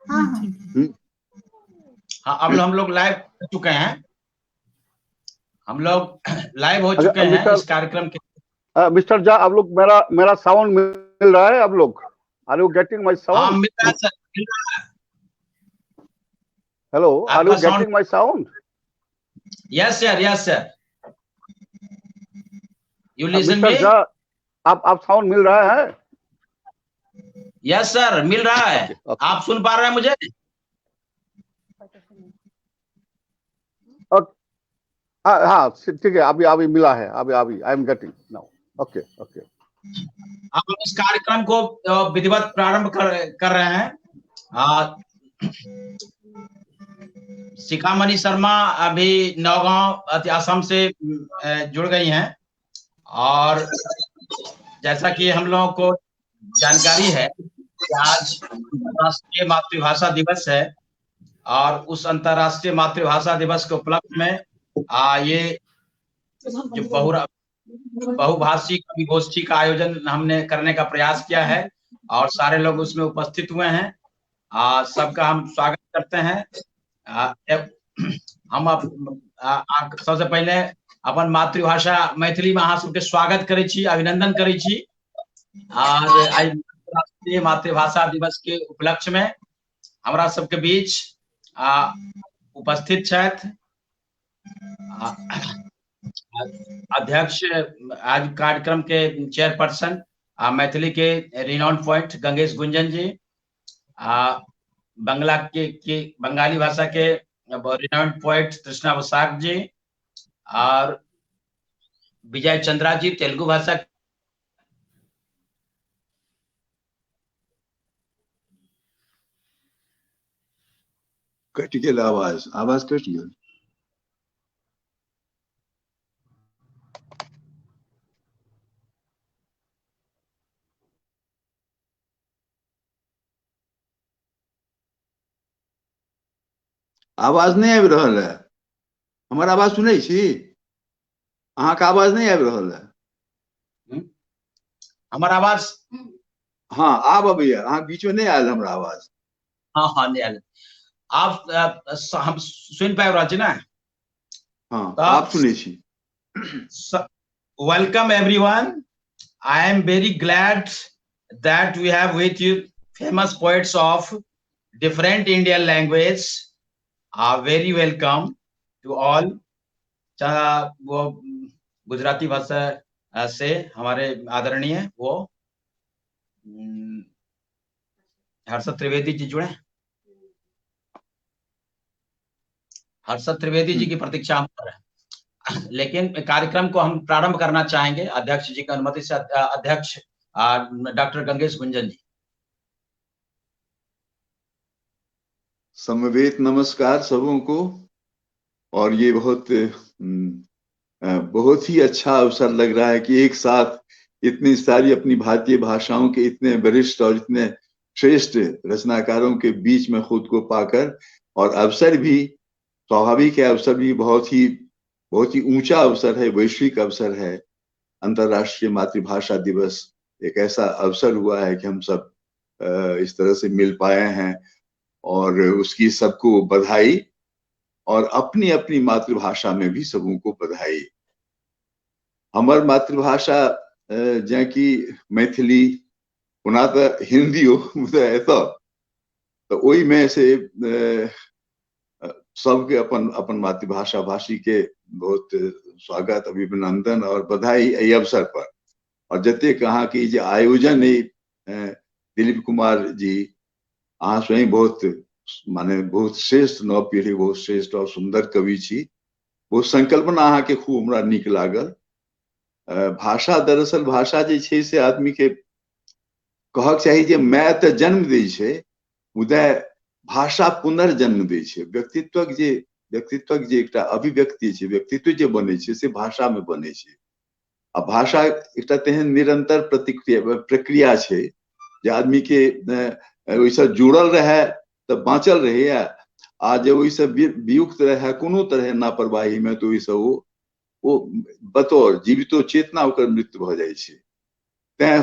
हाँ हाँ। हाँ, अब हम लोग लाइव हो चुके हैं, हम लोग लाइव हो अच्छा, चुके हैं मिस्टर इस कार्यक्रम के। मिस्टर झा, आप लोग मेरा साउंड मिल रहा है? आप लोग are you getting my sound? हाँ, मिल रहा है सर, मिल रहा है। हेलो, are you आपका sound getting my sound? Yes sir, yes sir, you listen mister me? Jha, आप साउंड मिल रहा है? यस सर, मिल रहा है। Okay, okay. आप सुन पा रहे हैं मुझे? ओके, हाँ हाँ, ठीक है, अभी अभी मिला है, अभी अभी I am getting now. Okay okay. आप इस कार्यक्रम को विधिवत प्रारंभ कर रहे हैं। शिखामणि शर्मा अभी नौगांव असम से जुड़ गई हैं, और जैसा कि हम लोगों को जानकारी है कि आज अंतर्राष्ट्रीय मातृभाषा दिवस है, और उस अंतर्राष्ट्रीय मातृभाषा दिवस के उपलक्ष्य में ये जो बहुभाषी कवि गोष्ठी का आयोजन हमने करने का प्रयास किया है, और सारे लोग उसमें उपस्थित हुए हैं। सबका हम स्वागत करते हैं। हम सबसे पहले अपन मातृभाषा मैथिली में अहाँ सबके स्वागत करै छी, अभिनंदन करै छी। और आइ अंतर्राष्ट्रीय मातृभाषा दिवस के उपलक्ष्य में हमरा सबके बीच उपस्थित छथि अध्यक्ष, आज कार्यक्रम के चेयरपर्सन मैथिली के रिनाउंड पॉइंट गंगेश गुंजन जी, बंगला के बंगाली भाषा के रिनाउंड पॉइंट तृष्णा बसाक जी, और विजय चंद्रा जी तेलुगु भाषा। कटि गेल आवाज, आवाज कटि गेल। आवाज नहीं आबि रहल है। हमर आवाज सुनै छी? अहाँके आवाज नहीं आबि रहल है। हमर आवाज? हाँ, आब अबैया। अहाँ बीच में नहीं आयल हमरा आवाज। हाँ हाँ, नहीं आयल। आप हम सुनि पाबि रहल छी ना? हाँ, तो आप सुनै छी। Welcome everyone. I am very glad that we have with you famous poets of different Indian language. Are very welcome to all. चाहे वो गुजराती भाषा से हमारे आदरणीय वो हर्षद त्रिवेदी जी जुड़े। हर्षद त्रिवेदी जी की प्रतीक्षा हम कर रहे हैं, लेकिन कार्यक्रम को हम प्रारंभ करना चाहेंगे अध्यक्ष जी की अनुमति से। अध्यक्ष डॉक्टर गंगेश गुंजन जी। समवेत नमस्कार सबों को। और ये बहुत ही अच्छा अवसर लग रहा है कि एक साथ इतनी सारी अपनी भारतीय भाषाओं के इतने वरिष्ठ और इतने श्रेष्ठ रचनाकारों के बीच में खुद को पाकर, और अवसर भी स्वाभाविक है, अवसर भी बहुत ही ऊंचा अवसर है, वैश्विक अवसर है। अंतर्राष्ट्रीय मातृभाषा दिवस एक ऐसा अवसर हुआ है कि हम सब इस तरह से मिल पाए हैं, और उसकी सबको बधाई, और अपनी अपनी मातृभाषा में भी सबों को बधाई। हमर मातृभाषा जैं कि मैथिली, ओना तो हिंदी हो, मुदा एतऽ तो ओहि में से सबके अपन अपन मातृभाषा भाषी के बहुत स्वागत, अभिनंदन और बधाई एहि अवसर पर। और जतेक अहाँके जे आयोजन अइ, दिलीप कुमार जी, अहाँ स्वयं बहुत माने बहुत श्रेष्ठ नव पीढ़ी, बहुत श्रेष्ठ और सुंदर कवि छी। वो संकल्पना अहाँके खूब हमरा नीक लागल। भाषा दरअसल भाषा जे छै से आदमी के कहक चाही जे माय तऽ जन्म दै छै, मुदा भाषा पुनर्जन्म दै छै। व्यक्तित्वक जे एकटा अभिव्यक्ति छै, व्यक्तित्व जे बनै छै से भाषा में बनै छै। आ भाषा एकटा तेहन निरंतर प्रक्रिया छै जे आदमी के ओहिसँ जुड़ल रहै तऽ बाँचल रहैया, आ जे ओहिसँ वियुक्त रहै कोनो तरहे लापरवाही में तऽ ओहिसँ ओ बतौर जीवितो चेतना ओकर मृत्यु भऽ जाइ छै। तैं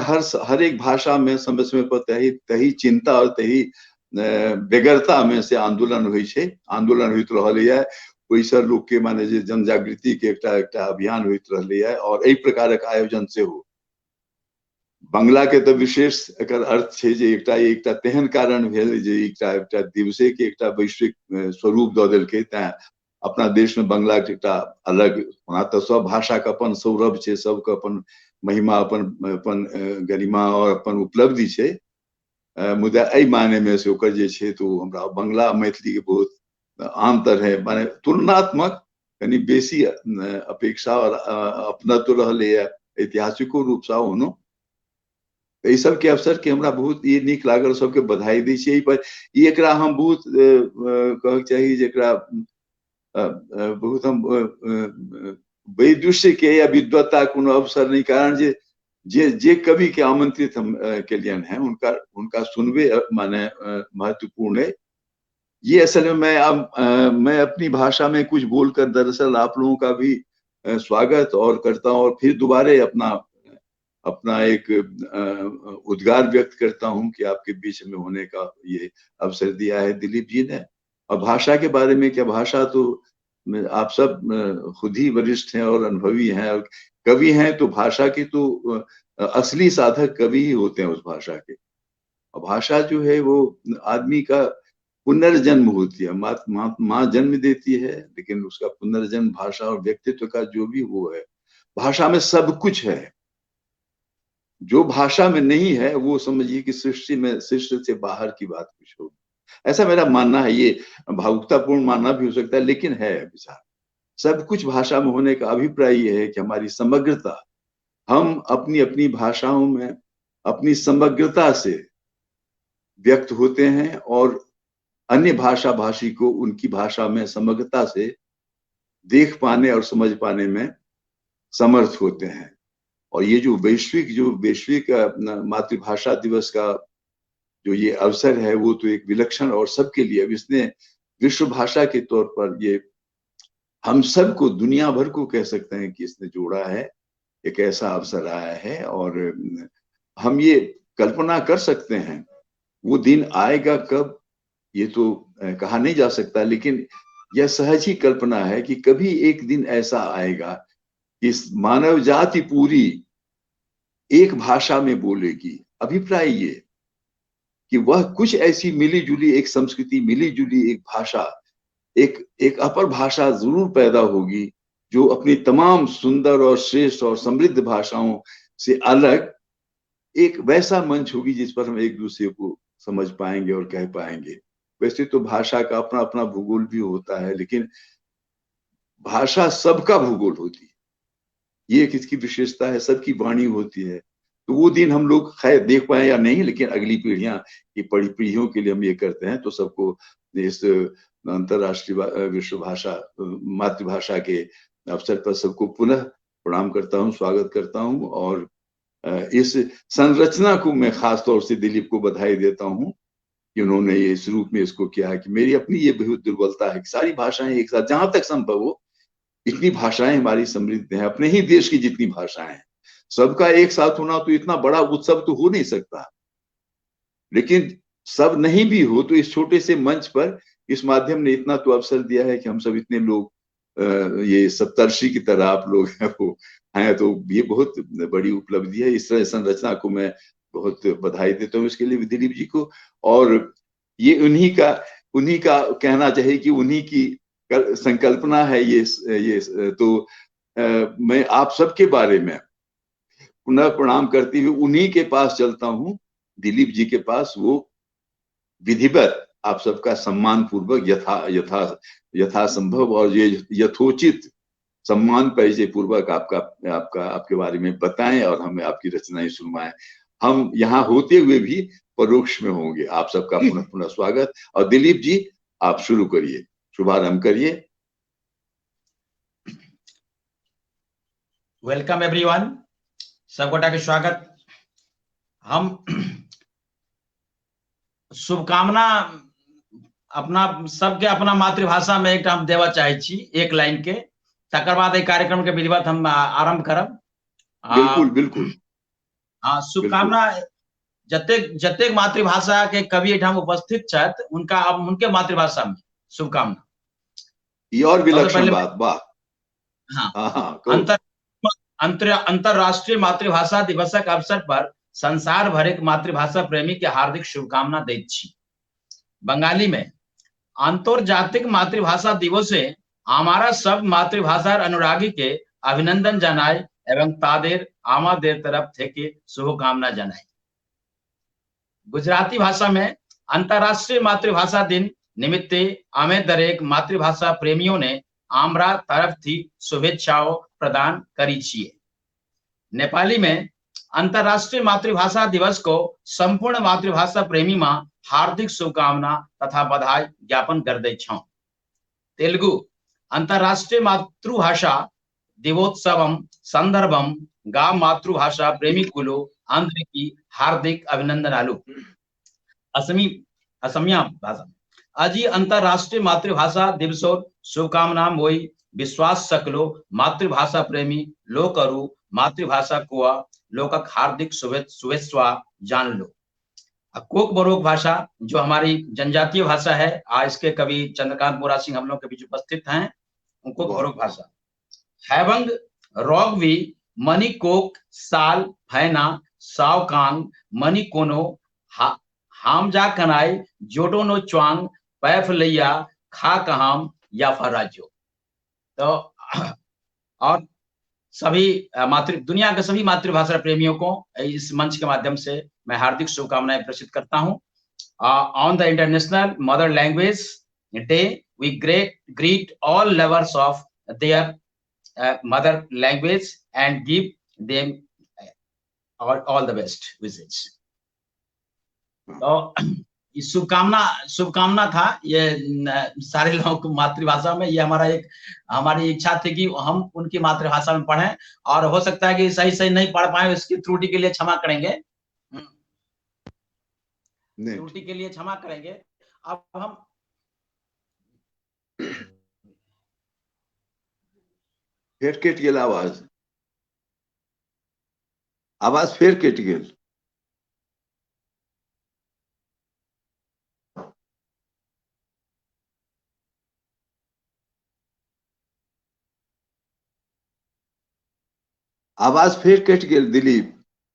हर एक भाषा में समय समय पर तही चिंता और तही बेगरता में से आंदोलन होइ छै, आंदोलन होइत रहलैए। ओहिसँ लोकके माने जे जनजागृति के एकटा एकटा अभियान होइत रहलैए और एहि प्रकारक आयोजन सेहो। बंगला के तऽ विशेष एकर अर्थ छै जे एकटा एकटा तेहन कारण भेल जे एकटा एकटा दिवसे के एकटा वैश्विक स्वरूप दऽ देलकै। तैं अपना देश में बंगला के एकटा अलग, ओना तऽ सब भाषा के अपन सौरभ छै, सबके अपन महिमा, अपन अपन गरिमा और अपन उपलब्धि छै, मुदा एहि माने में से ओकर जे छै तऽ ओ हमरा बंगला मैथिली के बहुत आन तरहे माने तुलनात्मक कनि बेसी अपेक्षा और अपनत्व रहलैए ऐतिहासिको रूपसँ ओनो। एहि सबके अवसर के हमरा बहुत ई नीक लागल, सबके बधाई दै छी एहि पर। ई एकरा हम बहुत कहक चाही जे एकरा बहुत हम वैदुष्य के या विद्वत्ता कोनो अवसर नहीं, कारण जे जे जे कवि के आमंत्रित हम केलियन हैं उनका उनका सुनबे माने महत्वपूर्ण है। ये असल में मैं अब मैं अपनी भाषा में कुछ बोलकर दरअसल आप लोगों का भी स्वागत और करता हूँ और फिर दोबारे अपना अपना एक उद्गार व्यक्त करता हूँ कि आपके बीच में होने का ये अवसर दिया है दिलीप जी ने। और भाषा के बारे में क्या, भाषा तो आप सब खुद ही वरिष्ठ हैं और अनुभवी हैं और कवि हैं, तो भाषा की तो असली साधक कवि ही होते हैं उस भाषा के। और भाषा जो है वो आदमी का पुनर्जन्म होती है, माँ माँ माँ जन्म देती है, लेकिन उसका पुनर्जन्म भाषा और व्यक्तित्व का जो भी वो है, भाषा में सब कुछ है। जो भाषा में नहीं है वो समझिए कि सृष्टि में, सृष्टि से बाहर की बात कुछ होगी, ऐसा मेरा मानना है। ये भावुकतापूर्ण मानना भी हो सकता है, लेकिन है विचार। सब कुछ भाषा में होने का अभिप्राय ये है कि हमारी समग्रता, हम अपनी अपनी भाषाओं में अपनी समग्रता से व्यक्त होते हैं और अन्य भाषा भाषी को उनकी भाषा में समग्रता से देख पाने और समझ पाने में समर्थ होते हैं। और ये जो वैश्विक मातृभाषा दिवस का जो ये अवसर है वो तो एक विलक्षण और सबके लिए, अब इसने विश्व भाषा के तौर पर ये हम सबको, दुनिया भर को कह सकते हैं कि इसने जोड़ा है, एक ऐसा अवसर आया है। और हम ये कल्पना कर सकते हैं वो दिन आएगा कब ये तो कहा नहीं जा सकता, लेकिन यह सहज ही कल्पना है कि कभी एक दिन ऐसा आएगा कि मानव जाति पूरी एक भाषा में बोलेगी। अभिप्राय ये कि वह कुछ ऐसी मिली जुली एक संस्कृति, मिली जुली एक भाषा, एक एक अपर भाषा जरूर पैदा होगी जो अपनी तमाम सुंदर और श्रेष्ठ और समृद्ध भाषाओं से अलग एक वैसा मंच होगी जिस पर हम एक दूसरे को समझ पाएंगे और कह पाएंगे। वैसे तो भाषा का अपना अपना भूगोल भी होता है, लेकिन भाषा सबका भूगोल होती है, ये किसकी विशेषता है, सबकी वाणी होती है। तो वो दिन हम लोग खैर देख पाए या नहीं, लेकिन अगली पीढ़ियां की पड़ी पीढ़ियों के लिए हम ये करते हैं। तो सबको इस अंतरराष्ट्रीय विश्व भाषा मातृभाषा के अवसर पर सबको पुनः प्रणाम करता हूँ, स्वागत करता हूँ। और इस संरचना को मैं खास तौर से दिलीप को बधाई देता हूँ कि उन्होंने ये इस रूप में इसको किया है कि मेरी अपनी ये बहुत दुर्बलता है कि सारी भाषाएं एक साथ जहां तक संभव हो, इतनी भाषाएं हमारी समृद्ध हैं, अपने ही देश की जितनी भाषाएं हैं, सबका एक साथ होना तो इतना बड़ा उत्सव तो हो नहीं सकता, लेकिन सब नहीं भी हो तो इस छोटे से मंच पर इस माध्यम ने इतना तो अवसर दिया है कि हम सब इतने लोग ये सप्तर्षि की तरह आप लोग हैं वो हैं, तो ये बहुत बड़ी उपलब्धि है। इस तरह संरचना को मैं बहुत बधाई देता हूँ इसके लिए दिलीप जी को। और ये उन्हीं का कहना चाहिए कि उन्हीं की संकल्पना है ये तो मैं आप सबके बारे में पुनः प्रणाम करती हुई उन्हीं के पास चलता हूँ, दिलीप जी के पास। वो विधिवत आप सबका सम्मान पूर्वक यथा यथा यथा संभव और ये यथोचित सम्मान परिचय पूर्वक आपका आपका आपके बारे में बताएं और हमें आपकी रचनाएं सुनवाएं। हम यहाँ होते हुए भी परोक्ष में होंगे। आप सबका पुनः पुनः स्वागत। और दिलीप जी आप शुरू करिए, शुभारंभ करिए। Welcome everyone, सब गोटा के स्वागत। हम शुभकामना अपना सबके अपना मातृभाषा में एक हम देवा चाहे छी एक लाइन के, तकर बाद एहि कार्यक्रम के विधिवत हम आरंभ करब। बिल्कुल बिल्कुल। हाँ, शुभकामना जतेक जतेक मातृभाषा के कवि एहिठाम उपस्थित छथि उनका अब उनके मातृभाषा में शुभकामना। ई और विलक्षण बात, वाह। हाँ, अंतरराष्ट्रीय मातृभाषा दिवसक अवसर पर संसार भरिक मातृभाषा प्रेमी के हार्दिक शुभकामना दैत छी। बंगाली में आंतर्जातिक मातृभाषा दिवसे हमारा सब मातृभाषार अनुरागी के अभिनंदन जानाई एवं तादेर आमादेर तरफ थेके शुभकामना जानाई। गुजराती भाषा में अंतरराष्ट्रीय मातृभाषा दिन निमित्ते आमे दरेक मातृभाषा प्रेमियों ने आमरा तरफ थी शुभेच्छाओं प्रदान करी छिए। नेपाली में अंतरराष्ट्रीय मातृभाषा दिवस को संपूर्ण मातृभाषा प्रेमी मां हार्दिक शुभकामना तथा बधाई ज्ञापन कर दै छौं। तेलुगु अंतरराष्ट्रीय मातृभाषा दिवोत्सवम संदर्भम गा मातृभाषा प्रेमी कुलो आंध्र की हार्दिक अभिनंदन आलू। असमी असमिया भाषा अजी अंतरराष्ट्रीय मातृभाषा दिवसोर शुभकामना मोई विश्वास सकलो मातृभाषा प्रेमी लोकरु मातृभाषा कुआ लोकक हार्दिक शुभेच्छा जान लो। कोक बरोक भाषा जो हमारी जनजातीय भाषा है, आज इसके कवि चंद्रकांत मोरा सिंह हम लोग के बीच उपस्थित हैं। कोक बरोक भाषा हैबंग रोगवी मनी कोक साल फैना सावकांग मनी कोनो हामजा कनाई जोडोनो च्वांग पैफ लैया खा कहाम या फराजो। तो और सभी मातृ दुनिया के सभी मातृभाषा प्रेमियों को इस मंच के माध्यम से मैं हार्दिक शुभकामनाएं प्रेषित करता हूं। On the international mother language day we greet all lovers of their mother language and give them all the best wishes. तो शुभकामना शुभकामना था ये सारे लोगों को मातृभाषा में। ये हमारा एक हमारी इच्छा थी कि हम उनकी मातृभाषा में पढ़ें और हो सकता है कि सही सही नहीं पढ़ पाए, इसकी त्रुटि के लिए क्षमा करेंगे, त्रुटि के लिए क्षमा करेंगे। अब हम फिर कट गेल आवाज, आवाज फिर कट गेल। आवाज फिर कट गेल दिलीप,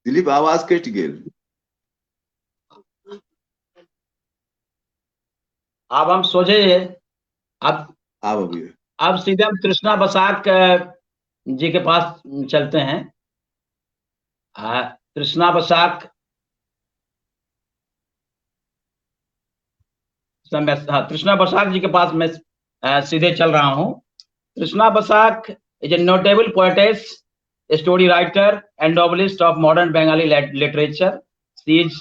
दिलीप आवाज कट गेल। अब हम सोचे अब सीधे हम कृष्णा बसाक जी के पास चलते हैं। कृष्णा बसाक, हाँ, कृष्णा बसाक जी के पास मैं सीधे चल रहा हूं। Krishna Basak is a notable poetess, story writer and novelist of modern Bengali literature. She is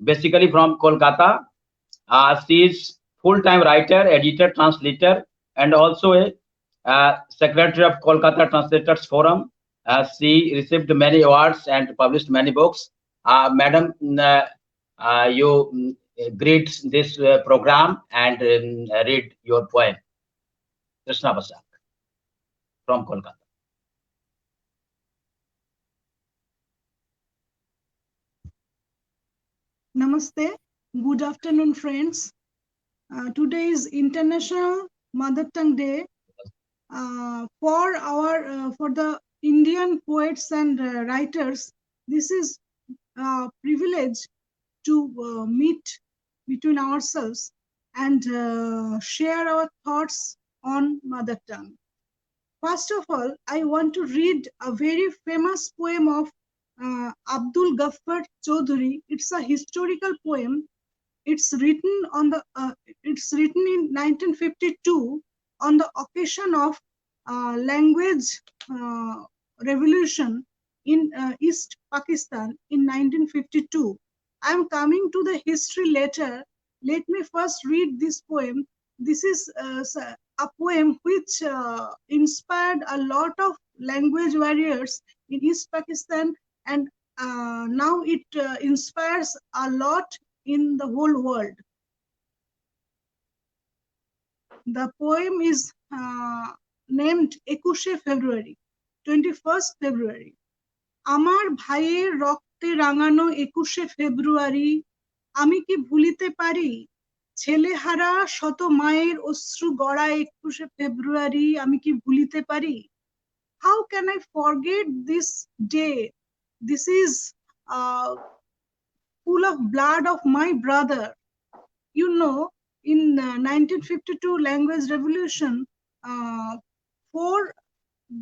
basically from Kolkata. She is full-time writer, editor, translator, and also a secretary of Kolkata Translators Forum. She received many awards and published many books. Madam, you greet this program and read your poem. Krishna Basak from Kolkata. Namaste. Good afternoon, friends. Today is International Mother Tongue Day. For the Indian poets and writers, this is a privilege to meet between ourselves and share our thoughts on mother tongue. First of all, I want to read a very famous poem of Abdul Ghaffar Chaudhary. It's a historical poem. It's written on the it's written in 1952 on the occasion of language revolution in East Pakistan in 1952. I am coming to the history later. Let me first read this poem. This is a poem which inspired a lot of language warriors in East Pakistan, and now it inspires a lot in the whole world. The poem is named Ekushe February, 21st February. Amar bhaiyer রক্তে রাঙানো 21শে ফেব্রুয়ারি আমি কি ভুলিতে পারি? ছেলেহারা শত মায়ের অশ্রু গড়া 21শে ফেব্রুয়ারি আমি কি ভুলিতে পারি? How can I forget this day? This is full of blood of my brother. In 1952 language revolution, four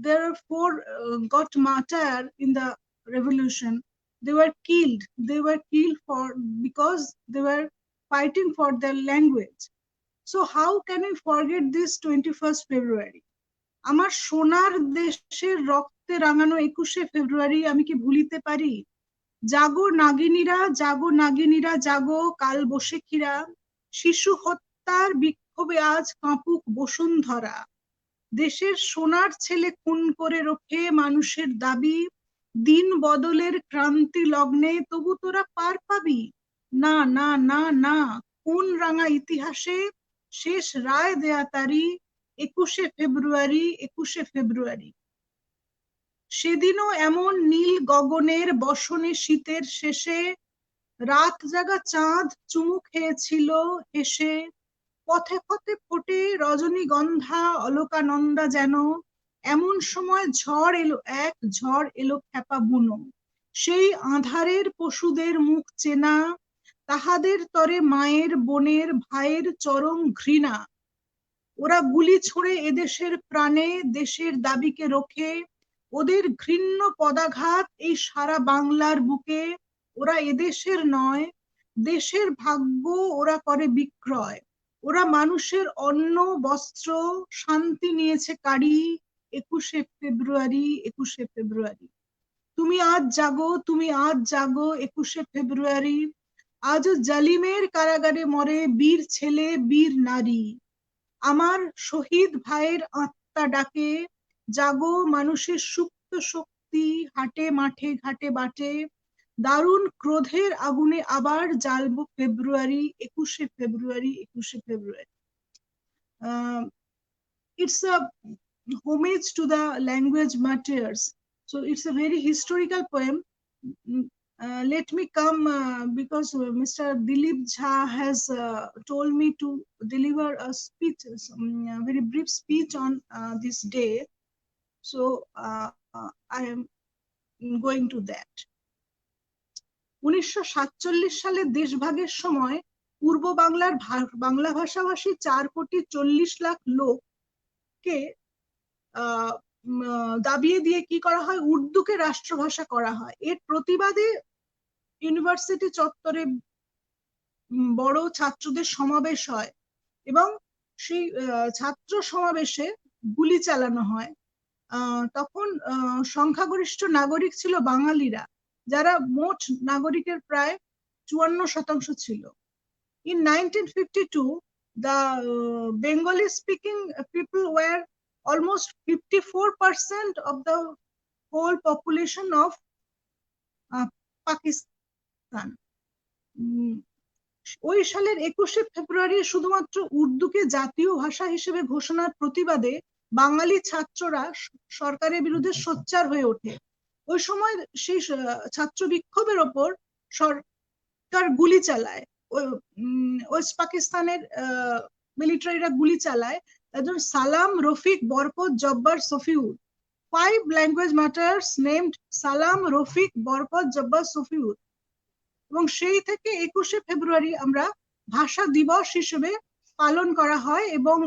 there are four got martyr in the revolution. They were killed. They were killed for because they were fighting for their language. So how can we forget this 21st February? আমার সোনার দেশের রক্তে রাঙানো 21শে ফেব্রুয়ারি আমি কি ভুলিতে পারি? জাগো নাগিনীরা, জাগো নাগিনীরা, জাগো কাল বৈশাখীরা, শিশু হত্যার বিক্ষোভে আজ কাঁপুক বসুন্ধরা। দেশের সোনার ছেলে খুন করে রোখে মানুষের দাবি, দিন বদলের ক্রান্তি লগ্নে তবু তোরা পার পাবি না, না, না, না। কোন রাঙা ইতিহাসে শেষ রায় দেয়া তারি 21শে ফেব্রুয়ারি, 21শে ফেব্রুয়ারি। সেদিনও এমন নীল গগনের বসনে শীতের শেষে রাত জাগা চাঁদ চুমু খেয়েছিল হেসে, পথে পথে ফোটে রজনীগন্ধা অলকানন্দা যেন, এমন সময় ঝড় এলো এক ঝড় এলো খ্যাপা বুনো। সেই আঁধারের পশুদের মুখ চেনা, তাহাদের তরে মায়ের বোনের ভাইয়ের চরম ঘৃণা। ওরা গুলি ছোড়ে এদেশের প্রাণে, দেশের দাবিকে রোখে, ওদের ঘৃণ্য পদাঘাত এই সারা বাংলার বুকে। ওরা এদেশের নয়, দেশের ভাগ্য ওরা করে বিক্রয়। ওরা মানুষের অন্ন বস্ত্র শান্তি নিয়েছে কাড়ি 21শে ফেব্রুয়ারি, 21শে ফেব্রুয়ারি। তুমি আজ জাগো, তুমি আজ জাগো 21শে ফেব্রুয়ারি। আজও জালিমের কারাগারে মরে বীর ছেলে বীর নারী। আমার শহীদ ভাইয়ের আত্মা ডাকে, জাগো মানুষের সুপ্ত শক্তি, হাটে মাঠে ঘাটে বাটে। দারুণ ক্রোধের আগুনে আবার জ্বালবো ফেব্রুয়ারি, 21শে ফেব্রুয়ারি, 21শে ফেব্রুয়ারি। It's a homage to the language martyrs. So it's a very historical poem. Let me come because Mr. Dilip Jha has told me to deliver a speech, a very brief speech on this day. So I am going to that. 1947 সালে দেশভাগের সময় পূর্ব বাংলার বাংলা ভাষাভাষী 4,40,00,000 লোককে দাবিয়ে দিয়ে কি করা হয়, উর্দুকে রাষ্ট্রভাষা করা হয়। এর প্রতিবাদে ইউনিভার্সিটি চত্বরে বড় ছাত্রদের সমাবেশ হয় এবং সেই ছাত্র সমাবেশে গুলি চালানো হয়। তখন সংখ্যাগরিষ্ঠ নাগরিক ছিল বাঙালিরা, যারা মোট নাগরিকের প্রায় 54% ছিল। In 1952, the Bengali speaking people were almost 54% of the whole population of Pakistan. ওই সালের 21শে ফেব্রুয়ারি শুধুমাত্র উর্দুকে জাতীয় ভাষা হিসেবে ঘোষণার প্রতিবাদে বাঙালি ছাত্ররা সরকারের বিরুদ্ধে সোচ্চার হয়ে ওঠে। ওই সময় সেই ছাত্র বিক্ষোভের ওপর সরকার গুলি চালায়, ওয়েস্ট পাকিস্তানের মিলিটারিরা গুলি চালায়। তার Salam, Rafiq, Barkat, Jabbar, Shafiur, 5 language martyrs named Salam, Rafiq, Barkat, Jabbar, Shafiur. এবং সেই থেকে 21শে ফেব্রুয়ারি আমরা ভাষা দিবস হিসেবে পালন করা হয়। এবং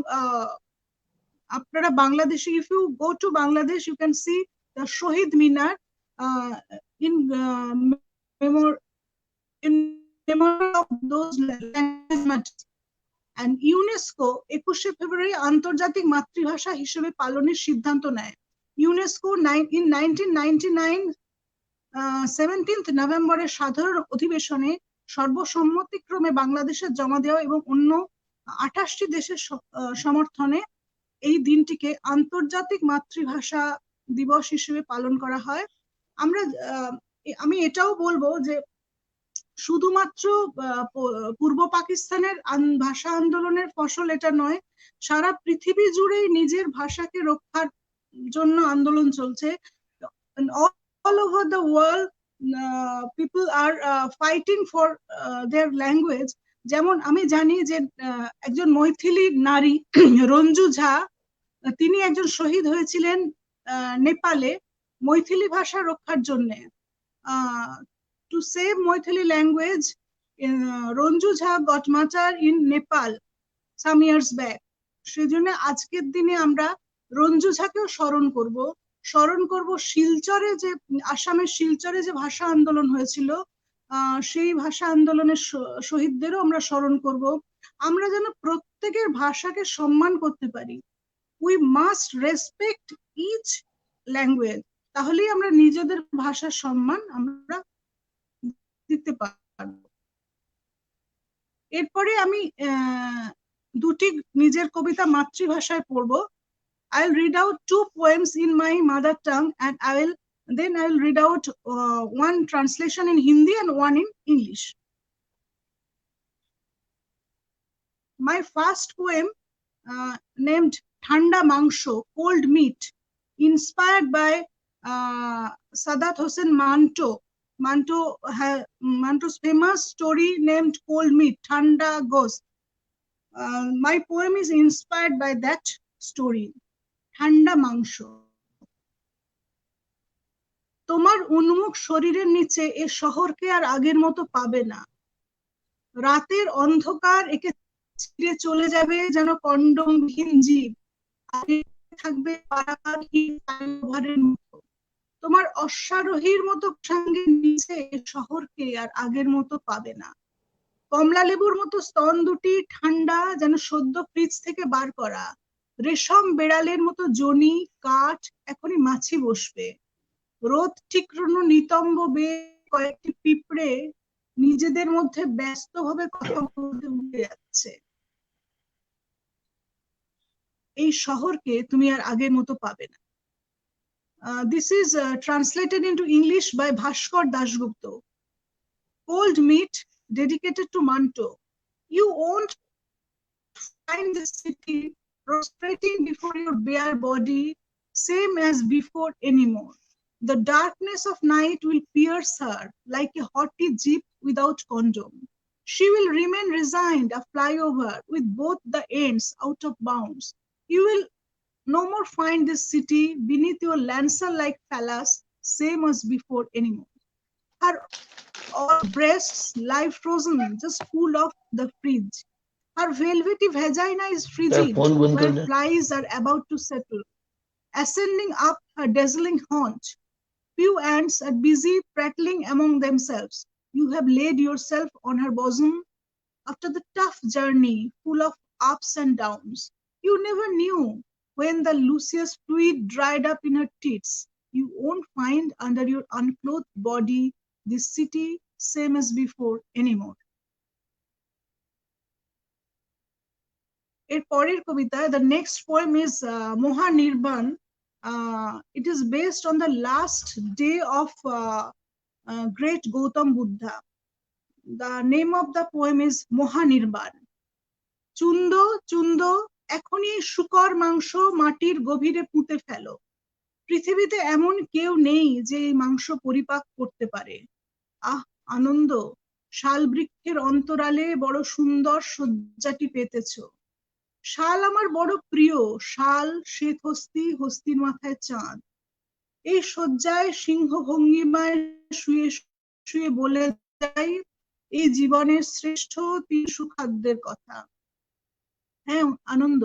আপনারা বাংলাদেশে, if you go to Bangladesh, you can see the Shaheed Minar in memory of those language martyrs. And UNESCO 21শে ফেব্রুয়ারি আন্তর্জাতিক মাতৃভাষা হিসেবে পালনের সিদ্ধান্ত নেয়। ইউনেস্কো ইন 1999 17 নভেম্বরের সাধারণ অধিবেশনে সর্বসম্মতিক্রমে বাংলাদেশের জমা দেওয়া এবং অন্য 28টি দেশের সমর্থনে এই দিনটিকে আন্তর্জাতিক মাতৃভাষা দিবস হিসেবে পালন করা হয়। আমি এটাও বলবো যে শুধুমাত্র পূর্ব পাকিস্তানের ভাষা আন্দোলনের ফসল এটা নয়, সারা পৃথিবী জুড়েই নিজের ভাষাকে রক্ষার জন্য আন্দোলন চলছে। All over the world, People are fighting for their language. যেমন আমি জানি যে একজন মৈথিলি নারী রঞ্জু ঝা, তিনি একজন শহীদ হয়েছিলেন নেপালে মৈথিলি ভাষা রক্ষার জন্যে। To save Maithili language, Ranju Jha got martyr in Nepal some years back. সেজন্য আজকের দিনে আমরা রঞ্জু ঝাকেও স্মরণ করব। স্মরণ করব শিলচরে যে, আসামের শিলচরে যে ভাষা আন্দোলন হয়েছিল, সেই ভাষা আন্দোলনের শহীদদেরও আমরা স্মরণ করব। আমরা যেন প্রত্যেকের ভাষাকে সম্মান করতে পারি। We must respect each language, তাহলেই আমরা নিজেদের ভাষার সম্মান আমরা দিতে পারব। এরপরে আমি দুটি নিজের কবিতা মাতৃভাষায় পড়ব। I'll read out two poems in my mother tongue, and I will read out one translation in Hindi and one in English. My first poem, named Thanda Mangsho, Cold Meat, inspired by Sadat Hossain Manto. Manto's famous story named Cold Meat, Thanda Ghost. My poem is inspired by that story. ঠান্ডা মাংস। তোমার উন্মুখ শরীরের নিচে এ শহরকে আর আগের মতো পাবে না। রাতের অন্ধকার একে ছিঁড়ে চলে যাবে যেন কন্ডমহীন জীব, থাকবে মতো। তোমার অশ্বারোহীর মতো সঙ্গে নিচে এ শহরকে আর আগের মতো পাবে না। কমলা লেবুর মতো স্তন দুটি ঠান্ডা যেন সদ্য ফ্রিজ থেকে বার করা। রেশম বেড়ালের মতো জনি কাঠ, এখনই মাছি বসবে। রোদ ঠিকরুনো নিতম্ব বেয়ে কয়েকটি পিঁপড়ে নিজেদের মধ্যে ব্যস্তভাবে কথা বলতে উঠে যাচ্ছে। এই শহরকে তুমি আর আগের মতো পাবে না। This is translated into English by Bhaskar Dasgupta. Cold Meat, dedicated to Manto. You won't find the city prostrating before your bare body, same as before anymore. The darkness of night will pierce her like a haughty jeep without condom. She will remain resigned, a flyover with both the ends out of bounds. You will no more find this city beneath your lancer-like phallus, same as before anymore. Her all breasts lie frozen, just cool off the fridge. Her velvety vagina is frigid, where flies are about to settle, ascending up her dazzling haunch. Few ants are busy prattling among themselves. You have laid yourself on her bosom after the tough journey full of ups and downs. You never knew when the luscious fluid dried up in her teats. You won't find under your unclothed body this city same as before anymore. এর পরের কবিতা, the next poem is Mahanirban. It is based on the last day of great Gautam Buddha. The name of the poem is Mahanirban. Chunda Chunda, এখনই শুকর মাংস মাটির গভীরে পুঁতে ফেলো। পৃথিবীতে এমন কেউ নেই যে এই মাংস পরিপাক করতে পারে। আহ আনন্দ, শাল বৃক্ষের অন্তরালে বড় সুন্দর শয্যাটি পেতেছ। শাল আমার বড় প্রিয়, শাল শ্বেত হস্তি, হস্তির মাথায় চাঁদ। এই শয্যায় সিংহ ভঙ্গিমায় শুয়ে শুয়ে বলে যাই এই জীবনের শ্রেষ্ঠ তিন সুখাদ্যের কথা। হ্যাঁ আনন্দ,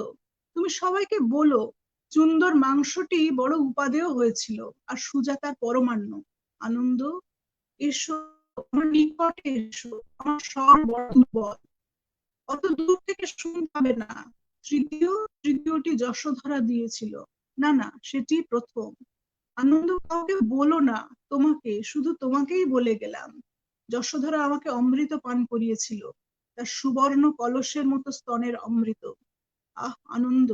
তুমি সবাইকে বলো চুন্দর মাংসটি বড় উপাদেয় হয়েছিল আর সুজাতার পরমান্ন। আনন্দ, এসো আমার নিকটে এসো, আমার স্বর বড় দুর্বল, অত দূর থেকে শুনতে পাবে না। তৃতীয়টি যশোধরা দিয়েছিল, না না সেটি প্রথম। আনন্দ, কাউকে বলো না, তোমাকে, শুধু তোমাকেই বলে গেলাম। যশোধরা আমাকে অমৃত পান করিয়েছিল, তার সুবর্ণ কলসের মতো স্তনের অমৃত। আহ আনন্দ,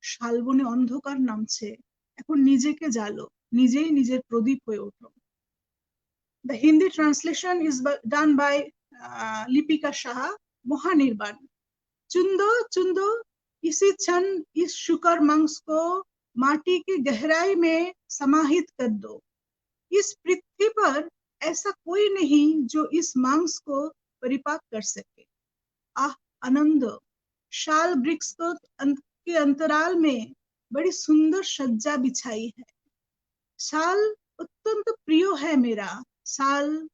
শালবনে অন্ধকার নামছে, এখন নিজেকে জ্বালো, নিজেই নিজের প্রদীপ হয়ে ওঠো। The Hindi translation is done by Lipika Saha. Mahanirvan. चुंदो चुंदो, इसी क्षण इस शुकर मांस को माटी की गहराई में समाहित कर दो। इस पृथ्वी पर ऐसा कोई नहीं जो इस मांस को परिपाक कर सके। आह आनंद, शाल वृक्ष को के अंतराल में बड़ी सुंदर सज्जा बिछाई है। शाल अत्यंत प्रिय है मेरा। शाल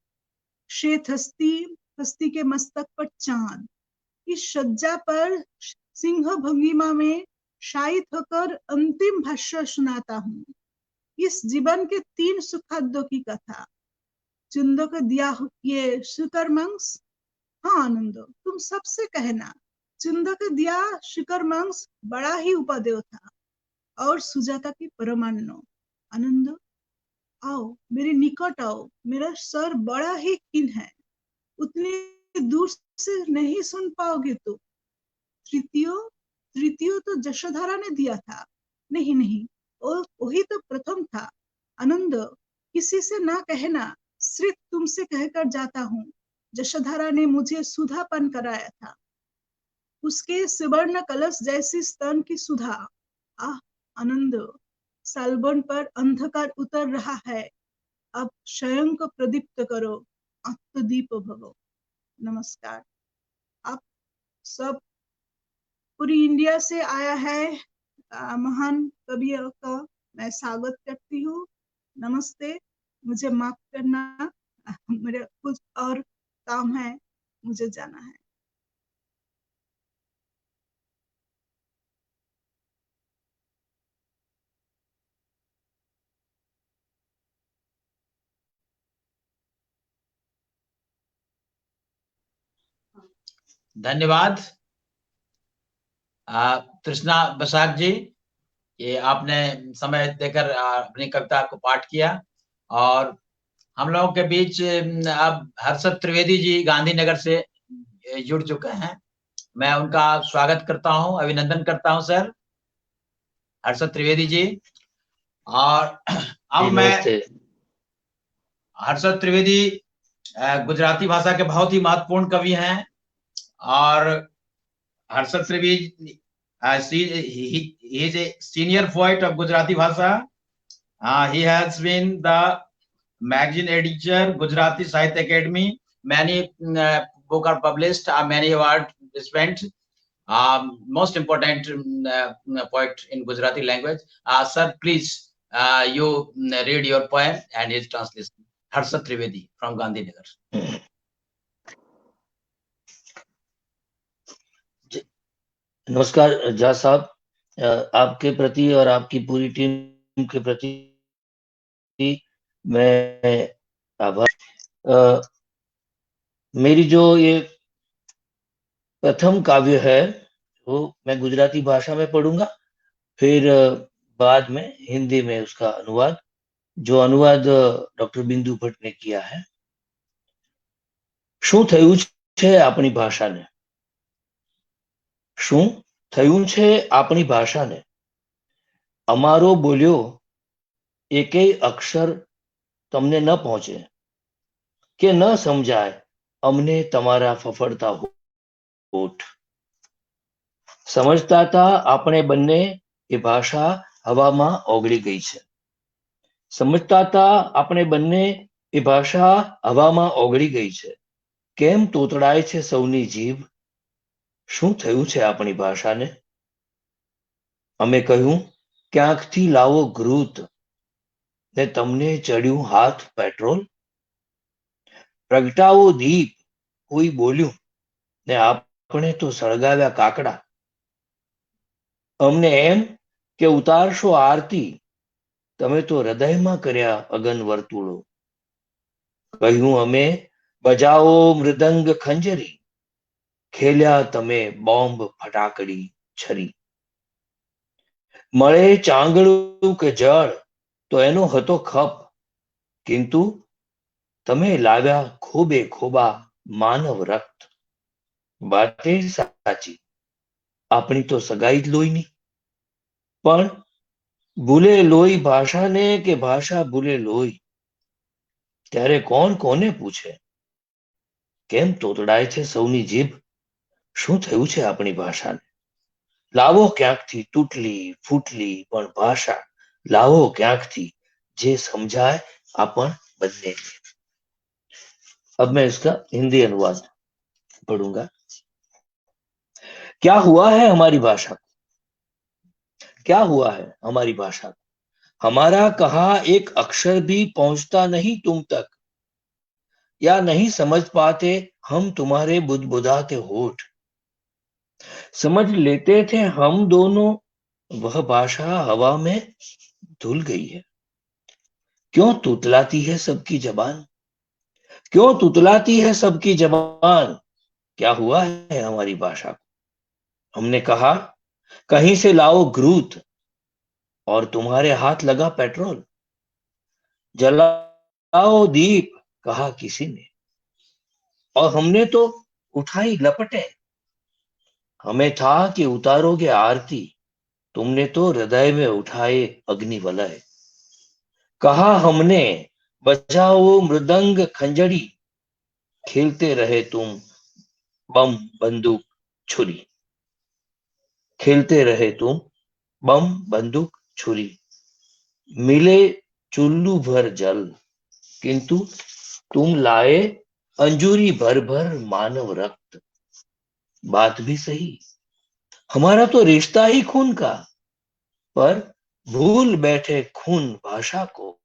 श्वेत हस्ती, हस्ती के मस्तक पर चांद। इस सज्जा पर सिंह भंगिमा में शायित होकर अंतिम भाष्य सुनाता हूँ। इस जीवन के 3 सुखाद्यों की कथा। चुंदो को दिया ये शुकर मांस। हाँ आनंदो, तुम सबसे कहना, चुंदो को दिया शुकर मांस बड़ा ही उपादेय था और सुजाता की परमान्न। आनंद आओ, मेरे निकट आओ, मेरा सर बड़ा ही खीन है, उतनी दूर से नहीं सुन पाओगे तुम। तृतीय, तृतीय तो यशोधरा ने दिया था। नहीं नहीं, वही तो प्रथम था। आनंद, किसी से ना कहना, सिर्फ तुमसे कहकर जाता हूँ। यशोधरा ने मुझे सुधापन कराया था, उसके सुवर्ण कलश जैसी स्तन की सुधा। आह आनंद, सालबन पर अंधकार उतर रहा है, अब स्वयं को प्रदीप्त करो, आत्मदीप भवो। नमस्कार। आप सब पूरी इंडिया से आया है महान कवि का मैं स्वागत करती हूँ। नमस्ते। मुझे माफ करना, मेरे कुछ और काम है, मुझे जाना है। धन्यवाद तृष्णा बसाक जी, ये आपने समय देकर अपनी कविता को पाठ किया। और हम लोगों के बीच अब हर्षद त्रिवेदी जी गांधीनगर से जुड़ चुके हैं। मैं उनका स्वागत करता हूं, अभिनंदन करता हूं सर हर्षद त्रिवेदी जी। और अब मैं हर्षद त्रिवेदी गुजराती भाषा के बहुत ही महत्वपूर्ण कवि हैं। और Harshad Trivedi he is a senior poet of Gujarati Bhasha. He has been the magazine editor, Gujarati Sahitya Academy. Many book are published, many award spent. Most important poet in Gujarati language. Sir, please you read your poem and his translation. Harshad Trivedi from Gandhinagar. नमस्कार झा साहब, आपके प्रति और आपकी पूरी team के प्रति मैं आभार। मेरी जो ये प्रथम काव्य है वो मैं गुजराती भाषा में पढ़ूंगा, फिर बाद में हिंदी में उसका अनुवाद, जो अनुवाद डॉक्टर बिंदु भट्ट ने किया है। શું થયું છે આપણી ભાષાને? શું થયું છે આપણી ભાષાને? અમારો બોલ્યો એકેય અક્ષર તમને ન પહોંચે કે ન સમજાય અમને તમારા ફફડતા હોઠ. સમજતા હતા આપણે બંને એ ભાષા હવામાં ઓગળી ગઈ છે. સમજતા હતા આપણે બંને એ ભાષા હવામાં ઓગળી ગઈ છે. કેમ તોતડાય છે સૌની જીભ? શું થયું છે આપણી ભાષાને? અમે કહ્યું ક્યાંકથી લાવો ઘૃત, ને તમને ચડ્યું હાથ પેટ્રોલ. પ્રગટાવો દીપ, કોઈ બોલ્યું, ને આપણે તો સળગાવ્યા કાકડા. અમને એમ કે ઉતારશો આરતી, તમે તો હૃદયમાં કર્યા અગન વર્તુળો. કહ્યું અમે બજાવો મૃદંગ ખંજરી, ખેલ્યા તમે બોમ્બ ફટાકડી છરી. મળે ચાંગડું કે જળ તો એનો હતો ખપ, કિંતુ તમે લાવ્યા ખોબે ખોબા માનવ રક્ત. વાતે સાચી, આપણી તો સગાઈ જ લોહીની, પણ ભૂલે લોહી ભાષાને કે ભાષા ભૂલે લોહી, ત્યારે કોણ કોને પૂછે? કેમ તોતડાય છે સૌની જીભ? શું થયું છે આપણી ભાષાને? લાવો ક્યાંકથી તૂટલી ફૂટલી પણ ભાષા, લાવો ક્યાંકથી જે સમજાય આપણ બંને. अब मैं इसका हिंदी अनुवाद पढ़ूंगा। क्या हुआ है हमारी भाषा को? क्या हुआ है हमारी भाषा को? हमारा कहा एक अक्षर भी पहुंचता नहीं तुम तक, या नहीं समझ पाते हम तुम्हारे बुदबुदाते होठ। समझ लेते थे हम दोनों, वह भाषा हवा में धुल गई है। क्यों तुतलाती है सबकी जबान? क्यों तुतलाती है सबकी जबान? क्या हुआ है हमारी भाषा को? हमने कहा कहीं से लाओ ग्रूत, और तुम्हारे हाथ लगा पेट्रोल। जलाओ दीप, कहा किसी ने, और हमने तो उठाई लपटे। हमें था कि उतारोगे आरती, तुमने तो हृदय में उठाए अग्निवलय। कहा हमने बजाओ मृदंग खंजड़ी, खेलते रहे तुम बम बंदूक छुरी। खेलते रहे तुम बम बंदूक छुरी। मिले चुल्लू भर जल, किंतु तुम लाए अंजूरी भर भर मानव रक्त। बात भी सही, हमारा तो रिश्ता ही खून का, पर भूल बैठे खून भाषा को,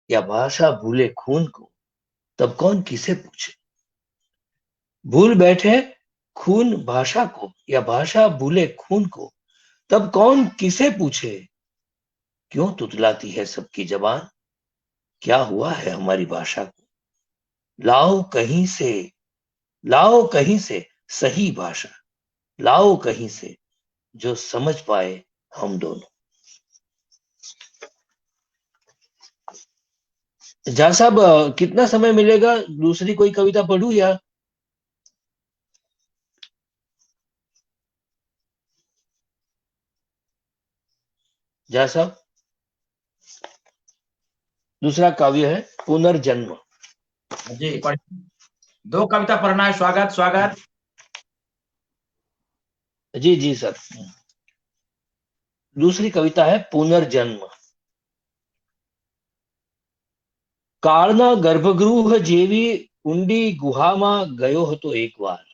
या भाषा भूले खून को, तब कौन किसे पूछे। भूल बैठे खून भाषा को, या भाषा भूले खून को, तब कौन किसे पूछे। क्यों तुतलाती है सबकी जबान? क्या हुआ है हमारी भाषा को? लाओ कहीं से, लाओ कहीं से सही भाषा, लाओ कहीं से जो समझ पाए हम दोनों। झा साहब, कितना समय मिलेगा? दूसरी कोई कविता पढ़ूं या? झा साहब, दूसरा काव्य है पुनर्जन्म। जी, दो कविता पढ़ना है। स्वागत स्वागत। जी जी सर। दूसरी कविता है पुनर्जन्म। કાળના ગર્ભગૃહ જેવી ઊંડી ગુહામાં ગયો હતો એકવાર।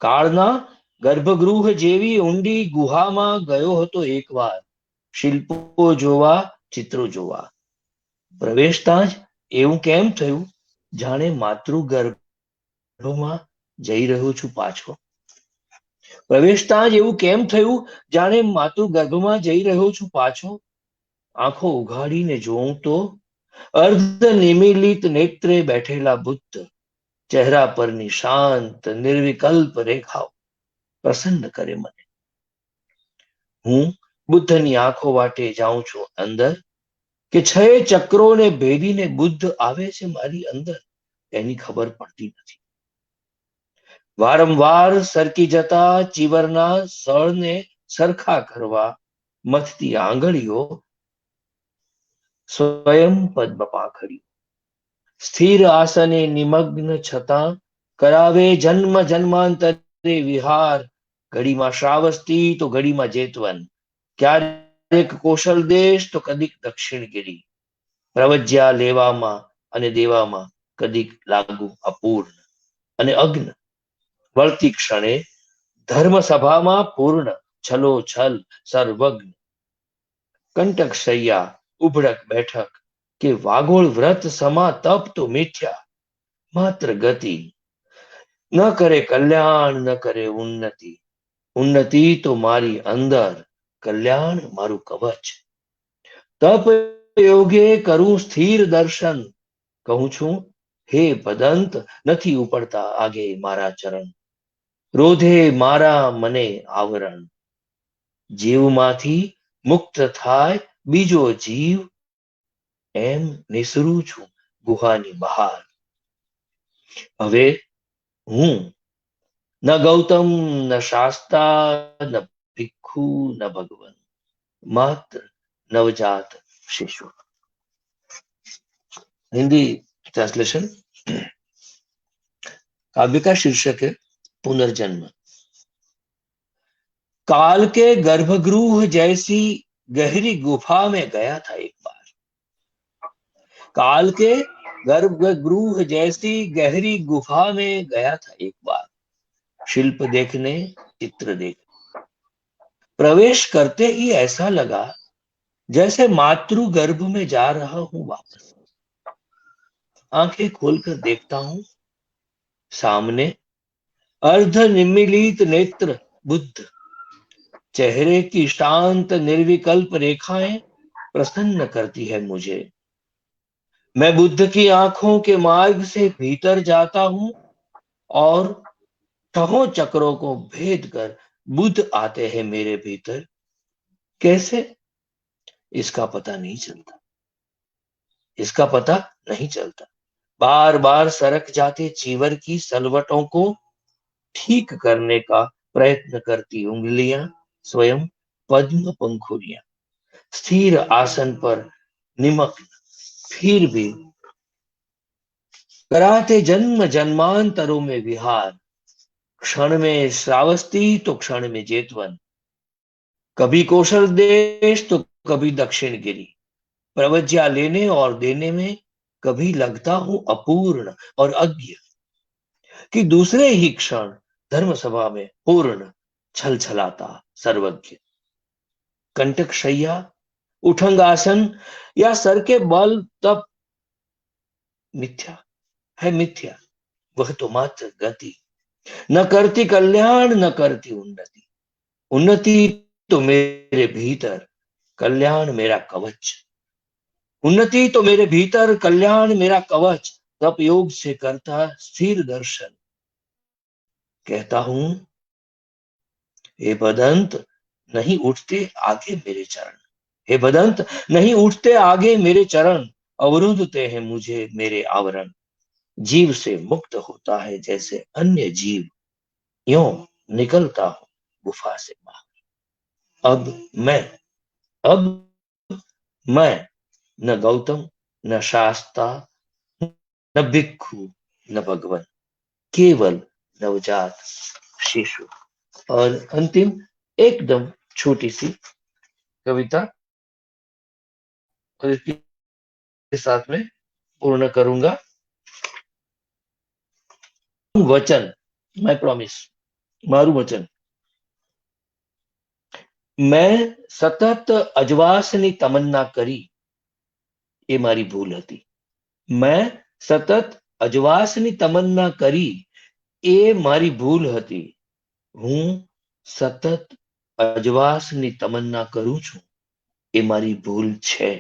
કાળના ગર્ભગૃહ જેવી ઊંડી ગુહામાં ગયો હતો એકવાર, શિલ્પો જોવા, ચિત્રો જોવા। પ્રવેશતા જ એવું કેમ થયું જાણે માતૃગર્ભમાં જઈ રહ્યો છું પાછો। પ્રવેશતા જ એવું કેમ થયું જાણે માતૃગર્ભમાં જઈ રહ્યો છું પાછો। આંખો ઉઘાડીને જોઉં તો અર્ધ નિમીલિત નેત્રે બેઠેલા બુદ્ધ, ચહેરા પરની શાંત નિર્વિકલ્પ રેખાઓ પ્રસન્ન કરે મને। હું બુદ્ધની આંખો વાટે જાઉં છું અંદર, કે છ ચક્રોને ભેદીને બુદ્ધ આવે છે મારી અંદર, એની ખબર પડતી નથી। વારંવાર સરકી જતા ચીવરના સળને સરખા કરવા મથતી આંગળીઓ સ્વયં પદ્મ પાંખડી, સ્થિર આસને નિમગ્ન છતાં કરાવે જન્મ જન્માંતરે વિહાર। ઘડીમાં શ્રાવસ્તી તો ઘડીમાં જેતવન, ક્યારેક કૌશલ દેશ તો કદીક દક્ષિણગીરી। પ્રવજ્યા લેવામાં અને દેવામાં કદીક લાગુ અપૂર્ણ અને અગ્ન, વળતી ક્ષણે ધર્મસભામાં પૂર્ણ છલોછલ સર્વજ્ઞ। કંટક શૈયા ઉભડક બેઠક કે વાગોળ વ્રત સમા તપ તો મિથ્યા, માત્ર ગતિ ન કરે કલ્યાણ ન કરે ઉન્નતિ। ઉન્નતિ તો મારી અંદર, કલ્યાણ મારું કવચ। તપ યોગે કરું સ્થિર દર્શન, કહું છું હે ભદંત નથી ઉપડતા આગે મારા ચરણ। રોધે મારા મને આવરણ, જીવમાંથી મુક્ત થાય બીજો જીવ, એમ નિસરું છું ગુહાની બહાર। હવે હું ન ગૌતમ ન શાસ્તા ન ભિક્ષુ ન ભગવન, માત્ર નવજાત શિશુ। हिंदी ट्रांसलेशन। काव्य का शीर्षक है पुनर्जन्म। काल के गर्भगृह जैसी गहरी गुफा में गया था एक बार। काल के गर्भगृह जैसी गहरी गुफा में गया था एक बार, शिल्प देखने, चित्र देखने। प्रवेश करते ही ऐसा लगा जैसे मातृ गर्भ में जा रहा हूं वापस। आंखें खोलकर देखता हूं, सामने अर्ध निमीलित नेत्र बुद्ध, चेहरे की शांत निर्विकल्प रेखाएं प्रसन्न करती है मुझे। मैं बुद्ध की आंखों के मार्ग से भीतर जाता हूं और छहों चक्रों को भेद कर बुद्ध आते हैं मेरे भीतर। कैसे, इसका पता नहीं चलता, इसका पता नहीं चलता। बार बार सरक जाते चीवर की सलवटों को ठीक करने का प्रयत्न करती उंगलियां स्वयं पद्म पंखुड़ियां, स्थिर आसन पर निमग्न, फिर भी कराते जन्म जन्मांतरों में विहार। क्षण में श्रावस्ती तो क्षण में जेतवन, कभी कौशल देश तो कभी दक्षिण गिरी। प्रवज्ञा लेने और देने में कभी लगता हूं अपूर्ण और अज्ञ, कि दूसरे ही क्षण धर्म सभा में पूर्ण छल छलाता सर्वज्ञ। कंटक शैया, उठंग आसन या सर के बल तप मिथ्या है, मिथ्या वह तो मात्र गति, न करती कल्याण न करती उन्नति। उन्नति तो मेरे भीतर, कल्याण मेरा कवच। उन्नति तो मेरे भीतर, कल्याण मेरा कवच। तप योग से करता स्थिर दर्शन। कहता हूं हे भदंत, नहीं उठते आगे मेरे चरण। हे भदंत, नहीं उठते आगे मेरे चरण, अवरुद्धते हैं मुझे मेरे आवरण। जीव से मुक्त होता है जैसे अन्य जीव, यों निकलता हूं गुफा से बाहर। अब मैं, अब मैं न गौतम न शास्ता न भिक्षु न भगवान, केवल नवजात शिशु। और अंतिम एकदम छोटी सी कविता और इसके साथ में पूर्ण करूंगा। वचन, my promise, मारू वचन। मैं सतत अजवासनी तमन्ना करी, એ મારી ભૂલ હતી। મેં સતત અજવાસની તમન્ના કરી, એ મારી ભૂલ હતી। હું સતત અજવાસની તમન્ના કરું છું, એ મારી ભૂલ છે।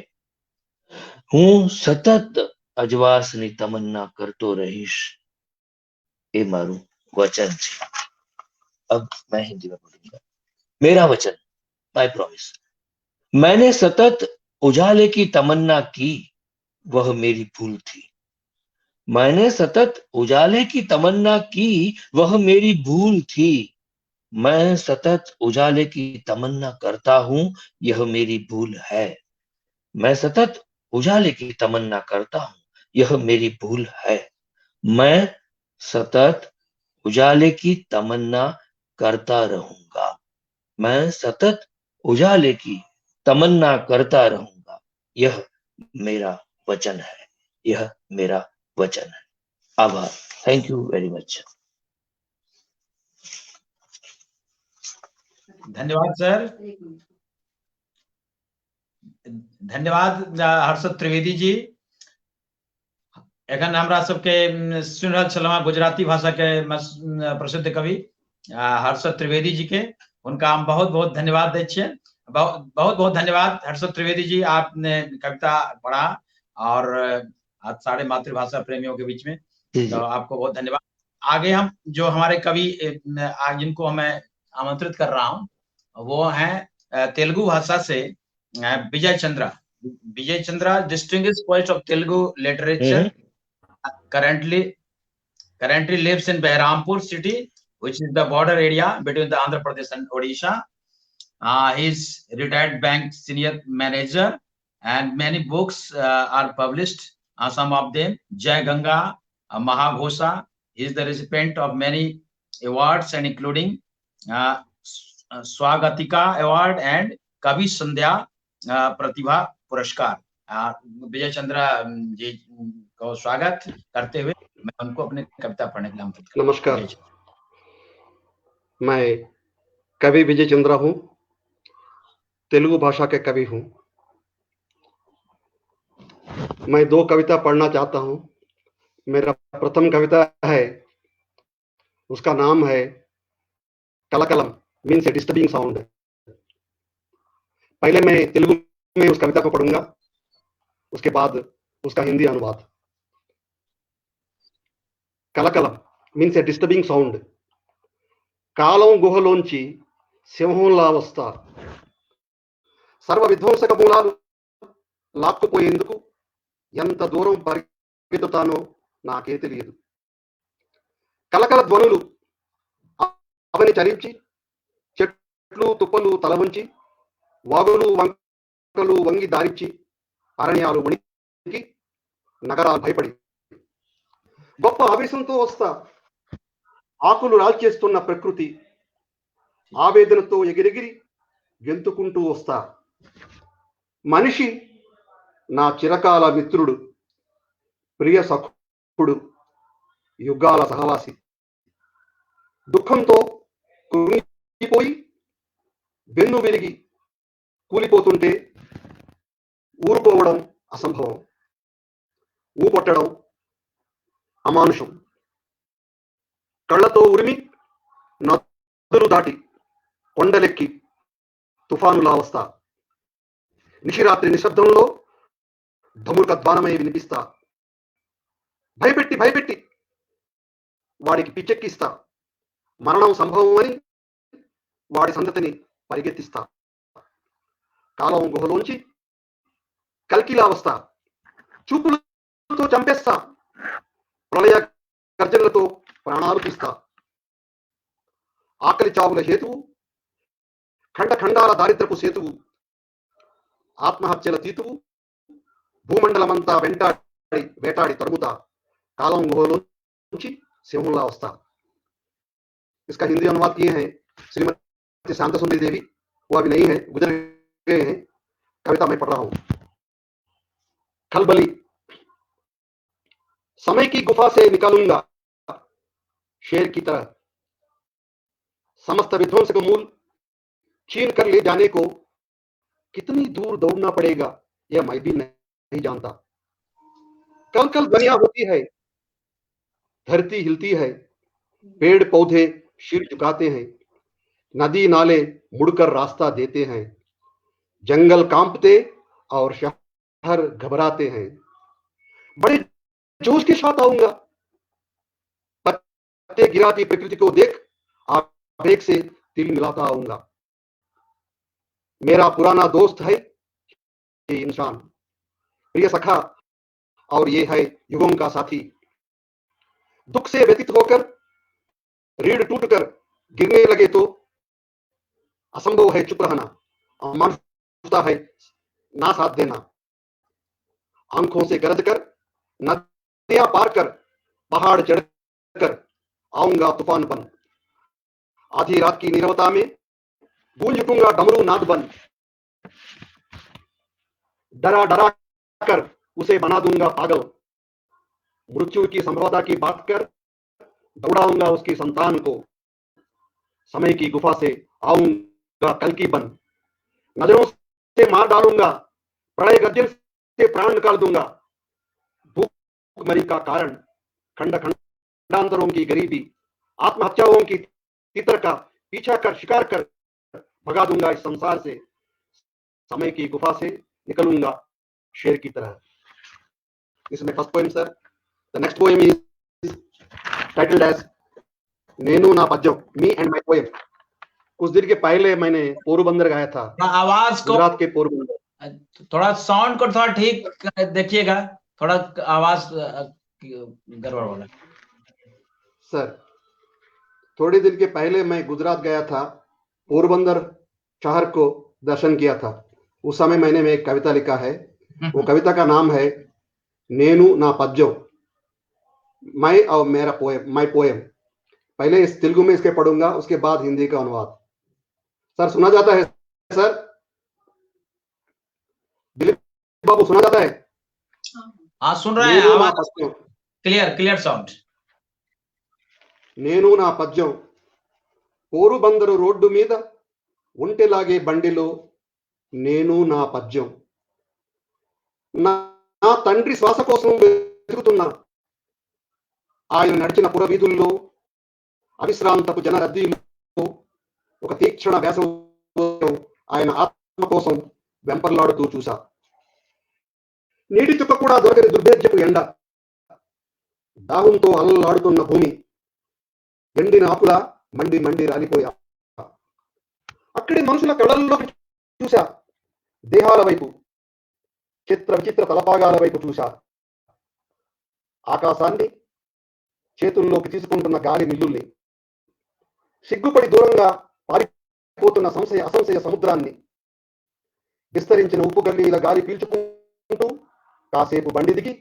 હું સતત અજવાસની તમન્ના કરતો રહીશ, એ મારું વચન છે। अब मैं हिंदी में बोलूंगा। मेरा वचन, my promise. मैंने सतत उजाले की तमन्ना की, वह मेरी भूल थी। मैंने सतत उजाले की तमन्ना की, वह मेरी भूल थी। मैं सतत उजाले की तमन्ना करता हूं, यह मेरी भूल है। मैं सतत उजाले की तमन्ना करता हूं, यह मेरी भूल है। मैं सतत उजाले की तमन्ना करता रहूंगा। मैं सतत उजाले की तमन्ना करता रहूंगा, यह मेरा वचन है, यह मेरा वचन है। आभार, thank you very much. धन्यवाद सर, धन्यवाद हर्षद त्रिवेदी जी। एखन हमरा सबके सुनि रहल छलहुँ गुजराती भाषा के प्रसिद्ध कवि हर्षद त्रिवेदी जी के, उनका हम बहुत बहुत धन्यवाद दै छियनि। बहुत बहुत बहुत धन्यवाद हर्षद त्रिवेदी जी, आपने कविता पढ़ा और आज सारे मातृभाषा प्रेमियों के बीच में, तो आपको बहुत धन्यवाद। आगे हम जो हमारे कवि जिनको मैं आमंत्रित कर रहा हूँ वो हैं तेलुगु भाषा से Vijay Chandra. Vijay Chandra distinguished poet of Telugu literature, currently lives in Berhampur city, which is the border area between the Andhra Pradesh and Odisha. He is retired bank senior manager and many books are published. Some of them, Jai Ganga, Mahaghosha. He is the recipient of many awards and including Swagatika Award and Kavi Sandhya Pratibha Puraskar. विजय चंद्रा जी को स्वागत करते हुए मैं उनको अपने कविता पढ़ने के लिए आमंत्रित करता हूं। नमस्कार, मैं कवि विजय चंद्रा हूँ, तेलुगु भाषा के कवि हूँ। मैं दो कविता पढ़ना चाहता हूँ। मेरा प्रथम कविता है, उसका नाम है कलाकलम, मीन्स ए डिस्टर्बिंग साउंड। पहले मैं तेलुगु में उस कविता को पढ़ूंगा, उसके बाद उसका हिंदी अनुवाद। కలకలం మీన్స్ ఏ డిస్టర్బింగ్ సౌండ్. కాలం గుహలోంచి సింహంలా వస్తా, సర్వ విధ్వంసక మూలాలు లాక్కుపోయేందుకు ఎంత దూరం పరిగెత్తుతానో నాకే తెలియదు. కలకల ధ్వనులు అవని చరించి, చెట్లు తుప్పలు తల వంచి, వాగులు వంకలు వంగి దారిచ్చి, అరణ్యాలు వణికి, నగరాలు భయపడి, గొప్ప ఆవేశంతో వస్తా. ఆకులు రాల్చేస్తున్న ప్రకృతి ఆవేదనతో ఎగిరెగిరి గెంతుకుంటూ వస్తా. మనిషి నా చిరకాల మిత్రుడు, ప్రియ సఖుడు, యుగాల సహవాసి. దుఃఖంతో కృంగిపోయి వెన్ను విరిగి కూలిపోతుంటే ఊరుకోవడం అసంభవం, ఊపొట్టడం అమానుషం. కళ్ళతో ఉరిమి, నదులు దాటి, కొండలెక్కి తుఫానులా వస్తా. నిశిరాత్రి నిశ్శబ్దంలో ధముర్క ద్వానమై వినిపిస్తా. భయపెట్టి భయపెట్టి వాడికి పిచ్చెక్కిస్తా. మరణం సంభవం అని వాడి సంతతిని పరిగెత్తిస్తా. కాలం గుహలోంచి కల్కిలా వస్తా. చూపులతో చంపేస్తా. ప్రళయ గర్జనలతో ప్రాణాలు తీస్తా. ఆకలి చావుల హేతువు, ఖండ ఖండాల దారిద్రపు సేతువు, ఆత్మహత్యల తీతువు, భూమండలమంతా వెంటాడి వేటాడి తరుముతా. కాలం గుహలోంచి సింహంలా వస్తా. इसका हिंदी अनुवाद किए हैं श्रीमती शांता सुंदरी देवी, वो अभी नहीं है, गुजर गए हैं। कविता मैं पढ़ रहा हूं। खलबली। समय की गुफा से निकालूंगा शेर की तरह, समस्त विध्वंस को मूल छीन कर ले जाने को कितनी दूर दौड़ना पड़ेगा यह मैं भी नहीं जानता। कल कल दुनिया होती है, धरती हिलती है, पेड़ पौधे सिर झुकाते हैं, नदी नाले मुड़कर रास्ता देते हैं, जंगल कांपते और शहर घबराते हैं। बड़े जोश के साथ आऊंगा, पत्ते गिराती प्रकृति को देख आवेग से तिल मिलाता आऊंगा। मेरा पुराना दोस्त है ये इंसान, प्रिय सखा और ये है युगों का साथी। दुख से व्यथित होकर रीढ़ टूटकर गिरने लगे तो असंभव है चुप रहना, अमानुषता है ना साथ देना। आंखों से गरज कर, नदियां पार कर, पहाड़ चढ़कर आऊंगा तूफान बन। आधी रात की नीरवता में गूंज उठूंगा डमरू नाद बन। डरा डरा कर उसे बना दूंगा पागल, मृत्यु की संभवता की बात कर दौड़ाऊंगा उसकी संतान को। समय की गुफा से आऊंगा कल्कि बन, नजरों से मार डालूंगा, प्रलय गर्जन से प्राण निकाल दूंगा। भूखमरी का कारण खंड खंडांतरों की गरीबी, आत्महत्याओं की तीतर का पीछा कर शिकार कर भगा दूंगा इस संसार से। समय की गुफा से निकलूंगा शेर की तरह। इसमें first poem sir. The next poem is titled as Nenu Na Padyam, me and my poem. कुछ दिन के पहले मैंने पोरबंदर गाया था। आवाज को, गुजरात के पोरबंदर। थोड़ा साउंड को थोड़ा ठीक देखिएगा, थोड़ा आवाज गड़बड़ हो रहा है। सर, थोड़े दिन के पहले मैं गुजरात गया था, पोरबंदर शहर को दर्शन किया था। उस समय मैंने एक कविता लिखा है, वो कविता का नाम है नेनु ना पद्यम, मैं और मेरा पोएम, my poem. पहले इस तेलुगु में इसके पढ़ूंगा, उसके बाद हिंदी का अनुवाद। सर सुना जाता है सर? दिलीप बाबू, सुना जाता है? हाँ, सुन रहे हैं। నేను నా आवाज పద్యం। Clear, clear sound. నేను నా పద్యం। పోరుబందరు రోడ్డు మీద ఒంటెలాగే బండిలో నేను నా పద్యం। నా నా తండ్రి శ్వాస కోసం వెతుకుతున్నా। ఆయన నడిచిన పుర వీధుల్లో, అవిశ్రాంతపు జన రద్దీలో ఒక తీక్షణ వేసవి ఆయన ఆత్మ కోసం వెంపర్లాడుతూ చూశా. నీటి చుక్క కూడా దొరకని దుర్భేద్యపు ఎండ, దాహంతో అల్లలాడుతున్న భూమి, ఎండిన ఆకులా మండి మండి రాలిపోయా. అక్కడి మనుషుల కళ్ళల్లోకి చూశా, దేహాల వైపు, చిత్ర విచిత్ర తలపాగాల వైపు చూశా. ఆకాశాన్ని చేతుల్లోకి తీసుకుంటున్న గాలి మిల్లుల్ని, సిగ్గుపడి దూరంగా పారిపోతున్న సంశయ అసంశయ సముద్రాన్ని, విస్తరించిన ఉప్పు గల్లీల గాలి పీల్చుకుంటూ కాసేపు బండి దిగి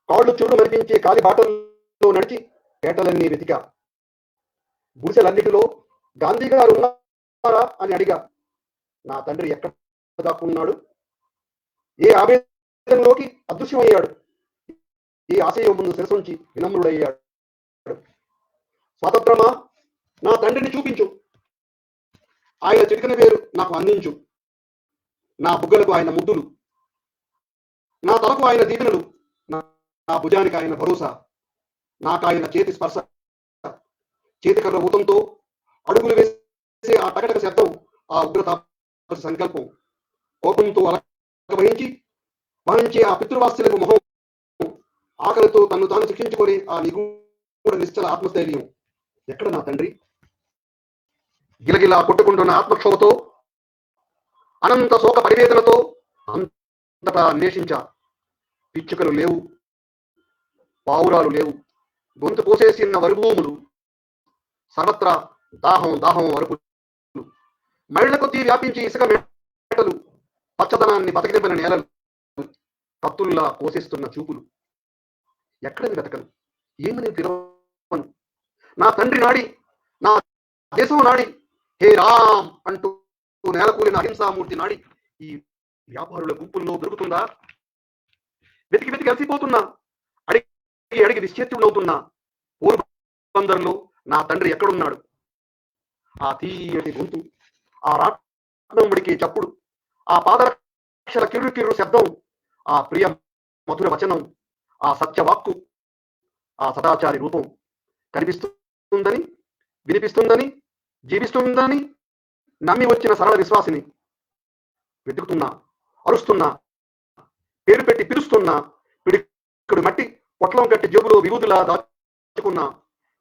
కాళ్ళు చుర్రు మరిపించే కాలి బాటల్లో నడిచి పేటలన్నీ వెతికా. గుడిసెలన్నిటిలో గాంధీ గారు ఉన్నారా అని అడిగా. నా తండ్రి ఎక్కడ దాక్కున్నాడు? ఏ ఆవేదనలోకి అదృశ్యమయ్యాడు? ఏ ఆశయం ముందు శిరసొంచి వినమ్రుడయ్యాడు? స్వాతంత్రమా, నా తండ్రిని చూపించు. ఆయన చిటికన వేరు నాకు అందించు. నా బుగ్గలకు ఆయన ముద్దులు, నా తలకు ఆయన దీవెనలు, నా భుజానికి ఆయన భరోసా, నాకు ఆయన చేతి స్పర్శ, చేతికర్ర ఊతంతో అడుగులు వేసే ఆ టకటక శబ్దం, ఆ ఉగ్రతాప సంకల్పం, కోపంతో అలక వహించి వహించే ఆ పితృవాత్సల్యపు మొహం, ఆకలితో తన్ను తాను శిక్షించుకొని ఆ నిగూఢ నిశ్చల ఆత్మస్థైర్యం. ఎక్కడ నా తండ్రి? గిలగిలా కొట్టుకుంటున్న ఆత్మక్షోభతో, అనంత శోక పరివేదనతో అంతటా అన్వేషించా. పిచ్చుకలు లేవు, పావురాలు లేవు, గొంతు కోసేసిన వరుభూములు, సర్వత్రా దాహం దాహం అరుపులు, మైళ్ళ కొద్దీ వ్యాపించి ఇసుక మేటలు, పచ్చదనాన్ని బతకనివ్వని నేలలు, కత్తుల్లా కోసేస్తున్న చూపులు. ఎక్కడని వెతకను, ఏమని పిలవను? నా తండ్రి నాడి, నా దేశం నాడి, హే రామ్ అంటూ నేలకూలిన అహింసామూర్తి నాడి ఈ వ్యాపారుల గుంపుల్లో దొరుకుతుందా? వెతికి వెతికి అలసిపోతున్నా, అడిగి అడిగి నిశ్చేత్యుడవుతున్నా. పోరుబందర్లో నా తండ్రి ఎక్కడున్నాడు? ఆ తీయటి గొంతు, ఆ రాట్నం ఉడికే చప్పుడు, ఆ పాదరక్షల కిర్రు కిర్రు శబ్దం, ఆ ప్రియ మధుర వచనం, ఆ సత్యవాక్కు, ఆ సదాచారి రూపం కనిపిస్తుందని, వినిపిస్తుందని, జీవిస్తుందని నమ్మి వచ్చిన సరళ విశ్వాసిని వెతుకుతున్నా, అరుస్తున్నా, పేరు పెట్టి పిలుస్తున్నా, పిడికుడు మట్టి పొట్లం కట్టి జేబులో విభూతులా దాచుకున్నా,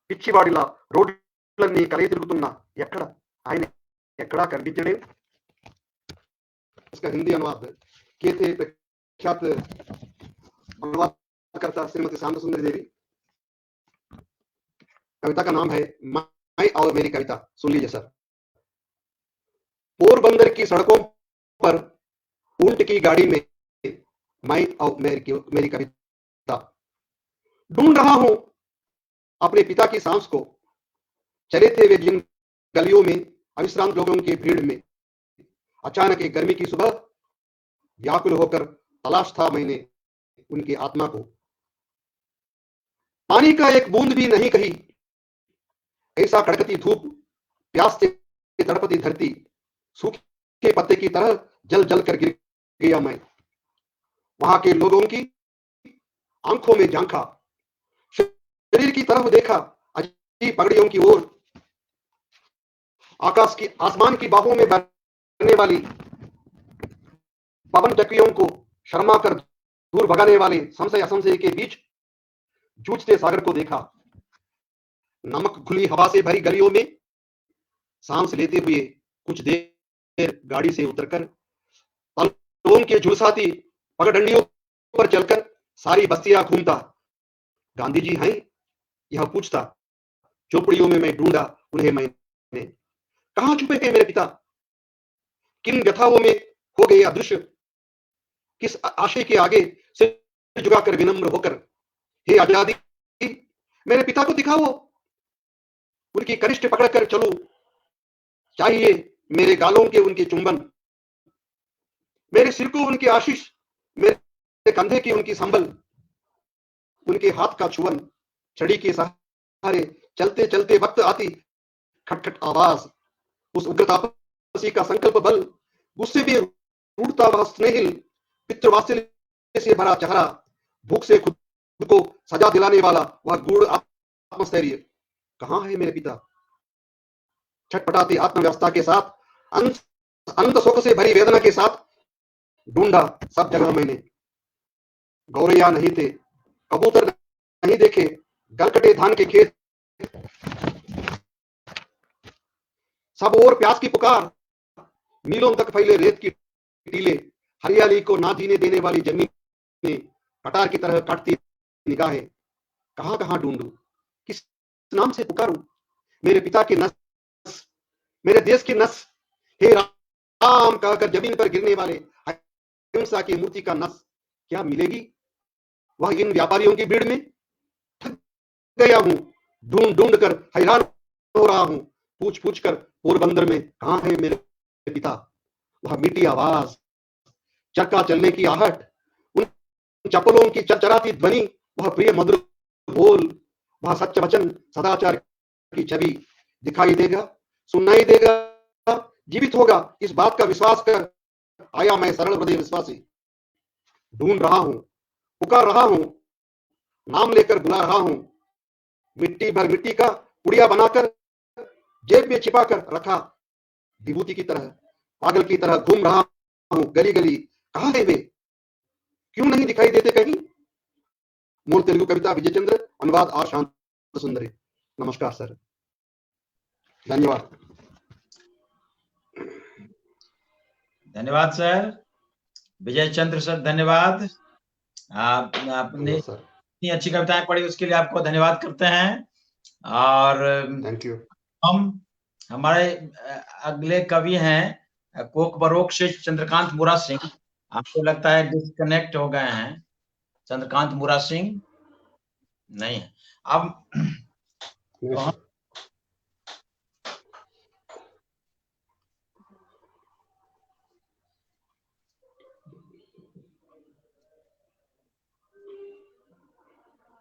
పిచ్చివాడిలా రోడ్లన్నీ కలయి తిరుగుతున్నా. ఎక్కడ ఆయన? ఎక్కడా కనిపించడే. इसका हिंदी अनुवाद किए थे प्रख्यात अनुवादकर्ता श्रीमती शांत सुंदरी देवी। कविता का नाम है मैं और मेरी कविता। सुन लीजिए सर। पोरबंदर की सड़कों पर ऊंट की गाड़ी में मैं और मेरी कविता। ढूंढ रहा हूं अपने पिता की सांस को। चले थे वे जिन गलियों में, अविश्रांत लोगों की भीड़ में। अचानक एक गर्मी की सुबह व्याकुल होकर तलाश था मैंने उनकी आत्मा को। पानी का एक बूंद भी नहीं कहीं। ऐसा कड़कती धूप, प्यास से तड़पती धरती, सूखे पत्ते की तरह जल जल कर गिर गया मैं। वहां के लोगों की आंखों में झांका, शरीर की तरफ देखा, अजीब पगड़ियों की ओर, आकाश की आसमान की बाहों में भरने वाली पवन चक्रियों को शर्मा कर दूर भगाने वाले संशय असंशय के बीच जूझते सागर को देखा। नमक घुली हवा से भरी गलियों में सांस लेते हुए कुछ देर गाड़ी से उतरकर तलवों के झुलसाती पगडंडियों पर चलकर सारी बस्तियां घूमता। गांधी जी हैं, यह पूछता। झोपड़ियों में मैं ढूंढा उन्हें मैंने। कहां छुपे थे मेरे पिता? किन व्यथाओं में हो गए अदृश्य? किस आशय के आगे सिर झुकाकर विनम्र होकर, हे आजादी, मेरे पिता को दिखाओ, उनकी कनिष्ठ पकड़कर चलो, चाहिए मेरे गालों के उनके चुंबन, मेरे मेरे सिर को उनकी आशीष, मेरे कंधे की उनकी संबल, उनके हाथ का छुअन, छड़ी के सहारे चलते चलते वक्त आती खटखट आवाज, उस उग्र तापसी का संकल्प बल, गुस्से में रूठता वह स्नेहिल, पितृवात्सल्य से भरा चेहरा, भूख से खुद को सजा दिलाने वाला वह गूढ़ आत्मस्थैर्य। कहाँ है मेरे पिता? छटपटाती आत्मव्यवस्था के साथ, अनंत शोक से भरी वेदना के साथ ढूंढा सब जगह मैंने। गौरैया नहीं थे, कबूतर नहीं देखे, गलकटे धान के खेत, सब और प्यास की पुकार, मीलों तक फैले रेत की टीले, हरियाली को ना जीने देने वाली जमीन कटार की तरह काटती निगाहें। कहां कहां ढूंढूं, किस नाम से पुकारूं? मेरे पिता की नस, मेरे देश की नस, हे राम कहकर जमीन पर गिरने वाले अहिंसा की मूर्ति का नस क्या मिलेगी वह इन व्यापारियों की भीड़ में? थक गया हूं, ढूंढ ढूंढ कर हैरान हो रहा हूं, पूछ पूछ कर पोरबंदर में कहां है मेरे पिता? वह मीठी आवाज, चरखा चलने की आहट, उन चप्पलों की चरचराती ध्वनि, वह प्रिय मधुर बोल, वह सत्य वचन, सदाचार की छवि दिखाई देगा, सुनाई देगा, जीवित होगा, इस बात का विश्वास कर आया मैं सरल हृदय विश्वासी। ढूंढ रहा हूं, पुकार रहा हूं, नाम लेकर बुला रहा हूं, मिट्टी भर मिट्टी का पुड़िया बनाकर जेब में छिपा कर रखा विभूति की तरह, पागल की तरह घूम रहा हूं गली गली। कहां है वे? क्यों नहीं दिखाई देते कहीं? मूल तेलुगु कविता विजय चंद्र, अनुवाद are शांत सुंदरी। नमस्कार सर, धन्यवाद। धन्यवाद सर, विजय चंद्र सर, धन्यवाद। आप आपने इतनी अच्छी कविताएं पढ़ी, उसके लिए आपको धन्यवाद करते हैं। और thank you. हम हमारे अगले कवि हैं कोक बरोक से चंद्रकांत मुरा सिंह। आपको लगता है डिस्कनेक्ट हो गए हैं चंद्रकांत मुरा सिंह? नहीं है अब। तो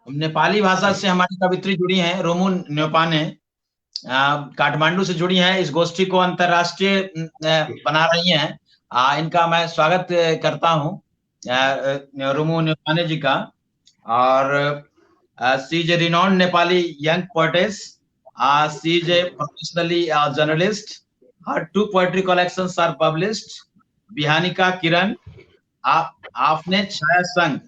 नेपाली भाषा से हमारी कवित्री जुड़ी हैं रोमू न्योपाने, काठमांडू से जुड़ी हैं, इस गोष्ठी को अंतरराष्ट्रीय बना रही हैं। इनका मैं स्वागत करता हूं रोमू न्योपाने जी का। और she is a renowned Nepali young poetess, she is a professionally journalist. Her two poetry collections are published, Bihanika Kiran, Aafne Chhaya Sang,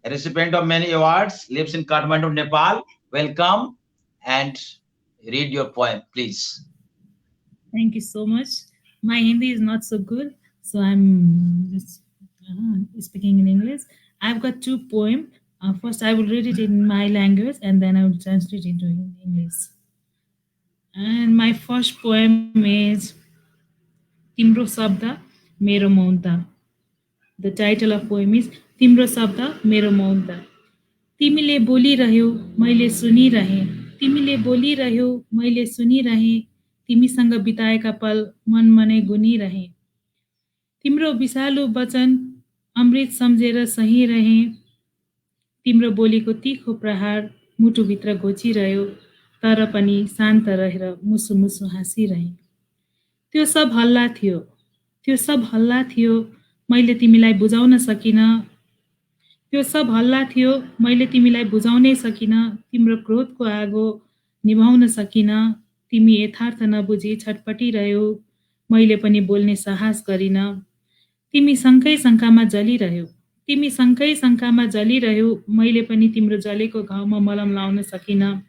recipient of many awards, lives in Kathmandu, Nepal. Welcome and read your poem, please. Thank you so much. My Hindi is not so good, so I'm just speaking in English. I've got two poems. First, I will read it in my language and then I will translate it into English. And my first poem is Timro Sabda Mero Maunta. The title of poem is Timro Sabda Mero Maunta. तिमीले बोलिरह्यौ मैले सुनिरहेँ, तिमीले बोलिरह्यौ मैले सुनिरहेँ, तिमीसँग बिताएका पल मनमनै गुनिरहेँ, तिम्रो विषालु वचन अमृत सम्झेर सहिरहेँ, तिम्रो बोलीको तीखो प्रहार मुटुभित्र घोचिरह्यो, तर पनि शान्त रहेर मुसु मुसु हाँसिरहेँ। त्यो सब हल्ला थियो, त्यो सब हल्ला थियो, मैले तिमीलाई बुझाउन सकिनँ, त्यो सब हल्ला थियो, मैले तिमीलाई बुझाउनै सकिनँ, तिम्रो क्रोधको आगो निभाउन सकिनँ, तिमी यथार्थ नबुझी छटपटिरह्यौ, मैले पनि बोल्ने साहस गरिनँ, तिमी शङ्कै शङ्कामा जलिरह्यौ, तिमी शङ्कै शङ्कामा जलिरह्यौ, मैले पनि तिम्रो जलेको घाउमा मलम लाउन सकिनँ,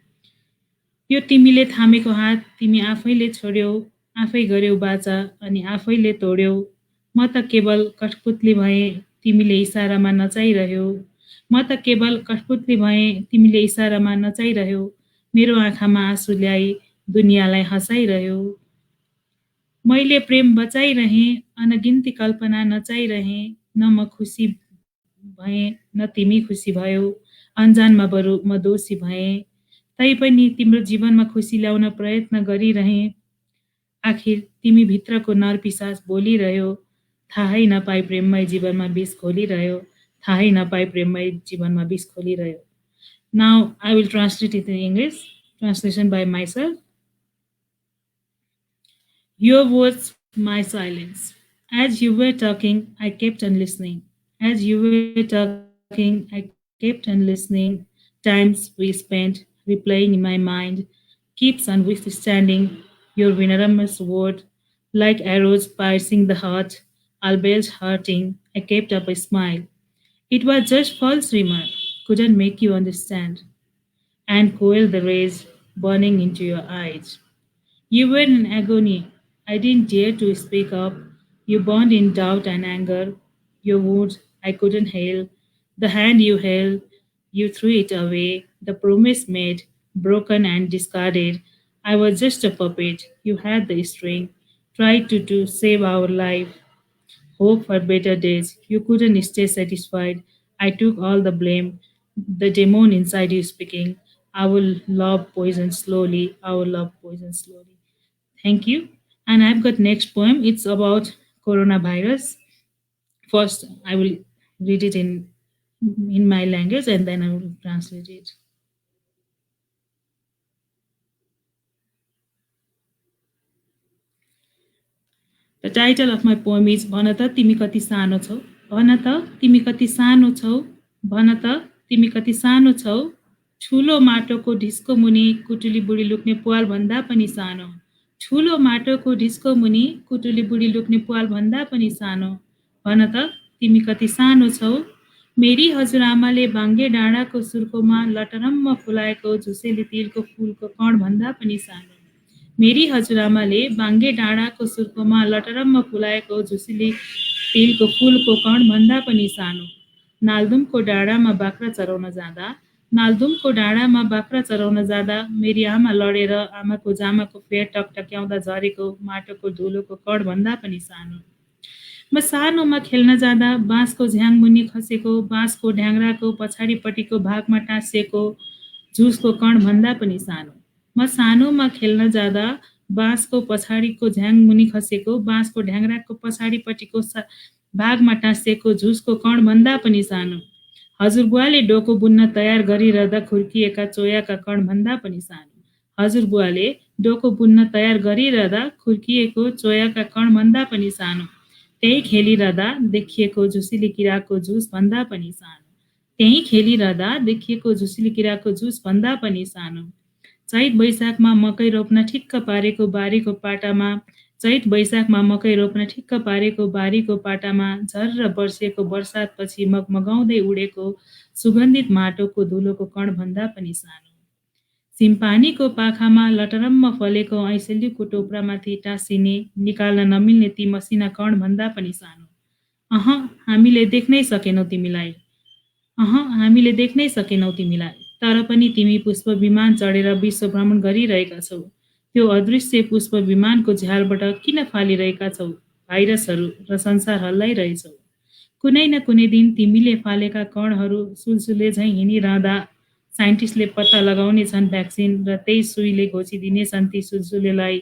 यो तिमीले थामेको हात तिमी आफैले छोड्यौ, आफै गर्यौ बाचा अनि आफैले तोड्यौ, म त केवल कठपुतली भएँ, तिमीले इसारामा नचाहिरह्यौ, म त केवल कठपुतली भएँ, तिमीले इसारामा नचाहिरह्यौ, मेरो आँखामा आँसु ल्याई दुनियाँलाई हँसाइरह्यौ, मैले प्रेम बचाइरहेँ, अनगिन्ती कल्पना नचाहिरहेँ, न म खुसी भएँ न तिमी खुसी भयौ, अन्जानमा बरु म दोषी भएँ, तैपनि तिम्रो जीवनमा खुसी ल्याउन प्रयत्न गरिरहेँ, आखिर तिमी भित्रको नरपिशाच बोलिरह्यो, थाहै नपाई प्रेममय जीवनमा विष घोलिरह्यो, थाहै नपाई प्रेममय जीवनमा विष खोलिरह्यो। Now I will translate it in English, translation by myself. Your words, my silence. As you were talking, I kept on listening. As you were talking, I kept on listening. Times we spent replaying in my mind keeps on withstanding your venomous word like arrows piercing the heart, albeit hurting. I kept up a smile. It was just false remark, couldn't make you understand, and coil the rays burning into your eyes. You were in agony. I didn't dare to speak up. You burned in doubt and anger. Your wounds I couldn't heal. The hand you held, you threw it away. The promise made, broken and discarded. I was just a puppet. You had the string. Tried to save our life. Hope for better days. You couldn't stay satisfied. I took all the blame. The demon inside you speaking. I will love poison slowly. I will love poison slowly. Thank you. And I've got next poem. It's about coronavirus. First, I will read it in my language and then I will translate it. The title of my poem is भन त तिमी कति सानो छौ, भन त तिमी कति सानो छौ, भन त तिमी कति सानो छौ, ठुलो माटोको ढिस्को मुनि कुटुली बुढी लुक्ने पुवाल भन्दा पनि सानो, ठुलो माटोको ढिस्को मुनि कुटुली बुढी लुक्ने पुवाल भन्दा पनि सानो, भन त तिमी कति सानो छौ। मेरी हजुरआमाले बाङ्गे डाँडाको सुर्कोमा लटरम्म फुलाएको झुसेली तिलको फुलको कण भन्दा पनि सानो, मेरी हजुरआमाले बाङ्गे डाँडाको सुर्कोमा लटरम्म फुलाएको झुसेली तिलको फुलको कण भन्दा पनि सानो। नालदुमको डाँडामा बाख्रा चराउन जाँदा, नालदुमको डाँडामा बाख्रा चराउन जाँदा मेरी आमा लडेर आमाको जामाको फेर टकटक्याउँदा झरेको माटोको धुलोको कण भन्दा पनि सानो। म सानोमा खेल्न जाँदा बाँसको झ्याङ मुनि खसेको बाँसको ढ्याङ्ग्राको पछाडिपट्टिको भागमा टाँसिएको झुसको कण भन्दा पनि सानो। म सानोमा खेल्न जाँदा बाँसको पछाडिको झ्याङ मुनि खसेको बाँसको ढ्याङ्ग्राको पछाडिपट्टिको भागमा टाँसिएको झुसको कण भन्दा पनि सानो। हजुरबुवाले डोको बुन्न तयार गरिरहँदा खुर्किएका चोयाका कण भन्दा पनि सानो, हजुरबुवाले डोको बुन्न तयार गरिरहँदा खुर्किएको चोयाका कण भन्दा पनि सानो। त्यही खेलिरहँदा देखिएको झुसिली किराको झुस भन्दा पनि सानो, त्यही खेलिरहँदा देखिएको झुसिली किराको झुस भन्दा पनि सानो। चैत वैशाखमा मकै रोप्न ठिक्क पारेको बारीको पाटामा, चैत वैशाखमा मकै रोप्न ठिक्क पारेको बारीको पाटामा झर्र बर्सेको बर्सातपछि मगमगाउँदै उडेको सुगन्धित माटोको धुलोको कण भन्दा पनि सानो। सिम्पानीको पाखामा लटरम्म फलेको ऐसेलीको टोप्रामाथि टाँसिने निकाल्न नमिल्ने ती मसिना कण भन्दा पनि सानो। अह हामीले देख्नै सकेनौ तिमीलाई, अह हामीले देख्नै सकेनौ तिमीलाई, तर पनि तिमी पुष्प विमान चढेर विश्व भ्रमण गरिरहेका छौ। त्यो अदृश्य पुष्प विमानको झ्यालबाट किन फालिरहेका छौ भाइरसहरू र संसार हल्लाइरहेछौ। कुनै न कुनै दिन तिमीले फालेका कणहरू सुलसुले झैँ हिँडिरहँदा साइन्टिस्टले पत्ता लगाउनेछन् भ्याक्सिन र त्यही सुईले घोचिदिनेछन् ती सुलसुलेलाई,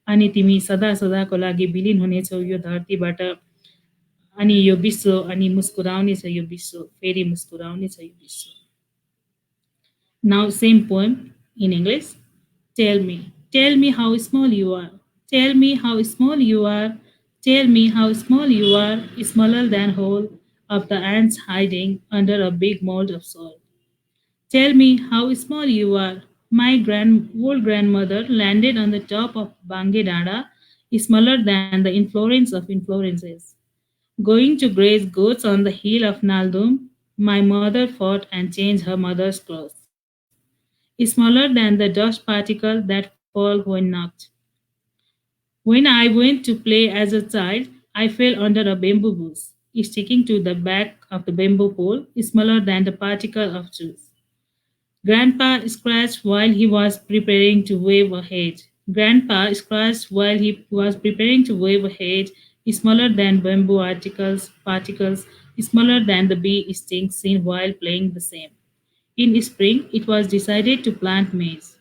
अनि तिमी सदा सदाको लागि विलिन हुनेछौ यो धरतीबाट अनि यो विश्व, अनि मुस्कुराउनेछ यो विश्व, फेरि मुस्कुराउनेछ यो विश्व। Now same poem in English. Tell me, tell me how small you are. Tell me how small you are. Tell me how small you are, smaller than whole of the ants hiding under a big mold of soil. Tell me how small you are. My old grandmother landed on the top of Bange Dada, smaller than the inflorescence of inflorescences. Going to graze goats on the hill of Naldum, my mother fought and changed her mother's clothes. Smaller than the dust particle that fall when knocked. When I went to play as a child, I fell under a bamboo bush, sticking to the back of the bamboo pole, smaller than the particle of juice. Grandpa scratched while he was preparing to wave a hedge. Grandpa scratched while he was preparing to wave a hedge, smaller than bamboo particles, smaller than the bee sting seen while playing the same. In spring, it was decided to plant maize.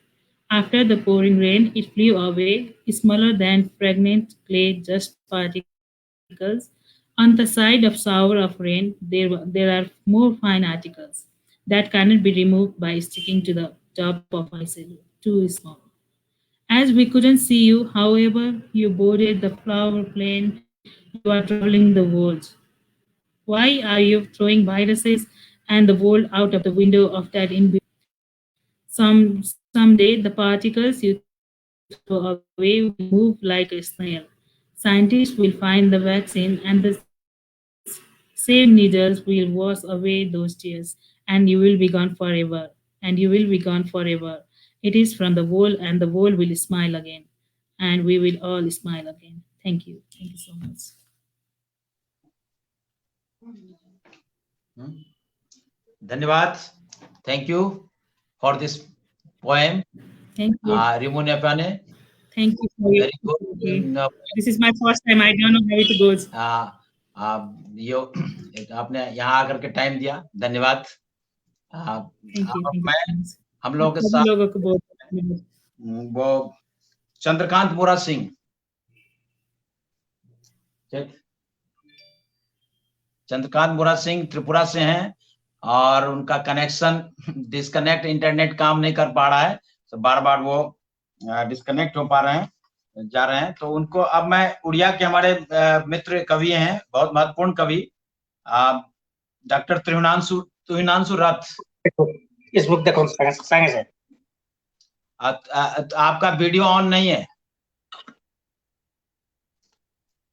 After the pouring rain, it flew away, smaller than fragrant clay dust particles On the side of shower of rain, there are more fine articles that cannot be removed by sticking to the top of my cell, too small. As we couldn't see you, however, you boarded the flower plane, you are traveling the world. Why are you throwing viruses and the world out of the window of that in someday the particles you throw away will move like a snail. Scientists will find the vaccine and the same needles will wash away those tears, and you will be gone forever. And you will be gone forever. It is from the world, and the world will smile again, and we will all smile again. Thank you. Thank you so much. धन्यवाद. Thank you for this poem. Thank you. Rimu Neupane. Thank you for your Very good. This is my first time. I don't know how it goes. यो आपने यहाँ आकर के time दिया, धन्यवाद. Thank you. Thank मैं you. हम लोगों के सभी साथ लोगों को बहुत धन्यवाद. वो चंद्रकांत मुरा सिंह, ठीक, चंद्रकांत मुरा सिंह त्रिपुरा से हैं और उनका कनेक्शन डिस्कनेक्ट, इंटरनेट काम नहीं कर पा रहा है, तो बार बार वो डिस्कनेक्ट हो पा रहे हैं, जा रहे हैं। तो उनको अब मैं उड़िया के हमारे मित्र कवि हैं, बहुत महत्वपूर्ण कवि, डॉक्टर तुहिनांशु रथ। इस बुक देखो संगे। आपका वीडियो ऑन नहीं है।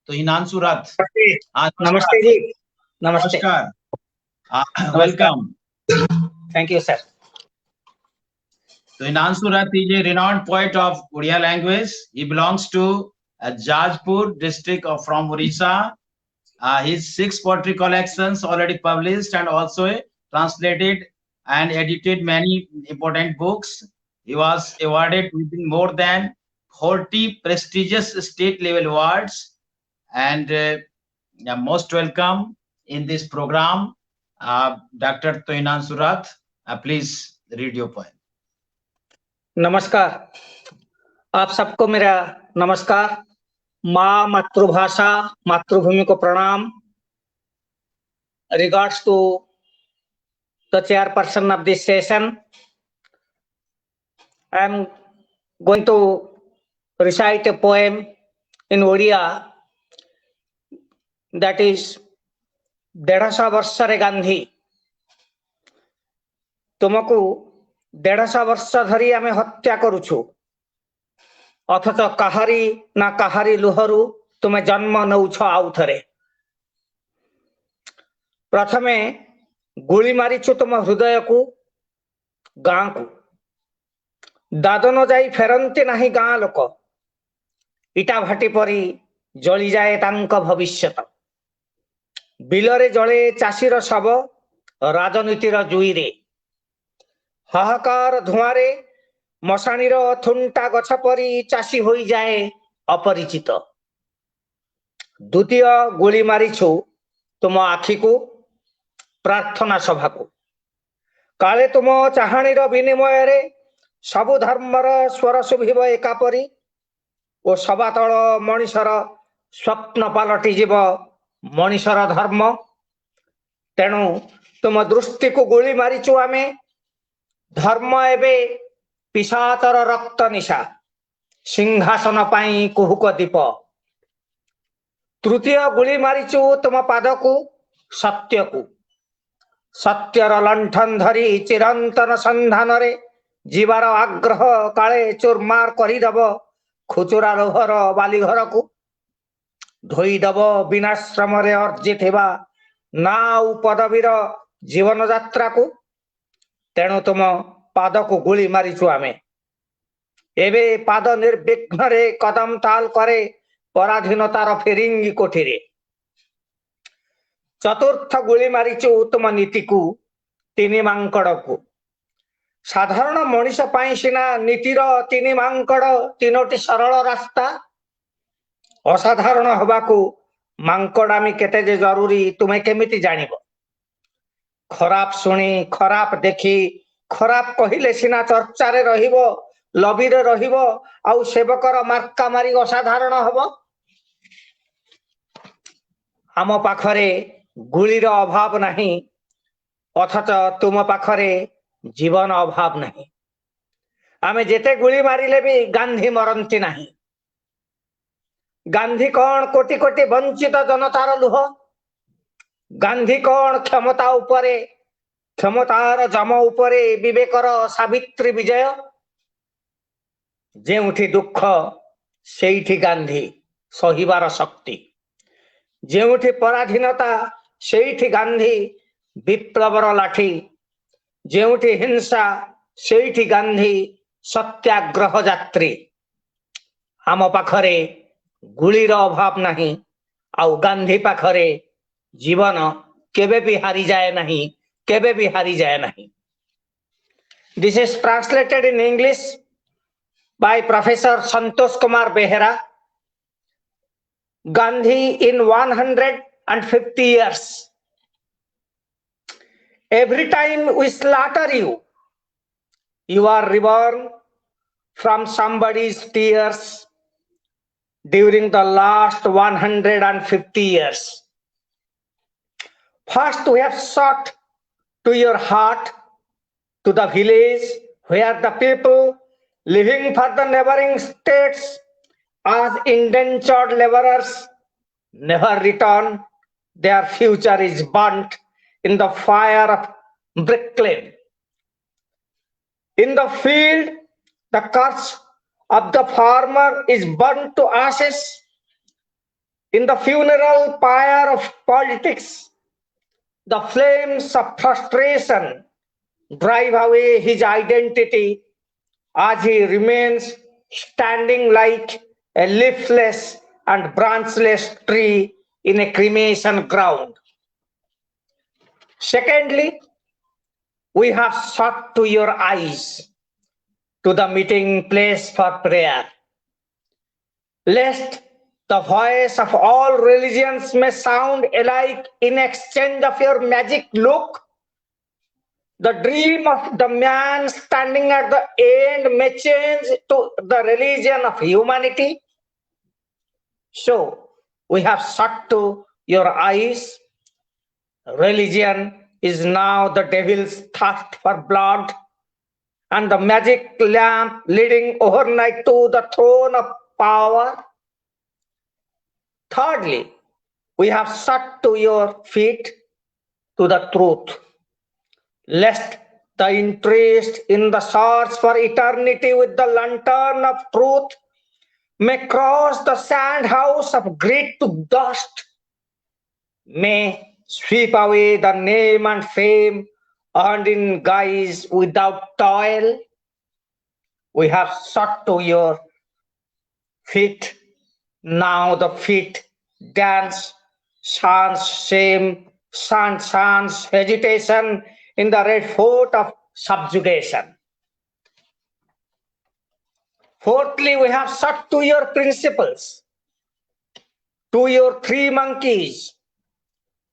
तुहिनांशु रथ। नमस्ते जी। नमस्ते। नमस्कार, welcome. Thank you sir. Tuhinanshu Rath is a renowned poet of Odia language. He belongs to Jajpur district of from Orissa. His 6 poetry collections already published and also translated and edited many important books. He was awarded with more than 40 prestigious state level awards, and most welcome in this program, Dr. Tuhinanshu Rath. Please read your poem. नमस्कार, आप सबको मेरा नमस्कार। माँ मातृभाषा मातृभूमि को प्रणाम। Regards to the chairperson of this session, I am going to recite a poem in Odia, that is 150 ବର୍ଷରେ ଗାନ୍ଧୀ। ତୁମକୁ 150 ବର୍ଷ ଧରି ଆମେ ହତ୍ୟା କରୁଛୁ, ଅଥଚ କାହାରି ନା କାହାରି ଲୁହରୁ ତୁମେ ଜନ୍ମ ନେଉଛ ଆଉ ଥରେ। ପ୍ରଥମେ ଗୁଳି ମାରିଛୁ ତୁମ ହୃଦୟକୁ, ଗାଁକୁ। ଦାଦନ ଯାଇ ଫେରନ୍ତି ନାହିଁ ଗାଁ ଲୋକ, ଇଟା ଭାଟି ପରି ଜଳିଯାଏ ତାଙ୍କ ଭବିଷ୍ୟତ। ବିଲରେ ଜଳେ ଚାଷୀର ଶବ ରାଜନୀତିର ଜୁଇରେ। ହାହାକାର ଧୂଆଁରେ ମଶାଣିର ଥୁଣ୍ଟା ଗଛ ପରି ଚାଷୀ ହୋଇଯାଏ ଅପରିଚିତ। ଦ୍ୱିତୀୟ ଗୁଳି ମାରିଛୁ ତୁମ ଆଖିକୁ, ପ୍ରାର୍ଥନା ସଭାକୁ। କାଳେ ତୁମ ଚାହାଣୀର ବିନିମୟରେ ସବୁ ଧର୍ମର ସ୍ୱର ଶୁଭିବ ଏକାପରି ଓ ସବାତଳ ମଣିଷର ସ୍ୱପ୍ନ ପାଲଟିଯିବ ମଣିଷର ଧର୍ମ। ତେଣୁ ତୁମ ଦୃଷ୍ଟିକୁ ଗୁଳି ମାରିଛୁ ଆମେ। ଧର୍ମ ଏବେ ପିଶାଚର ରକ୍ତ ନିଶା, ସିଂହାସନ ପାଇଁ କୁହୁକ ଦୀପ। ତୃତୀୟ ଗୁଳି ମାରିଛୁ ତୁମ ପାଦକୁ, ସତ୍ୟକୁ। ସତ୍ୟର ଲଣ୍ଠନ ଧରି ଚିରନ୍ତନ ସନ୍ଧାନରେ ଯିବାର ଆଗ୍ରହ କାଳେ ଚୁରମାର କରିଦବ ଖୁଚୁରା ଲୋହର ବାଲିଘରକୁ, ଧୋଇଦବ ବିନାଶ୍ରମରେ ଅର୍ଜିଥିବା ନା ଆଉ ପଦବୀର ଜୀବନ ଯାତ୍ରାକୁ। ତେଣୁ ତୁମ ପାଦକୁ ଗୁଳି ମାରିଛୁ ଆମେ। ଏବେ ପାଦ ନିର୍ବିଘ୍ନରେ କଦମ ତାଲ କରେ ପରାଧୀନତାର ଫିରିଙ୍ଗି କୋଠିରେ। ଚତୁର୍ଥ ଗୁଳି ମାରିଛୁ ତୁମ ନୀତିକୁ, ତିନି ମାଙ୍କଡକୁ। ସାଧାରଣ ମଣିଷ ପାଇଁ ସିନା ନୀତିର ତିନି ମାଙ୍କଡ ତିନୋଟି ସରଳ ରାସ୍ତା, ଅସାଧାରଣ ହବାକୁ ମାଙ୍କଡାମି କେତେ ଯେ ଜରୁରୀ ତୁମେ କେମିତି ଜାଣିବ? ଖରାପ ଶୁଣି, ଖରାପ ଦେଖି, ଖରାପ କହିଲେ ସିନା ଚର୍ଚ୍ଚାରେ ରହିବ, ଲବିରେ ରହିବ, ଆଉ ସେବକର ମାର୍କା ମାରି ଅସାଧାରଣ ହବ। ଆମ ପାଖରେ ଗୁଳିର ଅଭାବ ନାହିଁ, ଅଥଚ ତୁମ ପାଖରେ ଜୀବନ ଅଭାବ ନାହିଁ। ଆମେ ଯେତେ ଗୁଳି ମାରିଲେ ବି ଗାନ୍ଧୀ ମରନ୍ତି ନାହିଁ। ଗାନ୍ଧୀ କଣ କୋଟି କୋଟି ବଞ୍ଚିତ ଜନତାର ଲୁହ? ଗାନ୍ଧୀ କଣ କ୍ଷମତା ଉପରେ, କ୍ଷମତାର ଯମ ଉପରେ ବିବେକର ସାବିତ୍ରୀ ବିଜୟ? ଯେଉଁଠି ଦୁଃଖ ସେଇଠି ଗାନ୍ଧୀ, ସହିବାର ଶକ୍ତି। ଯେଉଁଠି ପରାଧୀନତା ସେଇଠି ଗାନ୍ଧୀ, ବିପ୍ଳବର ଲାଠି। ଯେଉଁଠି ହିଂସା ସେଇଠି ଗାନ୍ଧୀ, ସତ୍ୟାଗ୍ରହ ଯାତ୍ରୀ। ଆମ ପାଖରେ ଗୁଳିର ଅଭାବ ନାହିଁ, ଆଉ ଗାନ୍ଧୀ ପାଖରେ ଜୀବନ କେବେ ବି ହାରିଯାଏ ନାହିଁ, କେବେ ବି ହାରିଯାଏ ନାହିଁ। This is translated in English by Professor Santosh Kumar Behera. Gandhi in 150 years. Every time we slaughter you, you are reborn from somebody's tears during the last 150 years. First, we have sought to your heart, to the village where the people living for the neighboring states as indentured laborers never return. Their future is burnt in the fire of brick kiln. In the field, the curse of the farmer is burnt to ashes. In the funeral pyre of politics, the flames of frustration drive away his identity as he remains standing like a leafless and branchless tree in a cremation ground. Secondly, we have sought to your eyes, to the meeting place for prayer, lest the voice of all religions may sound alike in exchange of your magic look. The dream of the man standing at the end may change to the religion of humanity. So we have sought to your eyes. Religion is now the devil's thirst for blood, and the magic lamp leading overnight to the throne of power. Thirdly, we have sought to your feet, to the truth, lest the interest in the search for eternity with the lantern of truth may cross the sand house of greed to dust, may sweep away the name and fame earned in guise without toil. We have sought to your feet. Now the feet dance, sans shame, sans hesitation in the red fort of subjugation. Fourthly, we have sought to your principles, to your three monkeys.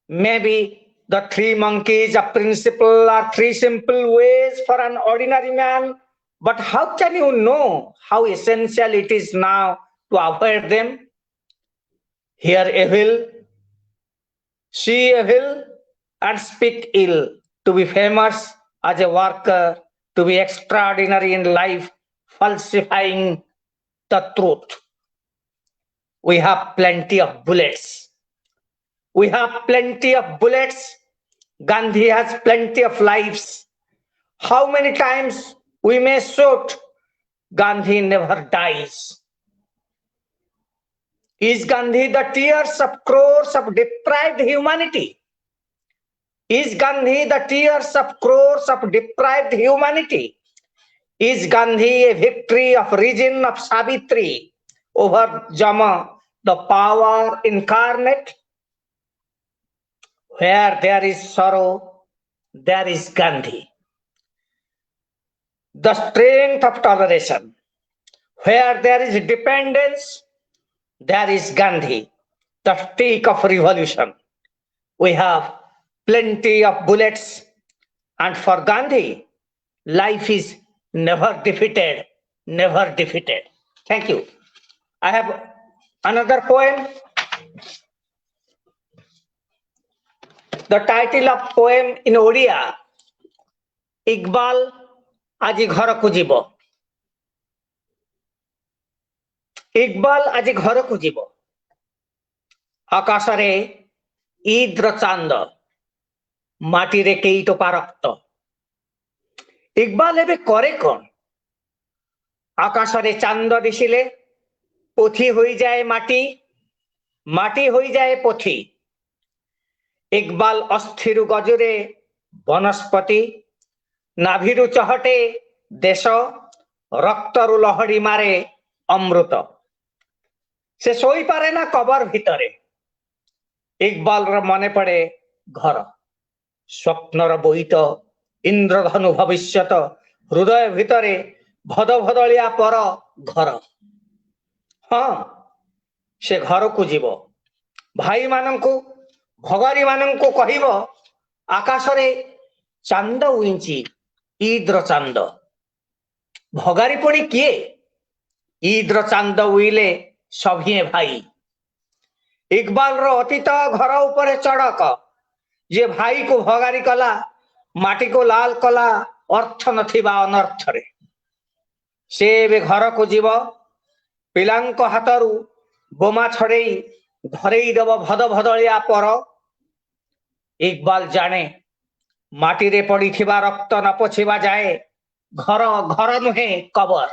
Maybe the three monkeys of principle are three simple ways for an ordinary man, but how can you know how essential it is now to avoid them? Hear evil, see evil, and speak ill, to be famous as a worker, to be extraordinary in life, falsifying the truth. We have plenty of bullets. We have plenty of bullets. Gandhi has plenty of lives. How many times we may shoot, Gandhi never dies. Is Gandhi the tears of crores of deprived humanity? Is Gandhi the tears of crores of deprived humanity? Is Gandhi a victory of region of Savitri over Jama, the power incarnate? Where there is sorrow, there is Gandhi. The strength of toleration. Where there is dependence, there is Gandhi, the stick of revolution. We have plenty of bullets, and for Gandhi, life is never defeated, never defeated. Thank you. I have another poem. The title of poem in Odia, Iqbal ଆଜି ଘରକୁ ଯିବ। ଇକବାଲ ଆଜି ଘରକୁ ଯିବ। ଆକାଶରେ ଇଦ୍ର ଚାନ୍ଦ, ମାଟିରେ କେଇ ଟୋପା ରକ୍ତ। ଇକବାଲ ଏବେ କରେ କଣ? ଆକାଶରେ ଚାନ୍ଦ ଦିଶିଲେ ପୋଥି ହୋଇଯାଏ ମାଟି, ମାଟି ହୋଇଯାଏ ପୋଥି। ଇକବାଲ ଅସ୍ଥିରୁ ଗଜୁରେ ବନସ୍ପତି, ନାଭିରୁ ଚହଟେ ଦେଶ, ରକ୍ତରୁ ଲହଡି ମାରେ ଅମୃତ। ସେ ଶୋଇପାରେ ନା କବର ଭିତରେ। ଇକବାଲର ମନେ ପଡେ ଘର, ସ୍ୱପ୍ନର ବୋଇତ, ଇନ୍ଦ୍ରଧନୁ ଭବିଷ୍ୟତ, ହୃଦୟ ଭିତରେ ଭଦଭଦଳିଆ ପର ଘର। ହଁ, ସେ ଘରକୁ ଯିବ, ଭାଇମାନଙ୍କୁ ଭଗାରୀ ମାନଙ୍କୁ କହିବ ଆକାଶରେ ଚାନ୍ଦ ଉଇଁଚି, ଇଦ୍ର ଚାନ୍ଦ। ଭଗାରୀ ପୁଣି କିଏ? ଇଦ୍ର ଚାନ୍ଦ ଉଇଲେ ସଭିଏଁ ଭାଇ। ଇକବାଲର ଅତୀତ ଘର ଉପରେ ଚଡକ, ଯିଏ ଭାଇକୁ ଭଗାରୀ କଲା, ମାଟିକୁ ଲାଲ କଲା ଅର୍ଥ ନଥିବା ଅନର୍ଥରେ। ସେ ଏବେ ଘରକୁ ଯିବ, ପିଲାଙ୍କ ହାତରୁ ବୋମା ଛଡେଇ ଧରେଇ ଦେବ ଭଦ ଭଦଳିଆ ପର। ଇକବାଲ ଜାଣେ ମାଟିରେ ପଡିଥିବା ରକ୍ତ ନ ପୋଛିବା ଯାଏ ଘର ଘର ନୁହେଁ କବର।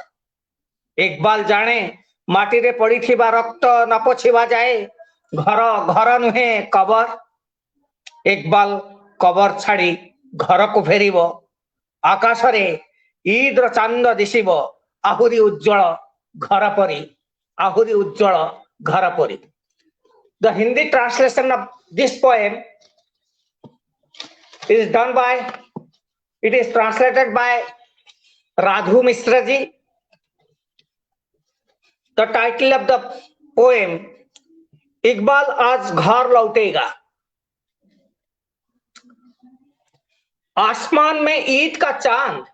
ଇକବାଲ ଜାଣେ ମାଟିରେ ପଡିଥିବା ରକ୍ତ ନ ପୋଛିବା ଯାଏ ଘର ଘର ନୁହେଁ କବର। ଇକବାଲ କବର ଛାଡି ଘରକୁ ଫେରିବ, ଆକାଶରେ ଇଦ୍ର ଚାନ୍ଦ ଦିଶିବ ଆହୁରି ଉଜ୍ଜଳ ଘର ପରି, ଆହୁରି ଉଜ୍ଜଳ ଘର ପରି। The Hindi translation of this poem is done by, it is translated by Radhu Mishra ji. The title of the poem, Iqbal आज घर लौटेगा। आसमान में ईद का चांद,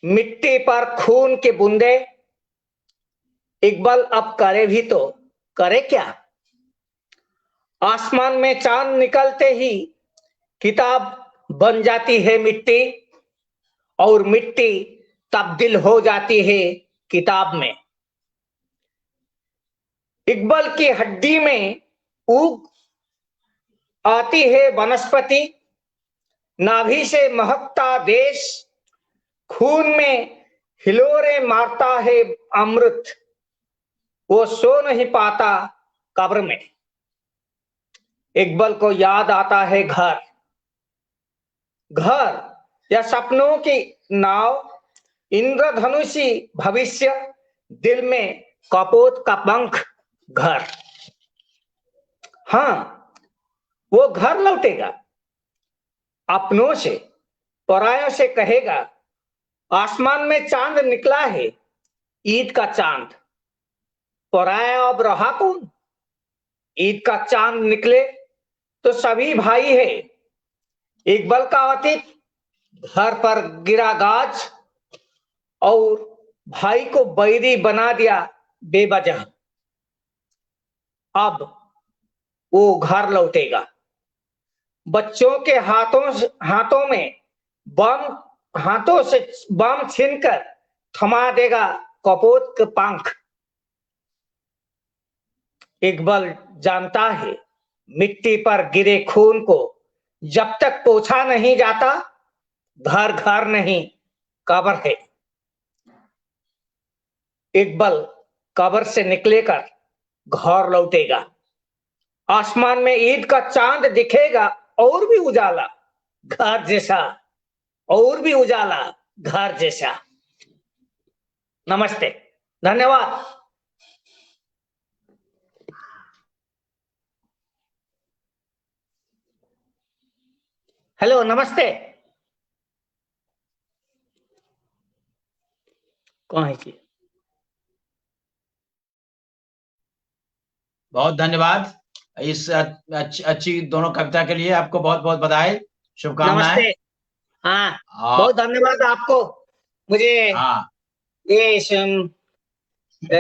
मिट्टी पर खून के बूंदे। इकबाल अब करे भी तो करे क्या? आसमान में चांद निकलते ही किताब बन जाती है मिट्टी, और मिट्टी तब्दील हो जाती है किताब में। इकबाल की हड्डी में उग आती है वनस्पति, नाभि से महकता देश, खून में हिलोरे मारता है अमृत, वो सो नहीं पाता कब्र में। इकबाल को याद आता है घर, घर या सपनों की नाव, इंद्रधनुषी भविष्य, दिल में कपोत का पंख घर। हाँ, वो घर लौटेगा, अपनों से परायों से कहेगा आसमान में चांद निकला है, ईद का चांद। पराया अब रहा कौन? ईद का चांद निकले तो सभी भाई है। इकबाल का अतीत घर पर गिरा गाज, और भाई को बैरी बना दिया बेवजह। अब वो घर लौटेगा, बच्चों के हाथों में बम, हाथों से बम छीनकर थमा देगा कपोत के पंख। इकबाल जानता है मिट्टी पर गिरे खून को जब तक पोछा नहीं जाता, घर घर नहीं कब्र है। इकबाल कब्र से निकलेकर घर लौटेगा, आसमान में ईद का चांद दिखेगा और भी उजाला घर जैसा, और भी उजाला घर जैसा। नमस्ते, धन्यवाद। हेलो, नमस्ते। कौन है जी? बहुत धन्यवाद इस अच्छी दोनों कविता के लिए, आपको बहुत बहुत बधाई, शुभकामनाएं। नमस्ते। हाँ, बहुत धन्यवाद आपको, मुझे ये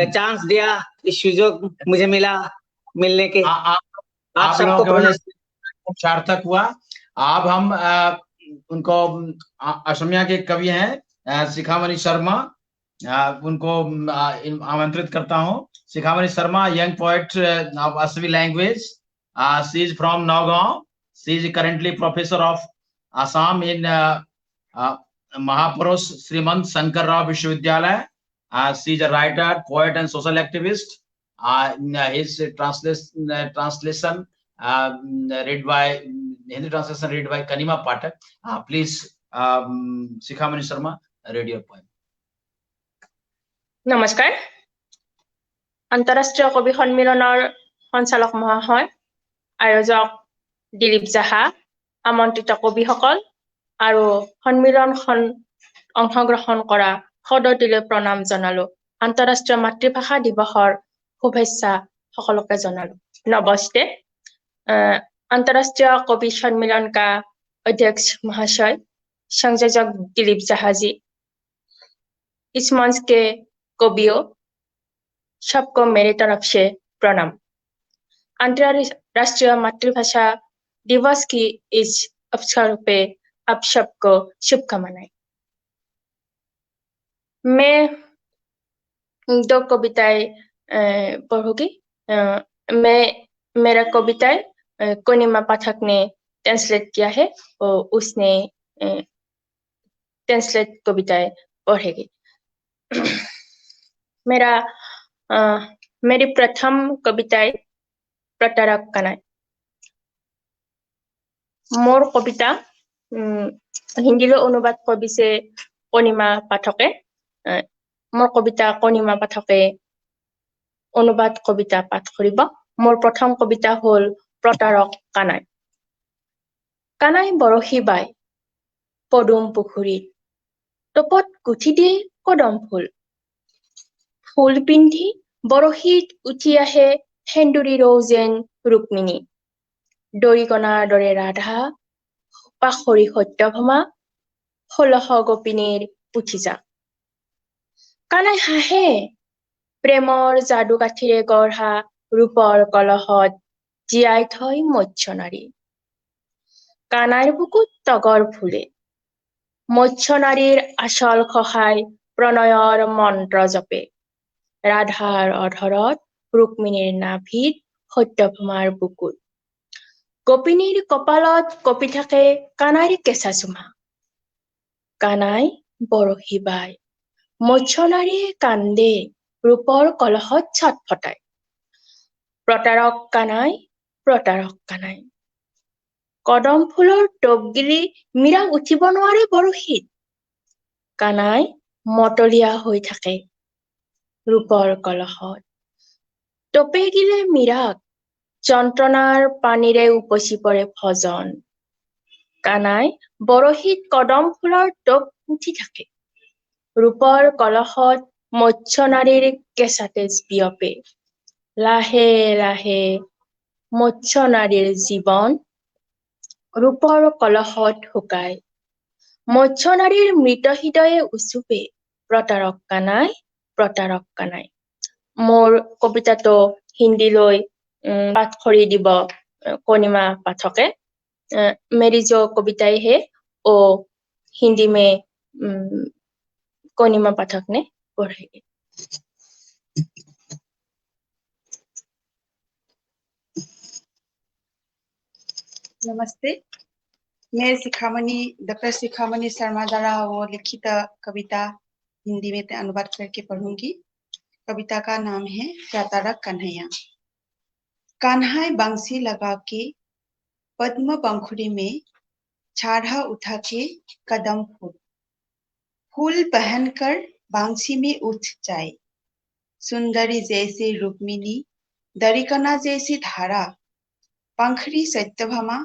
चांस दिया, इस सुजोग मुझे मिला मिलने के। आप सबको सार्थक हुआ। अब हम उनको असमिया के कवि हैं शिखामणि शर्मा, उनको आमंत्रित करता हूँ। Shikhamani Sharma, young poet of Asami language, she is from Nagaon. She is currently professor of Assam in Mahapurush Srimant Shankar Rao Vishwavidyalaya. She is a writer, poet and social activist. His translation read by Hindi translation read by Kanima Pathak. Please, Shikhamani Sharma, read your poem. নমস্কাৰ। আন্তঃৰাষ্ট্ৰীয় কবি সন্মিলনৰ সঞ্চালক মহাশয়, আয়োজক দিলীপ জাহা, আমন্ত্ৰিত কবিসকল আৰু সন্মিলনখন অংশগ্ৰহণ কৰা সদতিলৈ প্ৰণাম জনালো। আন্তঃৰাষ্ট্ৰীয় মাতৃভাষা দিৱসৰ শুভেচ্ছা সকলোকে জনালো। नमस्ते। अंतर्राष्ट्रीय कवि सम्मेलन का अध्यक्ष महाशय, संयोजक दिलीप जहाजी, इस मंच के कवियों सबको मेरे तरफ से प्रणाम। अंतर्राष्ट्रीय मातृभाषा दिवस की इस अवसर पे आप सबको शुभकामनाएं। मैं दो कविताएं पढ़ूंगी। मैं मेरा कविताएं कोनिमा पाठक ने ट्रांसलेट किया है और उसने ट्रांसलेट कविताएं पढ़ेगी। मेरा मेरी प्रथम कविताएं प्रतारक कानाई। মোৰ কবিতা হিন্দীলৈ অনুবাদ কৰিছে কনিমা পাঠকে। মোৰ কবিতা কনিমা পাঠকে অনুবাদ কবিতা পাঠ কৰিব। মোৰ প্ৰথম কবিতা হ'ল প্ৰতাৰক কানাই। কানাই বৰশী বাই পদুম পুখুৰীত, টোপত গুঠি দিয়ে কদম ফুল। ফুল পিন্ধি বৰশীত উঠি আহে সেন্দুৰী ৰৌ যেন ৰুক্মিণী, দৰিকণাৰ দৰে ৰাধা, পাখৰি সত্যভামা, ষোলশ গোপিনীৰ পুথিজাক। কানাই হাঁহে প্ৰেমৰ যাদুকাঠিৰে গঢ়া ৰূপৰ কলহত জীয়াই থয় মৎস্য নাৰী। কানাইৰ বুকুত তগৰ ফুলে, মৎস্য নাৰীৰ আচল খহাই প্ৰণয়ৰ মন্ত্ৰ জপে। ৰাধাৰ অধৰত, ৰুক্মিণীৰ নাভিত, সত্যভামাৰ বুকুত, গোপিনীৰ কপালত কঁপি থাকে কানাইৰ কেঁচা চুমা। কানাই বৰশী বাই, মৎস্য নাৰীয়ে কান্দে, ৰূপৰ কলহত ছটফটায়। প্ৰতাৰক কানাই, প্ৰতাৰক কানাই। কদম ফুলৰ টোপ গিলি মীৰা উঠিব নোৱাৰে বৰশীত। কানাই মতলীয়া হৈ থাকে ৰূপৰ কলহত। টোপে গিলে মীৰাক যন্ত্ৰণাৰ পানীৰে উপচি পৰে ভজন। কানাই বৰশীত কদম ফুলৰ টোপ উঠি থাকে, ৰূপৰ কলহত মৎস্য নাৰীৰ কেঁচা তেজ বিয়পে। লাহে লাহে মৎস্য নাৰীৰ জীৱন ৰূপৰ কলহত শুকায়। মৎস্য নাৰীৰ মৃত হৃদয়ে উচুপে, প্ৰতাৰক কানাই, প্ৰতাৰক কানাই। মোৰ কবিতাটো হিন্দীলৈ পাঠ কৰি দিব কনিমা পাঠকে। मेरी जो कविताएं है वो हिंदी में कोनिमा पाठक ने पढ़ेगी। नमस्ते। मैं शिखामणि, डॉक्टर शिखामणि शर्मा द्वारा वो लिखित कविता हिंदी में अनुवाद करके पढ़ूंगी। कविता का नाम है प्रतारक कन्हैया। कान्हाई बंसी लगा के पद्म पंखुड़ी में छाड़ा उठा के कदम फूल, फूल पहनकर बांसी में उठ जाए। सुंदरी जैसे रुक्मिणी, दरिकना जैसी धारा, पंखड़ी सत्यभामा,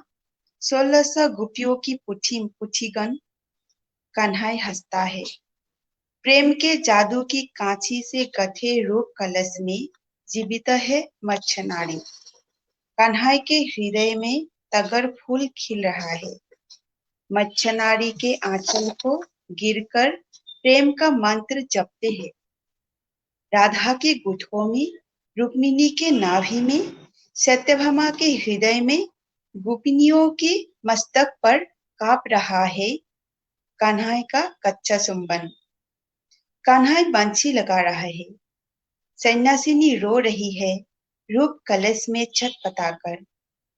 1600 गोपियों की पुठी पुठीगन। कन्हाई हंसता है। प्रेम के जादू की कांची से गथे रूप कलश में जीवित है मच्छ नारी। कन्हाई के हृदय में तगर फूल खिल रहा है। मच्छ नारी के आंचल को गिरकर प्रेम का मंत्र जपते हैं। राधा के गुठों में, रुक्मिणी के नाभि में, सत्यभामा के हृदय में गोपिनियों के मस्तक पर कांप रहा है कान्हाई का कच्चा चुंबन। कान्हाई बांछी लगा रहा है। सन्यासिनी रो रही है रूप कलश में छत पताकर।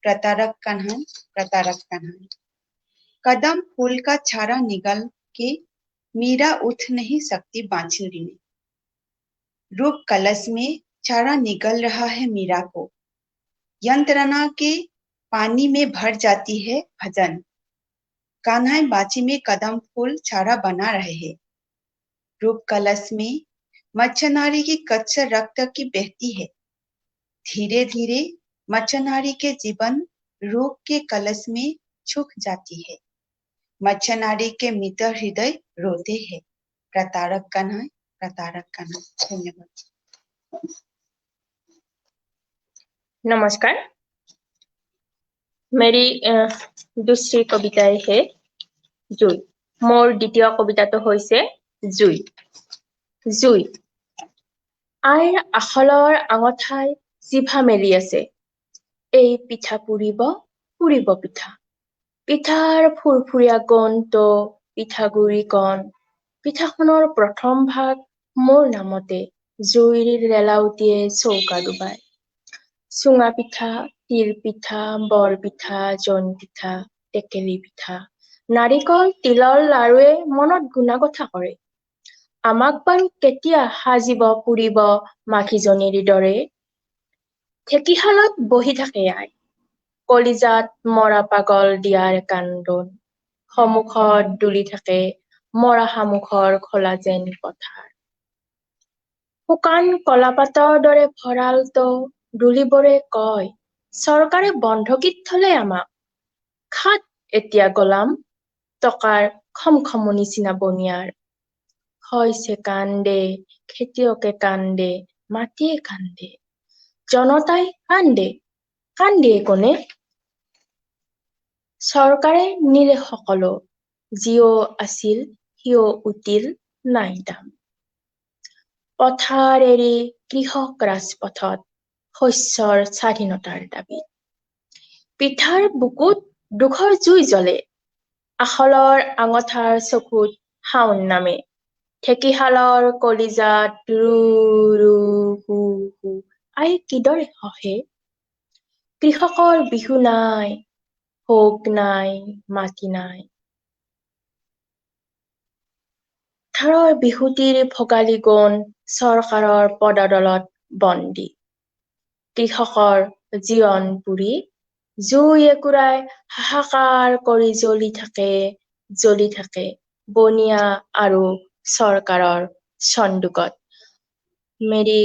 प्रतारक कान्हाई, प्रतारक कान्हाई। कदम फूल का छारा निगल के मीरा उठ नहीं सकती बांसुरी में। रूप कलश में चारा निगल रहा है मीरा को। यंत्रणा के पानी में भर जाती है भजन। कान्हाई बाची में कदम फूल चारा बना रहे हैं। रूप कलश में मच्छनारी की कच्चा रक्त की बहती है। धीरे धीरे मच्छनारी के जीवन रूप के कलश में छुक जाती है। मच्छनारी के मित्र हृदय रोते हैं। प्रतारक कान्हाई, प्रतारक कान्हाई। धन्यवाद। नमस्कार। मेरी दूसरी कविता है জুই। মোৰ দ্বিতীয় কবিতাটো হৈছে জুই। জুই। আইৰ আখলৰ আঙঠাই জিভা মেলি আছে। এই পিঠা পুৰিব, পুৰিব পিঠা। পিঠাৰ ফুৰফুৰীয়া গোন্ধ, পিঠাগুৰি কণ। পিঠাখনৰ প্ৰথম ভাগ মোৰ নামতে জুইৰ লেলাউটিয়ে চৌকা ডুবায়। চুঙা পিঠা, তিল পিঠা, বৰ পিঠা, জোন পিঠা, টেকেলি পিঠা, নাৰিকল তিলৰ লাৰুৱে মনত গুণাগথা কৰে। আমাক বাৰু কেতিয়া সাজিব পুৰিব মাখিজনীৰ দৰে? ঢেঁকীশালত বহি থাকে আই, কলিজাত মৰা পাগল দিয়াৰ কান্দোন। সন্মুখত দুলি থাকে মৰা শামুকৰ খোলা যেন পথাৰ। শুকান কলাপাতৰ দৰে ভঁৰালটো দুলিবৰে কয়, চৰকাৰে বন্ধকীত থলে আমাক। খাট এতিয়া গোলাম, টকাৰ খমখমনি চিনা বনিয়াৰ। শইচে কান্দে, খেতিয়কে কান্দে, মাটিয়ে কান্দে, জনতাই কান্দে। কান্দে কোনে? চৰকাৰে নিলে সকলো, যিও আছিল সিও উটিল, নাই দাম। পথাৰ এৰি কৃষক ৰাজপথত শস্যৰ স্বাধীনতাৰ দাবীত। পিঠাৰ বুকুত দুখৰ জুই জ্বলে, আখলৰ আঙঠাৰ চকুত শাওন নামে। ঢেঁকীশালৰ কলিজাত ৰু ৰু হু হু আই কিদৰে সহে? কৃষকৰ বিহু নাই, ভোগ নাই, মাটি নাই। পথাৰৰ বিহুটিৰ ভোগালী গোণ চৰকাৰৰ পদদলত বন্দী। কৃষকৰ জীৱন পুৰি জুই একুৰাই হাহাকাৰ কৰি জ্বলি থাকে, জ্বলি থাকে বনিয়া আৰু চৰকাৰৰ চন্দুকত। मेरी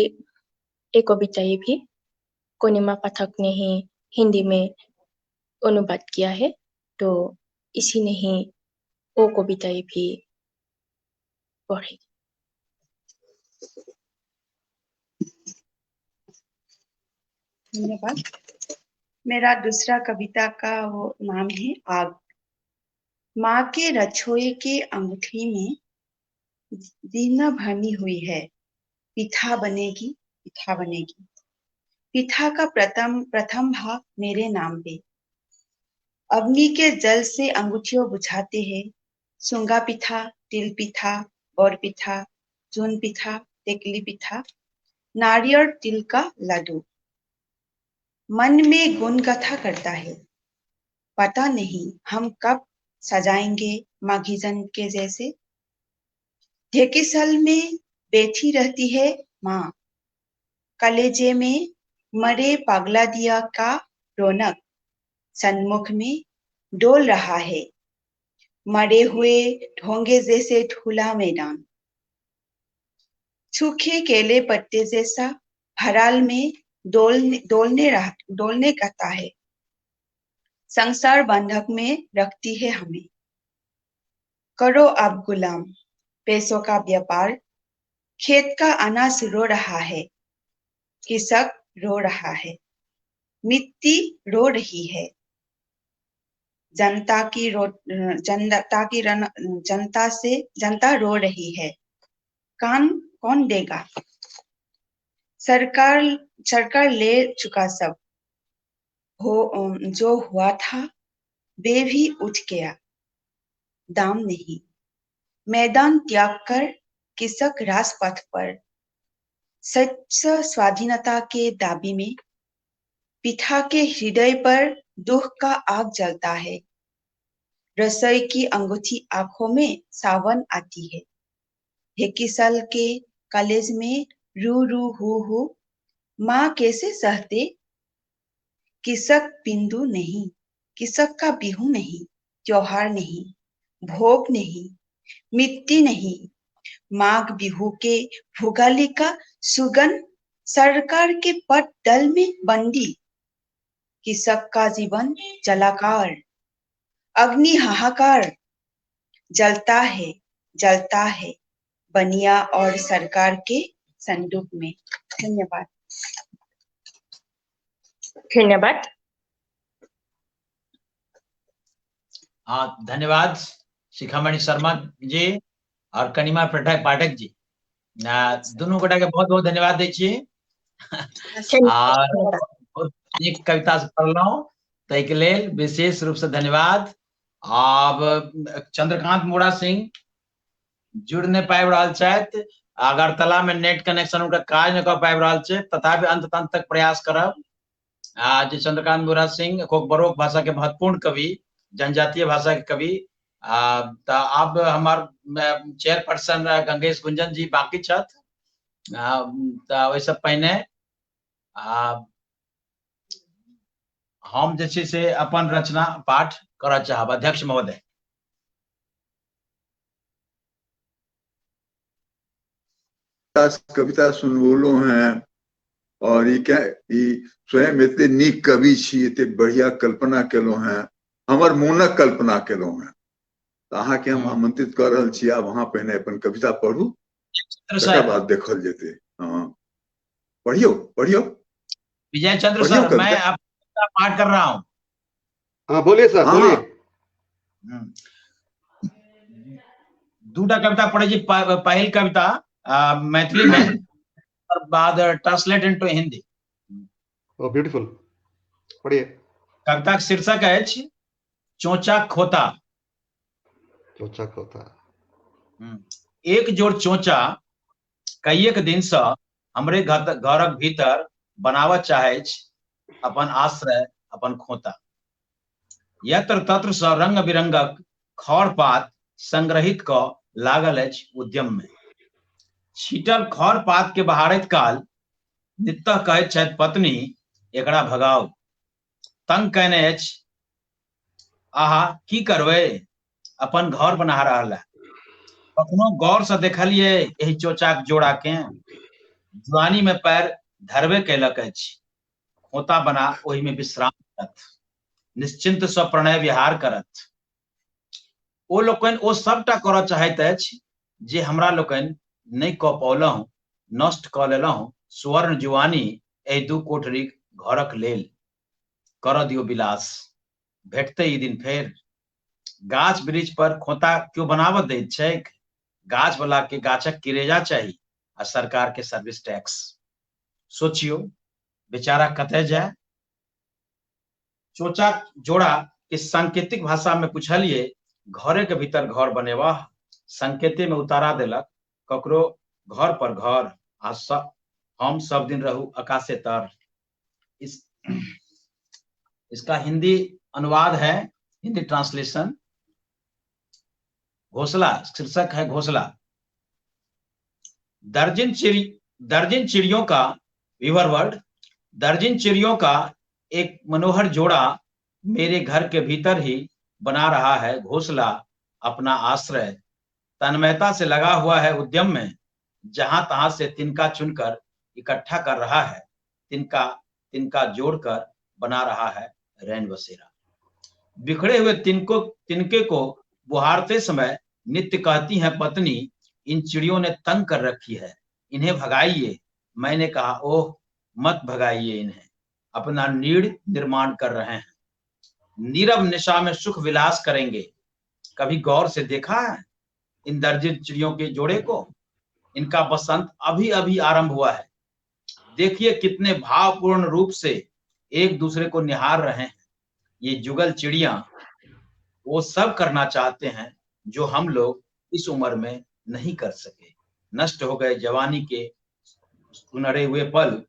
एक कविता ये भी कोनिमा पाठक ने ही हिंदी में अनुवाद किया है, तो इसी ने ही वो कविता ये भी पढ़ी। धन्यवाद। मेरा दूसरा कविता का वो नाम है आग। माँ के रसोई के अंगूठी में दीना भनी हुई है। पिठा बनेगी, पिठा बनेगी। पिठा का प्रथम प्रथम भाग मेरे नाम पे। अग्नि के जल से अंगूठियों बुझाते हैं। सुंगा पिठा, तिल पिठा, बर पिठा, जून पिठा, टेकली पिठा, नारियल तिल का लड्डू। मन में गुण कथा करता है। पता नहीं हम कब सजाएंगे माघीजन के जैसे। ढेकीसल में बैठी रहती है माँ। कलेजे में मरे पागला दिया का रौनक सन्मुख में डोल रहा है। मरे हुए ढोंगे जैसे ठूला मैदान। सूखे केले पत्ते जैसा भराल में डोलने रहा डोलने कहता है। संसार बंधक में रखती है हमें। करो अब गुलाम पैसों का व्यापार। खेत का अनाज रो रहा है, कृषक रो रहा है, मिट्टी रो रही है। जनता की रो जनता की रन, जनता से जनता रो रही है। कान कौन देगा? सरकार सरकार ले चुका सब। हो जो हुआ था वे भी उठ गया, दाम नहीं। मैदान त्याग कर किसक राजपथ पर, सच स्वाधीनता के दाबी में। पिता के हृदय पर दुख का आग जलता है, रसोई की अंगूठी आंखों में सावन आती है। हेकिसल के कॉलेज में रू रू हु हु, माँ कैसे सहते। किसक बिंदु नहीं, किसक का बिहू नहीं, त्योहार नहीं, भोग नहीं, मिट्टी नहीं। माघ बिहू के भोगाली का सुगंध सरकार के पट दल में बंदी। किसक का जीवन जलाकार, अग्नि हाहाकार जलता है, जलता है बनिया और सरकार के संदूक में। धन्यवाद। धन्यवाद। हाँ, धन्यवाद शिखामणि शर्मा जी और कनिमा पाठक जी, दुनू गोटा के बहुत बहुत धन्यवाद दै छी। और बहुत नीक कविता से पढ़लहुँ, ताहिके लेल विशेष रूप से धन्यवाद। आब चंद्रकांत मोड़ा सिंह जुड़ नहि पाबि रहल छथि, अगरतला में नेट कनेक्शन हुनकर काज नहि कऽ पाबि रहल छै, तथापि अंत अंत तक प्रयास करब। आ जे चंद्रकांत मोड़ा सिंह कोकबरोक भाषा के महत्वपूर्ण कवि, जनजातीय भाषा के कवि। तऽ आब हमर चेयरपर्सन गंगेश गुंजन जी बाकी छथि, तऽ ओहिसँ पहिने हम जे छै से अपन रचना पाठ करऽ चाहब। अध्यक्ष महोदय। कविता सुनबोलो हैं और ई स्वयं एते नीक कवि छी, एते बढ़िया कल्पना केलहुँ हैं, हमर मोनक कल्पना केलहुँ हैं, तऽ अहाँके हम आमंत्रित कऽ रहल छी। आब अहाँ पहिने अपन कविता पढ़ू, तकर बाद देखल जेतै। हाँ, पढ़ियौ पढ़ियौ। विजय चंद्र सर, मैं आपका पाठ कर रहा हूँ। हाँ बोलिए सर, बोलिए। दूटा कविता पढ़े छी। पहिल कविता मैथिली में और बाद ट्रांसलेट इनटू हिंदी। ओ ब्यूटीफुल, पढ़िए। कविता के शीर्षक अछि चोचा खोता। चोचा खोता। एक जोड़ चोचा कईएक दिन से हमरे घरक भीतर बनावऽ चाहै अपन आश्रय, अपन खोता। यत्र तत्र सँ रंग बिरंगक खर पात संग्रहित कऽ लागल अछि उद्यम में। छीटल खर पात के बहारैत काल नित्य कहैत छथि पत्नी, एकरा भगाउ, तंग कयने अछि। आहा की करबै, अपन घर बना रहल है। कखनो गौर से देखलियै एहि चोचाक जोड़ा के? जुआनी में पैर धरबे कयलक अछि, खोता बना ओहि में विश्राम करत, निश्चिंत सँ प्रणय विहार करत। ओ लोकनि ओ सबटा करऽ चाहैत अछि जे हमरा लोकनि नहि कऽ पौलहुँ, नष्ट कऽ लेलहुँ सुवर्ण जुआनी एहि दू कोठरीक घरक लेल। करऽ दियौ विलास, भेटतै ई दिन फेर। गाछ वृक्ष पर खोता क्यों बनाबऽ दैत छैक? गाछ वाला के गाछक किरेजा चाही आ सरकार के सर्विस टैक्स। सोचियो बेचारा कतय जाय। चोचा जोड़ा के सांकेतिक भाषा में पूछलिए, घरे के भीतर घर बनेबा? संकेते में उतारा देलक, ककरो घर पर घर आ हम सब दिन रहू आकाशे तर। इसका हिंदी अनुवाद है, हिंदी ट्रांसलेशन। घोसला, शीर्षक है घोसला। दर्जिन चिड़ियों का वीवर वर्ड, दर्जिन चिड़ियों का एक मनोहर जोड़ा मेरे घर के भीतर ही बना रहा है घोंसला, अपना आश्रय। तन्मयता से लगा हुआ है उद्यम में, जहां तहां से तिनका चुनकर इकट्ठा कर रहा है, तिनका तिनका जोड़कर बना रहा है रैन बसेरा। बिखरे हुए तिनके को बुहारते समय नित्य कहती है पत्नी, इन चिड़ियों ने तंग कर रखी है, इन्हें भगाइए। मैंने कहा, ओह मत भगाइए इन्हें, अपना नीड़ निर्माण कर रहे हैं, नीरव निशा में सुख विलास करेंगे। कभी गौर से देखा है इन दर्जित चिड़ियों के जोड़े को? इनका बसंत अभी अभी आरंभ हुआ है। देखिए कितने भावपूर्ण रूप से एक दूसरे को निहार रहे हैं। ये जुगल चिड़िया वो सब करना चाहते हैं जो हम लोग इस उम्र में नहीं कर सके। नष्ट हो गए जवानी के सुनहरे हुए पल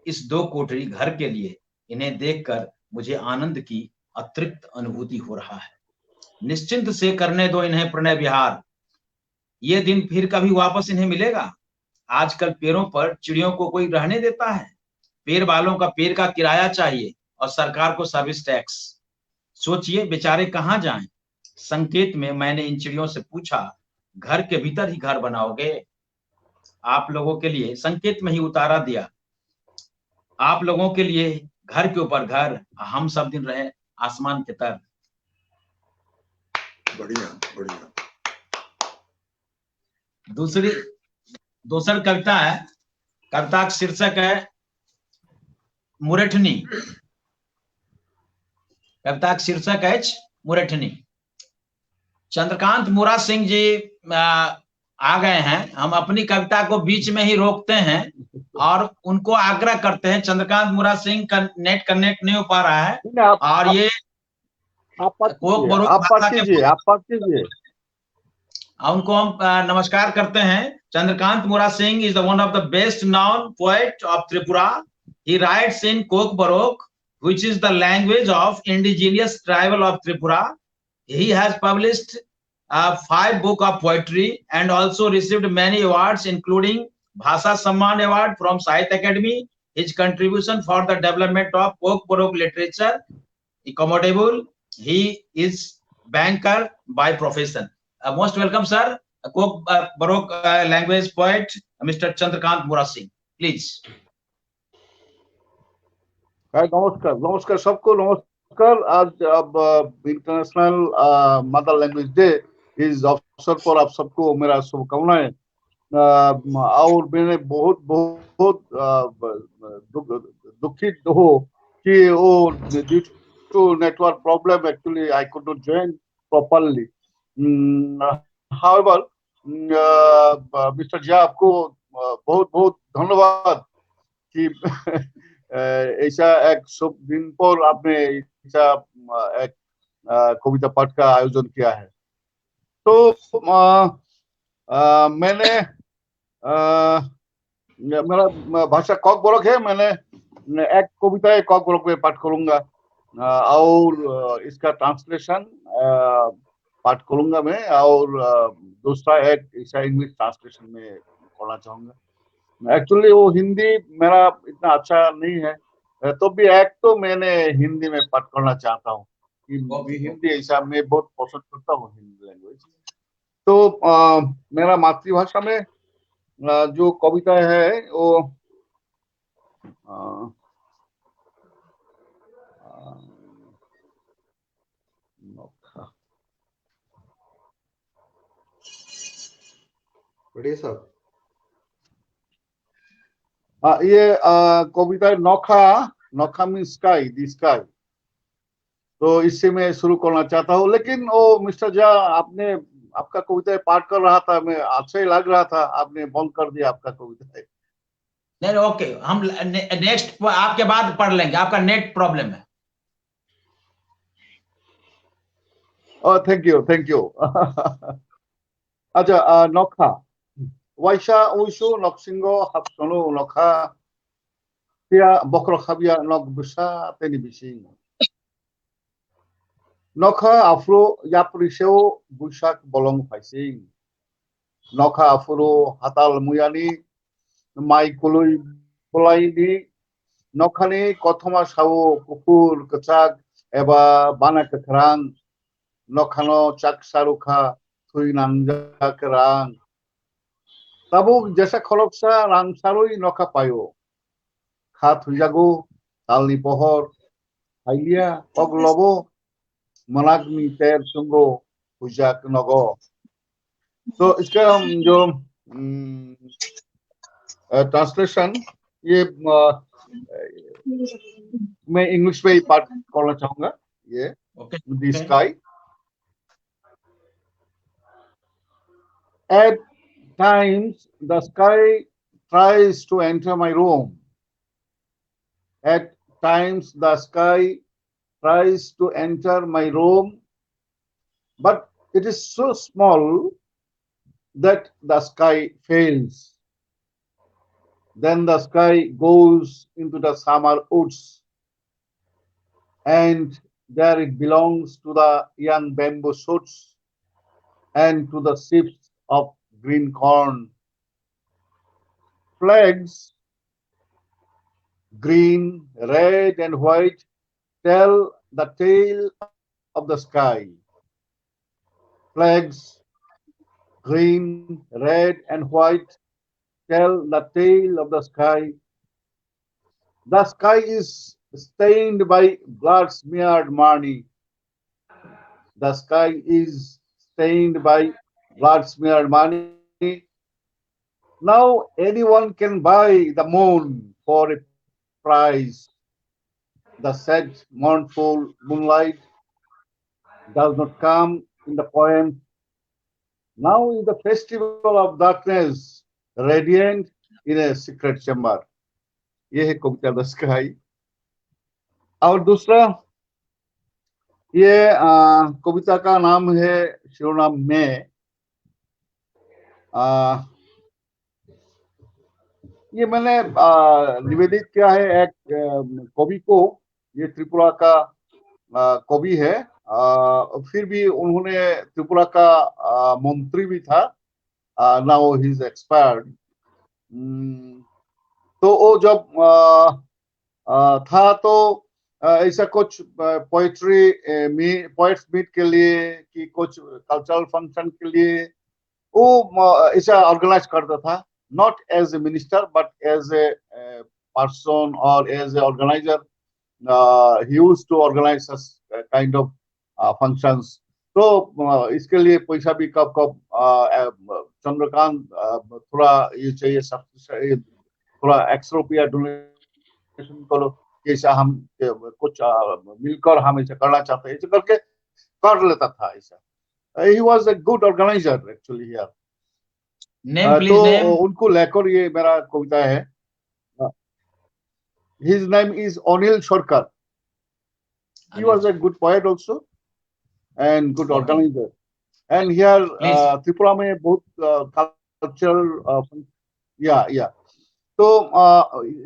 इस दो कोठरी घर के लिए। इन्हें देखकर मुझे आनंद की अतिरिक्त अनुभूति हो रहा है। निश्चिंत से करने दो इन्हें प्रणय विहार। ये दिन फिर कभी वापस इन्हें मिलेगा? आजकल पेड़ों पर चिड़ियों को कोई रहने देता है? पेड़ वालों का पेड़ का किराया चाहिए और सरकार को सर्विस टैक्स। सोचिए बेचारे कहाँ जाएं? संकेत में मैंने इन चिड़ियों से पूछा, घर के भीतर ही घर बनाओगे? आप लोगों के लिए संकेत में ही उतारा दिया। आप लोगों के लिए घर के ऊपर घर, हम सब दिन रहे आसमान के तर। बढ़िया बढ़िया। दूसरी कविता है, कविता का शीर्षक है मुरेठनी। कविता का शीर्षक है मुरेठनी। चंद्रकांत मुरा सिंह जी आ गए हैं। हम अपनी कविता को बीच में ही रोकते हैं और उनको आग्रह करते हैं। चंद्रकांत मुरा सिंह का नेट कनेक्ट नहीं हो पा रहा है। और ये आप कीजिए, उनको हम नमस्कार करते हैं। Chandrakant Mura Singh is the one of the best known poet of Tripura. He writes in Kokborok, which is the language of indigenous tribal of Tripura. He has published 5 books of poetry and also received many awards, including Bhasha Samman Award from Sahitya Academy. His contribution for the development of Kokborok literature commendable. He is banker by profession. Most welcome, sir. Kokborok language poet, Mr. Chandrakant Mura Singh, please. नमस्कार, नमस्कार सबको, नमस्कार। आज अब international mother language day, इस अवसर पर आप सबको मेरा शुभकामनाएं। और मैंने बहुत बहुत दुखित हो कि वो due to network problem actually I could not join properly. However mister Jha, आपको बहुत बहुत धन्यवाद कि ऐसा एक शुभ दिन पर आपने ऐसा एक कविता पाठ का आयोजन किया है। तो मैंने मेरा भाषा कॉकबोरक है, मैंने एक कविता कॉकबोरक में पाठ करूंगा और इसका ट्रांसलेशन पाठ करूंगा मैं, और दूसरा एक ऐसा इंग्लिश ट्रांसलेशन में करना चाहूंगा। एक्चुअली वो हिंदी मेरा इतना अच्छा नहीं है, तो भी एक तो मैंने हिंदी में पाठ करना चाहता हूँ कि हिंदी ऐसा मैं बहुत पसंद करता हूँ हिंदी लैंग्वेज। तो मेरा मातृभाषा में जो कविता है वो बढ़िया साहब, ये कविता नौखा, नौखा मीन स्काई, the sky, तो इससे मैं शुरू करना चाहता हूँ। लेकिन वो मिस्टर झा, आपने आपका कविता पाठ कर रहा था, मैं अच्छा ही लग रहा था, आपने बंद कर दिया आपका कविता। नहीं, ओके, हम नेक्स्ट आपके बाद पढ़ लेंगे, आपका नेट प्रॉब्लम है। Thank you, thank you. अच्छा, नौखा वाइसा उइसु नकसिंग हाबसनु नखा पिया बख्र खाबिया नक बुसा तेनि बिसिं नखा आफ्रो याप्रिसेव बैसाख बलं फाइसिं नखा आफ्रो हाताल मुयानि माइ कुलुइ बलाइनि नखानि कथमा सावो कुफुर कचाक एबा बाना कखरां नखानो चाक सारुखा थुइ नांजाक रां ताबुक जेसा खरकसा रां सारुइ नखा पायो खा थुइजागो तालनि पहर फाइलिया पगलबो मनागनि तेर सुंगो हुजाक नगो। तो इसका हम जो ट्रांसलेशन ये मैं इंग्लिश में ही पाठ करना चाहूंगा। ये the sky. At times the sky tries to enter my room. At Times the sky tries to enter my room, but it is so small that the sky fails. Then the sky goes into the summer woods, and there it belongs to the young bamboo shoots and to the sheaves of green corn. Flags, green, red, and white, tell the tale of the sky. Flags, green, red, and white, tell the tale of the sky. The sky is stained by blood-smeared money. The sky is stained by blood-smeared money. Now anyone can buy the moon for a price. The sad, mournful moonlight does not come in the poem. Now is the festival of darkness, radiant in a secret chamber. ये है कविता the sky. और दूसरा ये कविता का नाम है शिरोनाम में। ये मैंने निवेदित किया है एक कवि को। ये त्रिपुरा का कवि है, फिर भी उन्होंने त्रिपुरा का मंत्री भी था। Now he is expired. तो वो जब था तो ऐसा कुछ पोएट्री पोएट्स मीट के लिए कि कुछ कल्चरल फंक्शन के लिए वो ऐसा ऑर्गेनाइज करता था। Not as a minister but as a person और as a organizer, he used to organize such kind of functions. तो इसके लिए पैसा भी कब कब चंद्रकांत थोड़ा ये चाहिए, थोड़ा एक्स रुपया डोनेशन करो, ऐसा हम कुछ मिलकर हम ऐसा करना चाहते हैं, ऐसा करके कर लेता था ऐसा। He was a good organizer actually here. Name please, तो name. उनको लेकर ये मेरा कविता है। His name is Anil Sarkar. He was a good poet also and good organizer. And here Tripura में बहुत कल्चरल या तो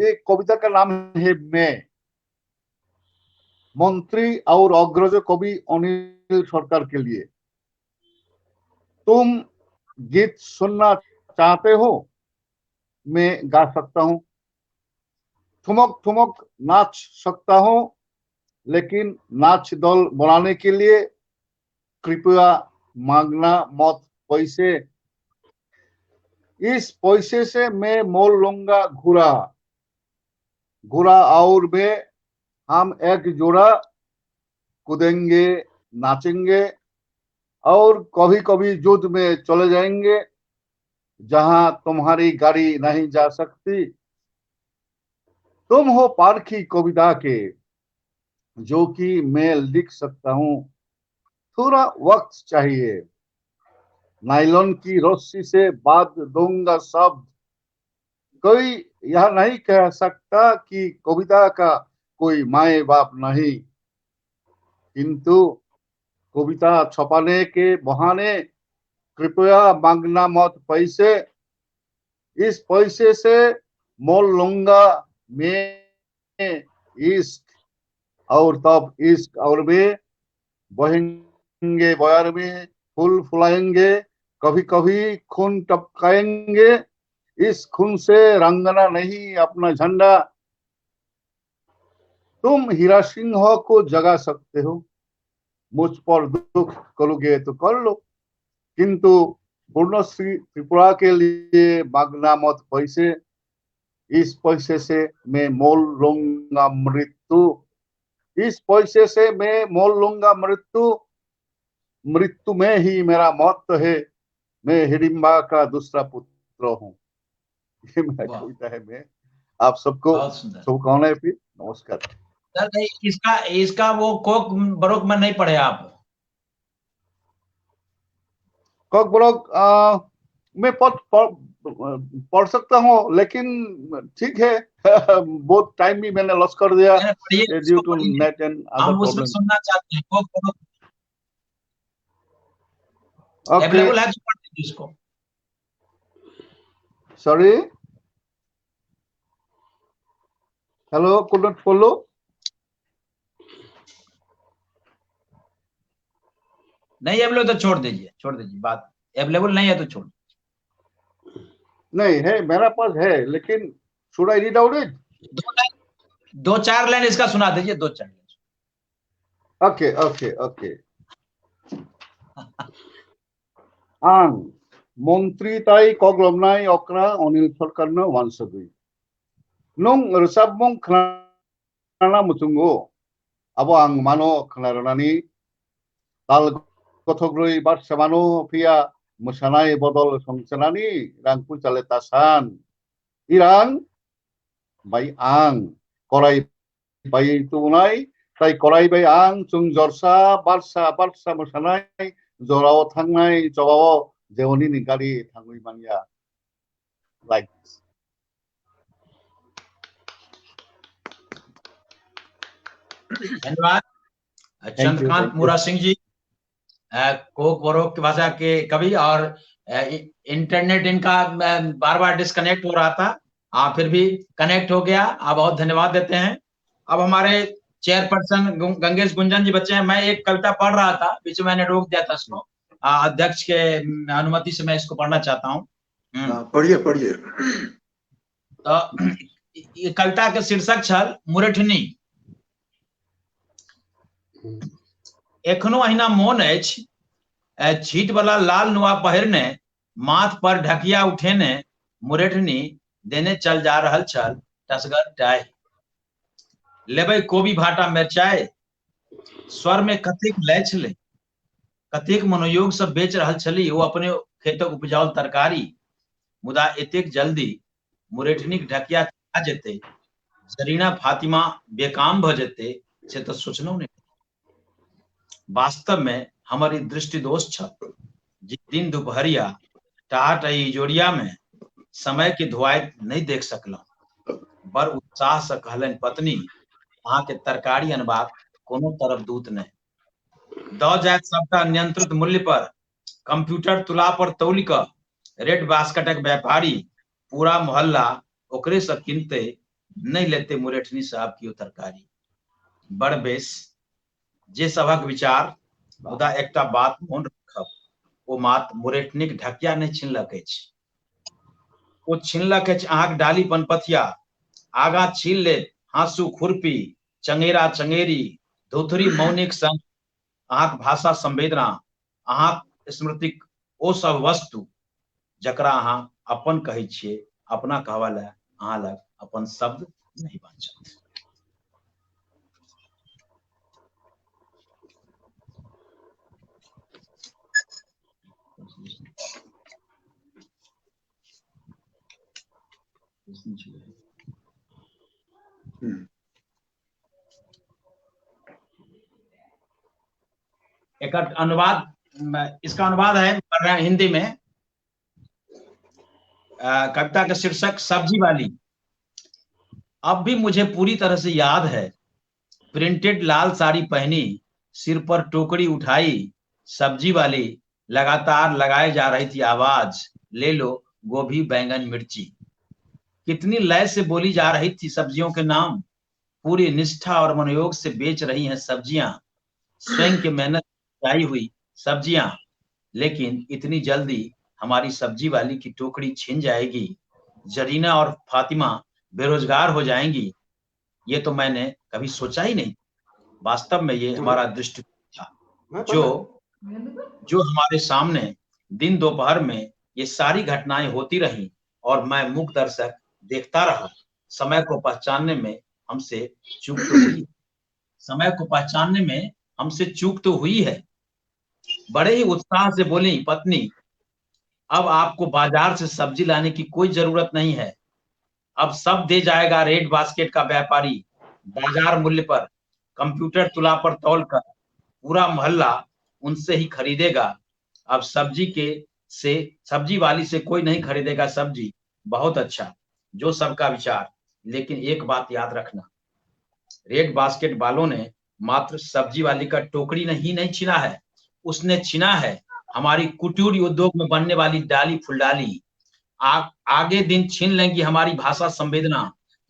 एक कविता का नाम है मैं। मंत्री और अग्रज कवि अनिल सरकार के लिए। तुम गीत सुनना चाहते हो, मैं गा सकता हूँ। ठुमक ठुमक नाच सकता हूँ, लेकिन नाच दल बनाने के लिए कृपया मांगना मत पैसे। इस पैसे से मैं मोल लूंगा घोड़ा, घोड़ा और मैं हम एक जोड़ा कूदेंगे नाचेंगे और कभी कभी युद्ध में चले जाएंगे जहां तुम्हारी गाड़ी नहीं जा सकती। तुम हो पारखी कविता के, जो कि मैं लिख सकता हूं, थोड़ा वक्त चाहिए। नाइलॉन की रस्सी से बांध दूंगा शब्द। कोई यह नहीं कह सकता कि कविता का कोई माए बाप नहीं, किंतु कविता छपाने के बहाने कृपया मांगना मत पैसे। इस पैसे से मोल लूंगा मैं इश्क, और तब इश्क और मैं बहेंगे बयार में, फूल फुलाएंगे, कभी कभी खून टपकाएंगे। इस खून से रंगना नहीं अपना झंडा। तुम हीरा सिंह को जगा सकते हो, मुझ पर दुख करोगे तो कर लो, किंतु पूर्णश्री त्रिपुरा के लिए मांगना मत पैसे। इस पैसे से मैं मोल लूंगा मृत्यु, इस पैसे से मैं मोल लूंगा मृत्यु। मृत्यु में ही मेरा मौत है, मैं हिडिंबा का दूसरा पुत्र हूँ। ये मेरा कविता है। मैं आप सबको शुभकामनाएं। फिर नमस्कार। सर इसका इसका वो कोक बरोक में नहीं पढ़े आप? कोक बरोक में पढ़ सकता हूँ, लेकिन ठीक है, बहुत टाइम भी मैंने लॉस कर दिया due to net and other हम उसमें प्रॉब्लम। सुनना चाहते हैं। ओके, अवेलेबल है तो पढ़ दीजिए इसको। Sorry, hello, could not follow. नहीं अवेलेबल तो छोड़ दीजिए, छोड़ दीजिए बात। अवेलेबल नहीं है तो छोड़। नहीं है, मेरा पास है, लेकिन should I read out it? दो चार लाइन इसका सुना दीजिए, दो चार लाइन। Okay okay okay. आं मन्त्रि ताई कग्लोबनाय अक्रा अनिल सरकारनो वानसगै नों रोजाबमुं खोनाना मुचुंगो आबो आं मानो खोनारनानै ताल गथग्रै बारसामानो फैया मोसानाय बदल संसानानि रांखौ जाले तासान इरां बाय आं कराय बाय तुनाय ताइ करायबाय आं जों जरसा बारसा बारसा मोसानाय जराव थांनाय जबाव जेवनि गारि थाङै मानिया लाइक। धन्यवाद चंद्रकांत मुरा सिंह जी, कोक बरोक की भाषा के कवि। और इंटरनेट इनका बार बार डिस्कनेक्ट हो रहा था, आप फिर भी कनेक्ट हो गया, आप बहुत धन्यवाद देते हैं। अब हमारे चेयरपर्सन गंगेश गुंजन जी बच्चे हैं। मैं एक कविता पढ़ रहा था, बीच में मैंने रोक दिया था इसको, अध्यक्ष के अनुमति से मैं इसको पढ़ना चाहता हूँ। पढ़िए पढ़िए। तो ये कविता के शीर्षक छल मुरेठनी। एखनो अहिना मोन अछि, छीट वाला लाल नुआ पहिरने, माथ पर ढकिया उठेने, मुरेठनी देने चल जा रहल छल टसगर टाइ। लेबै कोबी भाटा मिरचाइ, स्वर में कतेक लय छलै, कतेक मनोयोग से बेच रहल छली ओ अपने खेतक उपजाओल तरकारी। मुदा एतेक जल्दी मुरेठनीक ढकिया आ जेतै, जरीना फातिमा बेकाम भ जेतै, से तऽ सोचलहुँ नहि। वास्तव में हमर ई दृष्टिदोष छल जे दिन दुपहरिया टाट इजोरिया में समय के धुआइत नहीं देख सकलहुँ। बड़ उत्साह से कहलनि पत्नी, अहाँके तरकारी अनबाक कोनो तरफ दूत नहि, दऽ जायत सबटा नियंत्रित मूल्य पर, कंप्यूटर तुला पर तौल कऽ रेड बास्केटक व्यापारी, पूरा मोहल्ला ओकरे से किनते, नहीं लेते मुरेठनी साहब की तरकारी। बड़ बेस जे सभक विचार, मुदा एकटा बात मोन रखब, ओ मात्र मुरेठनीक ढकिया नहि छिनलक अछि, ओ छिनलक अछि अहाँक डाली पनपथिया। आगाँ छीन लेत हाँसू खुरपी, चंगेरा चंगेरी, धोथरी मौनिक संग अहाँक भाषा संवेदना, अहाँक स्मृतिक ओ सब वस्तु जकरा अहाँ अपन कहै छियै, अपना कहवा लए अहाँ लग अपन शब्द नहीं बाँचत। एक अनुवाद, इसका अनुवाद है पढ़ रहे हैं हिंदी में। कविता का शीर्षक सब्जी वाली। अब भी मुझे पूरी तरह से याद है, प्रिंटेड लाल साड़ी पहनी, सिर पर टोकरी उठाई सब्जी वाली लगातार लगाए जा रही थी आवाज, ले लो गोभी बैंगन मिर्ची। कितनी लय से बोली जा रही थी सब्जियों के नाम, पूरी निष्ठा और मनोयोग से बेच रही हैं सब्जियां, स्वयं के मेहनत आई हुई सब्जियां। लेकिन इतनी जल्दी हमारी सब्जी वाली की टोकरी छिन जाएगी, जरीना और फातिमा बेरोजगार हो जाएंगी, ये तो मैंने कभी सोचा ही नहीं। वास्तव में ये हमारा दृष्टिकोण था जो हमारे सामने दिन दोपहर में ये सारी घटनाएं होती रहीं और मैं मूक दर्शक देखता रहा। समय को पहचानने में हमसे चूक तो हुई, समय को पहचानने में हमसे चूक तो हुई है। बड़े ही उत्साह से बोली पत्नी, अब आपको बाजार से सब्जी लाने की कोई जरूरत नहीं है, अब सब दे जाएगा रेड बास्केट का व्यापारी बाजार मूल्य पर, कंप्यूटर तुला पर तौल कर पूरा मोहल्ला उनसे ही खरीदेगा। अब सब्जी के से सब्जी वाली से कोई नहीं खरीदेगा सब्जी। बहुत अच्छा जो सबका विचार, लेकिन एक बात याद रखना, रेड बास्केट वालों ने मात्र सब्जी वाली का टोकरी नहीं नहीं छीना है, उसने छीना है हमारी कुटीर उद्योग में बनने वाली डाली फुलडाली। आगे दिन छीन लेंगी हमारी भाषा संवेदना,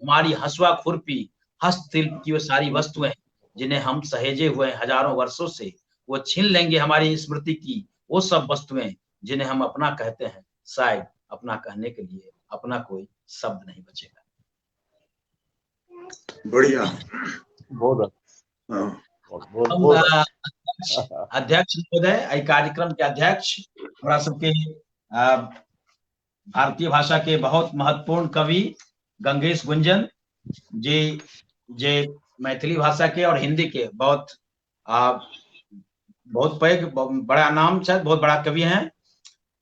हमारी हंसुआ खुरपी, हस्तशिल्प की वो सारी वस्तुएं जिन्हें हम सहेजे हुए हजारों वर्षों से, वो छीन लेंगे हमारी स्मृति की वो सब वस्तुएं जिन्हें हम अपना कहते हैं। शायद अपना कहने के लिए अपना कोई शब्द नहीं बचेगा। बढ़िया, बहुत अध्यक्ष महोदय, कार्यक्रम के अध्यक्ष हमरा सबके भारतीय भाषा के बहुत महत्वपूर्ण कवि गंगेश गुंजन जी, जे मैथिली भाषा के और हिंदी के बहुत बहुत पैघ बड़ा नाम छथि, बहुत बड़ा कवि हैं।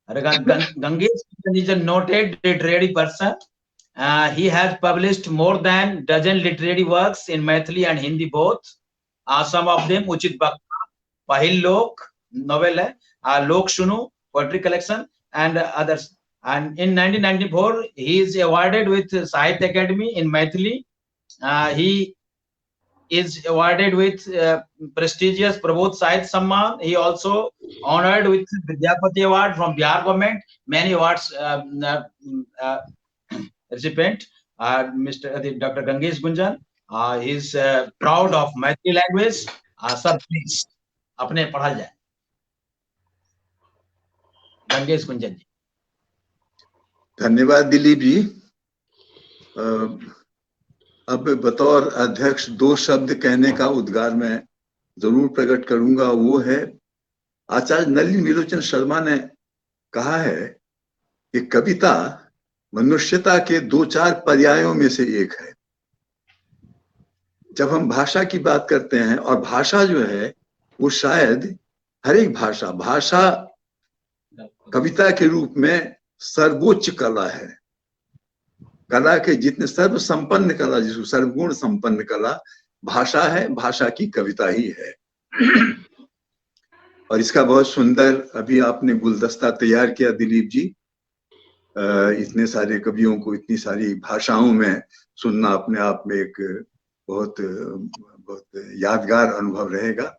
Gangesh Gunjan is a noted literary person. He has published more than dozen literary works in Maithili and Hindi both. Some of them Uchit Bakta, Pahil Lok novel है, Lok Shunu poetry collection and others. And in 1994 he is awarded with Sahitya Academy in Maithili. He is awarded with prestigious Prabodh Sahitya Samman. He also honored with Vidyapati Award from Bihar government. Many awards recipient. Mr. Dr. Gangesh Gunjan. He is proud of Maithili language. Sir, please, अपने पढ़ा जाए। गंगेश गुंजन जी। धन्यवाद दिलीप जी। अब बतौर अध्यक्ष दो शब्द कहने का उद्गार मैं जरूर प्रकट करूंगा, वो है आचार्य नलिन विलोचन शर्मा ने कहा है कि कविता मनुष्यता के दो चार पर्यायों में से एक है। जब हम भाषा की बात करते हैं, और भाषा जो है वो शायद हर एक भाषा भाषा कविता के रूप में सर्वोच्च कला है। कला के जितने सर्वसंपन्न कला, जिसको सर्वगुण संपन्न कला भाषा है, भाषा की कविता ही है। और इसका बहुत सुंदर अभी आपने गुलदस्ता तैयार किया दिलीप जी। इतने सारे कवियों को इतनी सारी भाषाओं में सुनना अपने आप में एक बहुत बहुत यादगार अनुभव रहेगा।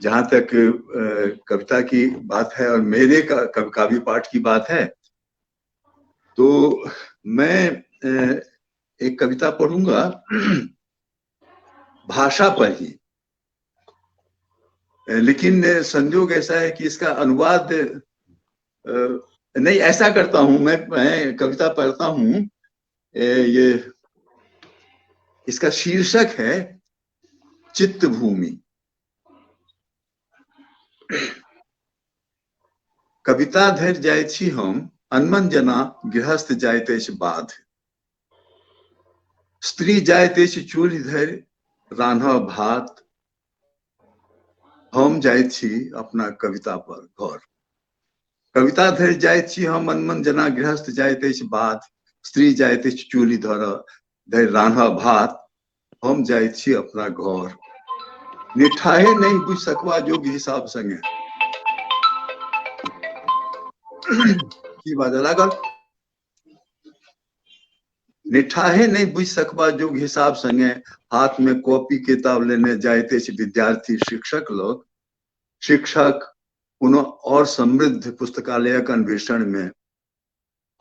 जहाँ तक कविता की बात है और मेरे काव्य पाठ की बात है, तो मैं एक कविता पढ़ूंगा भाषा पर ही, लेकिन संयोग ऐसा है कि इसका अनुवाद नहीं। ऐसा करता हूं, मैं कविता पढ़ता हूं। ये इसका शीर्षक है चित्त भूमि। कविता धरि जाइ छी हम अनमन जना गृहस्थ जाइत अछि बाध, स्त्री जाइत अछि चूल्हि धरि रान्ह भात, हम जाइत छी अपना कविता पर घर। कविता धरि जाइत छी हम अनमन जना गृहस्थ जाइत अछि बाध, स्त्री जाइत अछि चूल्हि धरि रान्ह भात, हम जाइत छी अपना घर। निठाहे नहीं बुझि सकबा योग्य हिसाब संगे। की बाजऽ लागल? निठाहे नहीं बुझि सकबा योग्य हिसाब संगे, हाथ में कॉपी किताब लेने जाइत अछि विद्यार्थी शिक्षक लोग। शिक्षक कोनो और समृद्ध पुस्तकालयक अन्वेषण में,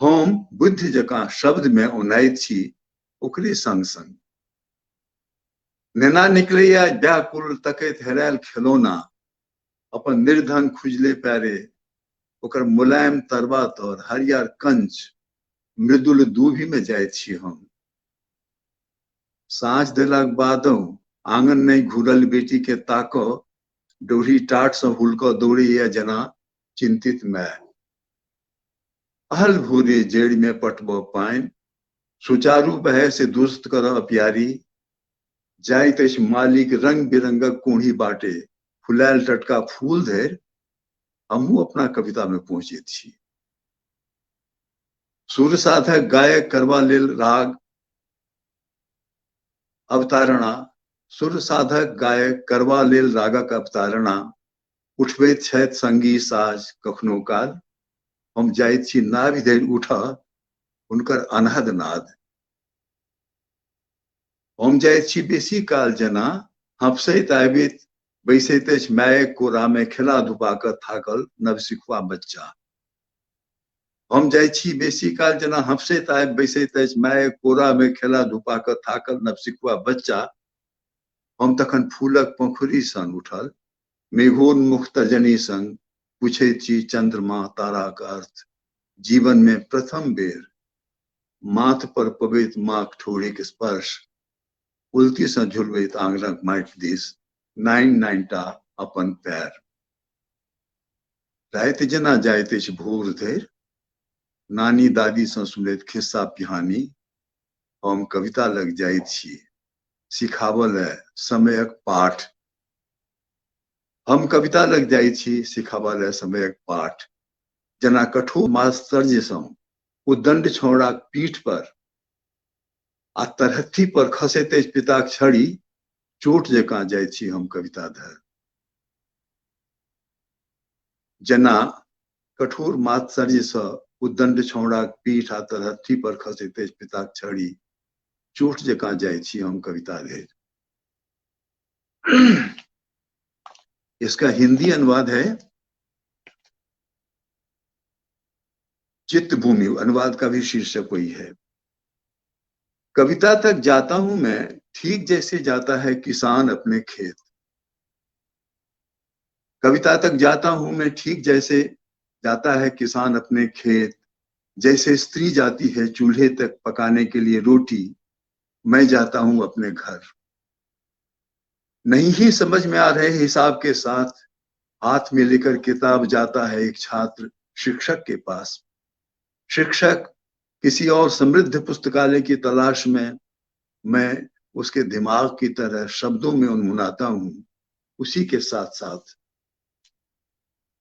हम बुद्धि जकाँ शब्द में औनाइत छी ओकरे संग संग। नेना निकलैया व्याकुल तकैत हेरायल खेलौना, अपन निर्धन खुजले पैरे, ओकर मुलायम तरबा तर हरियर कंच मृदुल दूभी में जाइत छी हम। साँझ देलाक बादो आंगन नहीं घुरल बेटी के ताक, डोरी टाट से हुलक दौड़ैया जना चिंतित my. अहल भोरे जड़ि में पटब पानि, सुचारू बहे से दुरुस्त कर प्यारी, जाइत अछि मालिक रंग बिरंगक कोढ़ी बाटे, फुलायल टटका फूल धरि हमहूँ अपना कविता में पहुँचैत छी। सुर साधक गायक करबा लेल राग अवतारणा, सुर साधक गायक करबा लेल रागक अवतारणा, उठबैत छथि संगी साज कखनो काल। हम जाइत छी नाभि धरि उठऽ हुनकर अनहद नाद। हम जाइत छी बेसी काल जेना हँफसैत आबैत बैसैत अछि मायक कोरामे खेला धुपा कऽ थाकल नवसिखुआ बच्चा। हम जाइ छी बेसी काल जेना हँफसैत आबि बैसैत अछि मायक कोरामे खेला धुपा कऽ थाकल नवसिखुआ बच्चा। हम तखन फूलक पंखुड़ी सन उठल मेघोन्मुख तर्जनी संग पूछैत छी चंद्रमा ताराक अर्थ। जीवन में प्रथम बेर माथ पर पबैत माँक ठोड़ीक स्पर्श, उल्टी सँ झुलबैत आंगनक माटि दिस नाइन नाइन टा अपन पैर। राति जेना जाइत अछि भोर धरि, नानी दादी सँ सुनैत खिस्सा पिहानी, हम कविता लग जाइत छी सिखाबऽ लए समयक पाठ। हम कविता लग जाइत छी सिखाबऽ लए समयक पाठ। जेना कठोर मास्टरजी सँ उद्दंड छौड़ाक पीठ पर आ तरहत्थी पर खसैत अछि पिताक छड़ी, चोट जकाँ जाइत छी हम कविता धरि। जेना कठोर मात्सर्यसँ उद्दंड छौड़ाक पीठ आ तरहत्थी पर खसैत अछि पिताक छड़ी, चोट जकाँ जाइत छी हम कविता धरि। इसका हिंदी अनुवाद है चित्त भूमि, अनुवाद का भी शीर्षक वही है। कविता तक जाता हूं मैं ठीक जैसे जाता है किसान अपने खेत। कविता तक जाता हूं मैं ठीक जैसे जाता है किसान अपने खेत, जैसे स्त्री जाती है चूल्हे तक पकाने के लिए रोटी, मैं जाता हूं अपने घर। नहीं ही समझ में आ रहे हिसाब के साथ हाथ में लेकर किताब जाता है एक छात्र शिक्षक के पास। शिक्षक किसी और समृद्ध पुस्तकालय की तलाश में, मैं उसके दिमाग की तरह शब्दों में उन्मुनाता हूं। उसी के साथ साथ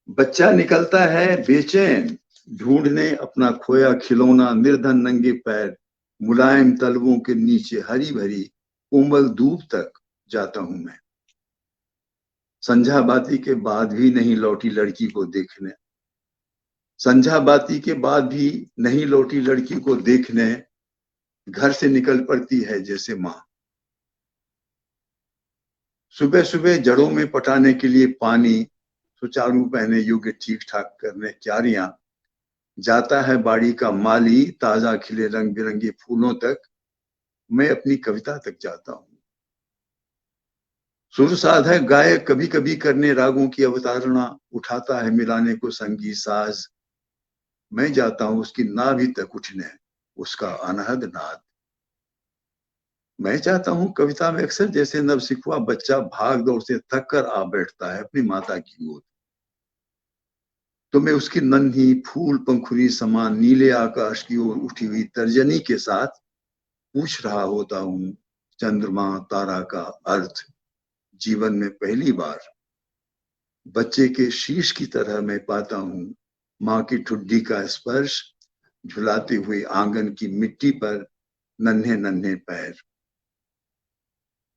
बच्चा निकलता है बेचैन ढूंढने अपना खोया खिलौना, निर्धन नंगे पैर मुलायम तलवों के नीचे हरी भरी कोमल दूब तक जाता हूं मैं। संझा बाती के बाद भी नहीं लौटी लड़की को देखने, संझा बाती के बाद भी नहीं लौटी लड़की को देखने, घर से निकल पड़ती है जैसे माँ। सुबह सुबह जड़ों में पटाने के लिए पानी, सुचारू पहने योग्य ठीक ठाक करने क्यारियां, जाता है बाड़ी का माली ताजा खिले रंग बिरंगे फूलों तक, मैं अपनी कविता तक जाता हूं। सुर साधक गायक कभी कभी करने रागों की अवतारणा, उठाता है मिलाने को संगी साज, मैं जाता हूं उसकी नाभि तक उठने, उसका अनहद नाद। मैं चाहता हूं कविता में अक्सर जैसे नवसिखुआ बच्चा भाग दौड़ से थक कर आ बैठता है अपनी माता की गोद, तो मैं उसकी नन्ही फूल पंखुरी समान नीले आकाश की ओर उठी हुई तर्जनी के साथ पूछ रहा होता हूं चंद्रमा तारा का अर्थ। जीवन में पहली बार बच्चे के शीश की तरह मैं पाता हूं माँ की ठुड्डी का स्पर्श, झुलाते हुए आंगन की मिट्टी पर नन्हे नन्हे पैर।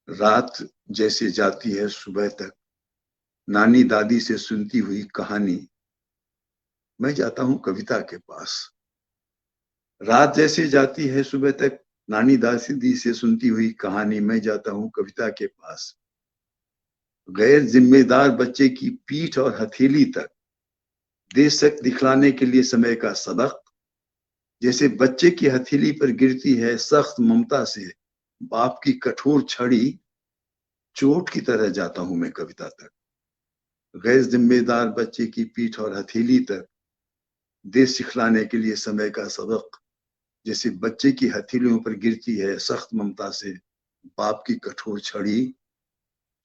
रात जैसे जाती है सुबह तक नानी दादी से सुनती हुई कहानी, मैं जाता हूं कविता के पास। रात जैसे जाती है सुबह तक नानी दादी से सुनती हुई कहानी, मैं जाता हूं कविता के पास। गैर जिम्मेदार बच्चे की पीठ और हथेली तक देश तक दिखलाने के लिए समय का सबक, जैसे बच्चे की हथेली पर गिरती है सख्त ममता से बाप की कठोर छड़ी, चोट की तरह जाता हूं मैं कविता तक। गैर जिम्मेदार बच्चे की पीठ और हथेली तक देश सिखलाने के लिए समय का सबक, जैसे बच्चे की हथेलियों पर गिरती है सख्त ममता से बाप की कठोर छड़ी,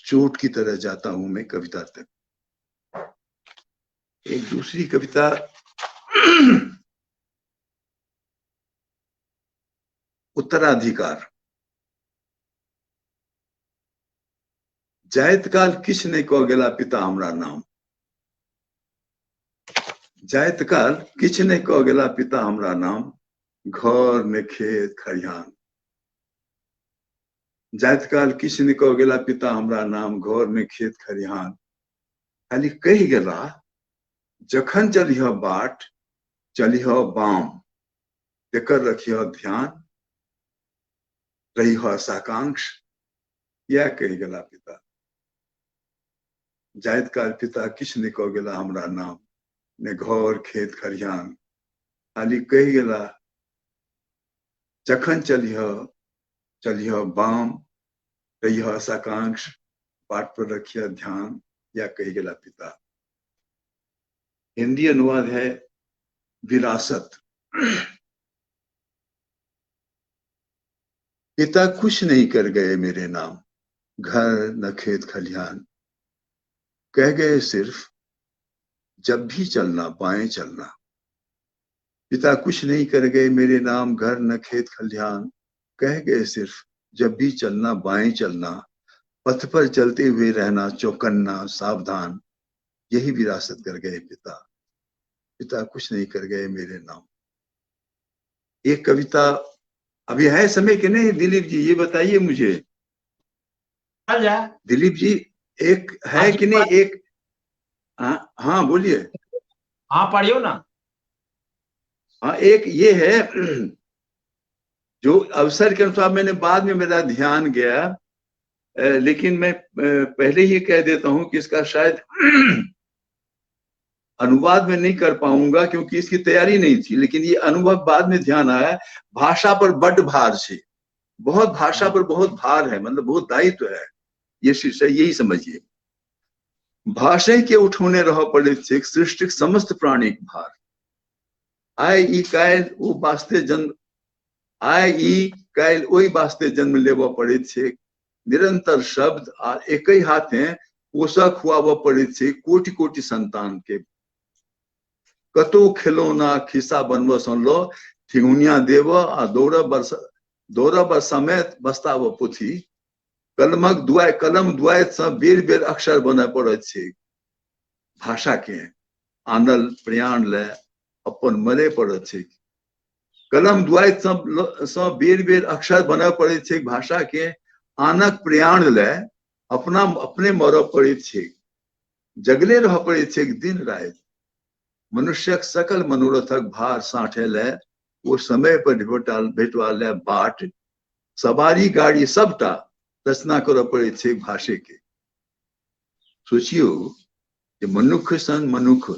चोट की तरह जाता हूं मैं कविता तक। एक दूसरी कविता उत्तराधिकार। जाइत काल किछु नहि कऽ गेला पिता हमरा नाम, जाइत काल किछु नहि कऽ गेला पिता हमरा नाम, घर ने खेत खरिहान। जाइत काल किछु नहि कऽ गेला पिता हमरा नाम, घर ने खेत खरिहान। खाली कहि गेला जखन चलिह बाट चलिह बाम, तेकर रखिह ध्यान, रहिह साकांक्ष। इएह कहि गेला पिता। जाइत काल पिता किछु नहि कऽ गेला हमरा नाम, ने घर खेत खरिहान, खाली कहि गेला जखन चलिह चलिह बाम, रहिह साकांक्ष, बाट पर रखिह ध्यान। यह कहि गेला पिता। हिंदी अनुवाद है विरासत। पिता कुछ नहीं कर गए मेरे नाम, घर न खेत खलिहान, कह गए सिर्फ जब भी चलना बाएं चलना। पिता कुछ नहीं कर गए मेरे नाम, घर न खेत खलिहान, कह गए सिर्फ जब भी चलना बाएं चलना, पथ पर चलते हुए रहना चौकन्ना सावधान। यही विरासत कर गए पिता। पिता कुछ नहीं कर गए मेरे नाम। एक कविता अभी है समय के नहीं दिलीप जी, ये बताइए मुझे। दिलीप जी एक है कि नहीं? एक हाँ हाँ बोलिए। हाँ पढ़ियो ना। हाँ एक ये है जो अवसर के अनुसार मैंने बाद में मेरा ध्यान गया, लेकिन मैं पहले ही कह देता हूं कि इसका शायद अनुवाद में नहीं कर पाऊंगा क्योंकि इसकी तैयारी नहीं थी, लेकिन ये अनुभव बाद में ध्यान आया। भाषा पर बड्ड भार छे, बहुत भाषा पर बहुत भार है, मतलब बहुत दायित्व है। ये शीर्षक यही समझिए। भाषा के उठौने रह पड़े छे सृष्टिक समस्त प्राणीक भार। आइ ई काल्हि ओ वास्ते जन्म, आइ ई काल्हि ओहि वास्ते जन्म लेबऽ पड़ैत छै। निरंतर शब्द आ एकहि हाथे पोसऽ खुआबऽ पड़ैत छै कोटि कोटि संतान के। कतौ खेलौना खिस्सा बनबऽ सँ लऽ ठेहुनिया देबऽ आ दौड़ब समेत बस्ताबऽ पोथी। कलमक दुआइ कलम दुआइत सँ बेर बेर अक्षर बनय पड़ैत छै। भाषा के आनल प्रयाण लए अपन मरे पड़ैत छै। कलम दुआइत सँ बेर बेर अक्षर बनय पड़ैत छै। भाषा के आनक प्रयाण लए अपना अपने मरऽ पड़ैत छै। जगले रहऽ पड़ैत छै दिन राति। मनुष्यक सकल मनोरथक भार साँठे लए ओ समय पर भेटवा लए बाट सवारी गाड़ी सबटा रचना करऽ पड़ैत छै भाषे के। सोचियौ जे मनुष्य सन मनुख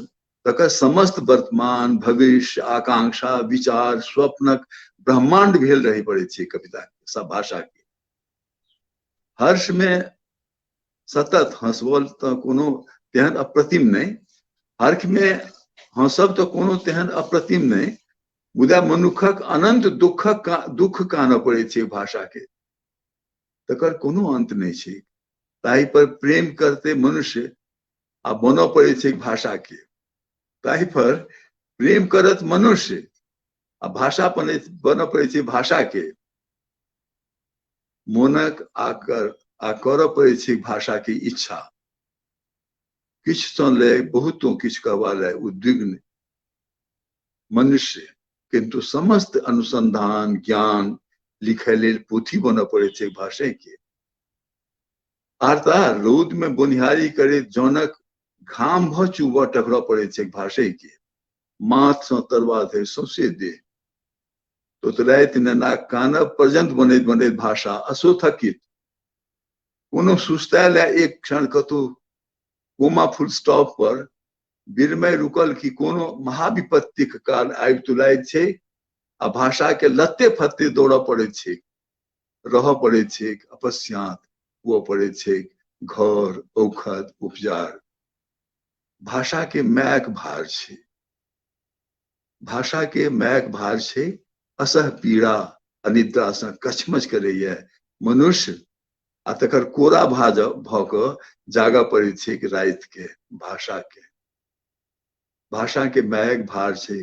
तकर समस्त वर्तमान भविष्य आकांक्षा विचार स्वप्नक ब्रह्मांड भेल रहे पड़ैत छै कविता के, सब भाषा के। हर्ष में सतत हंसबल तऽ कोनो तेहन अप्रतिम नहि, हर्ष में हंसब तऽ कोनो तेहन अप्रतिम नहि, मुदा मनुखक अनंत दुख कानऽ पड़ै छै भाषा के, तकर कोनो अंत नहि छै। ताहि पर प्रेम करते मनुष्य आ बनऽ पड़ै छै भाषा के। ताहि पर प्रेम करत मनुष्य आ भाषा बनऽ पड़ै छै भाषा के। मोनक आ करऽ पड़ै छै भाषा के इच्छा। किछु सँ लय बहुतो किछु कहबा लय उद्विग्न मनुष्य, किंतु समस्त अनुसंधान ज्ञान लिखै लेल पोथी बनऽ पड़ै छै भाषे के। आर रौद में बोनिहारी करे जनक घाम भ चुबऽ टकरऽ पड़ै छै भाषे के। माथ सँ तरवा धरि सौंसे देह तोतराइत नेना कानब पर्यंत बनैत बनैत भाषा असोथकित। कोनो सुस्तायल एक क्षण कतौ कोमा फुल स्टॉप पर बिरमय रुकल कि कोनो महाविपत्तिक काल आबि तुलाइत छै आ भाषा के लत्ते फत्ते दौड़ऽ पड़ैत छै, रहऽ पड़ैत छै अपस्यात हुअ पड़ैत छै घर औखध उपजार। भाषा के मायक भार छै, भाषा के मायक भार छै। असह पीड़ा अनिद्रा सँ कछमछ करैया मनुष्य आ तकर कोरा भाज भऽ कऽ जागऽ पड़ैत छै राति के भाषा के। भाषा के मायक भार छै,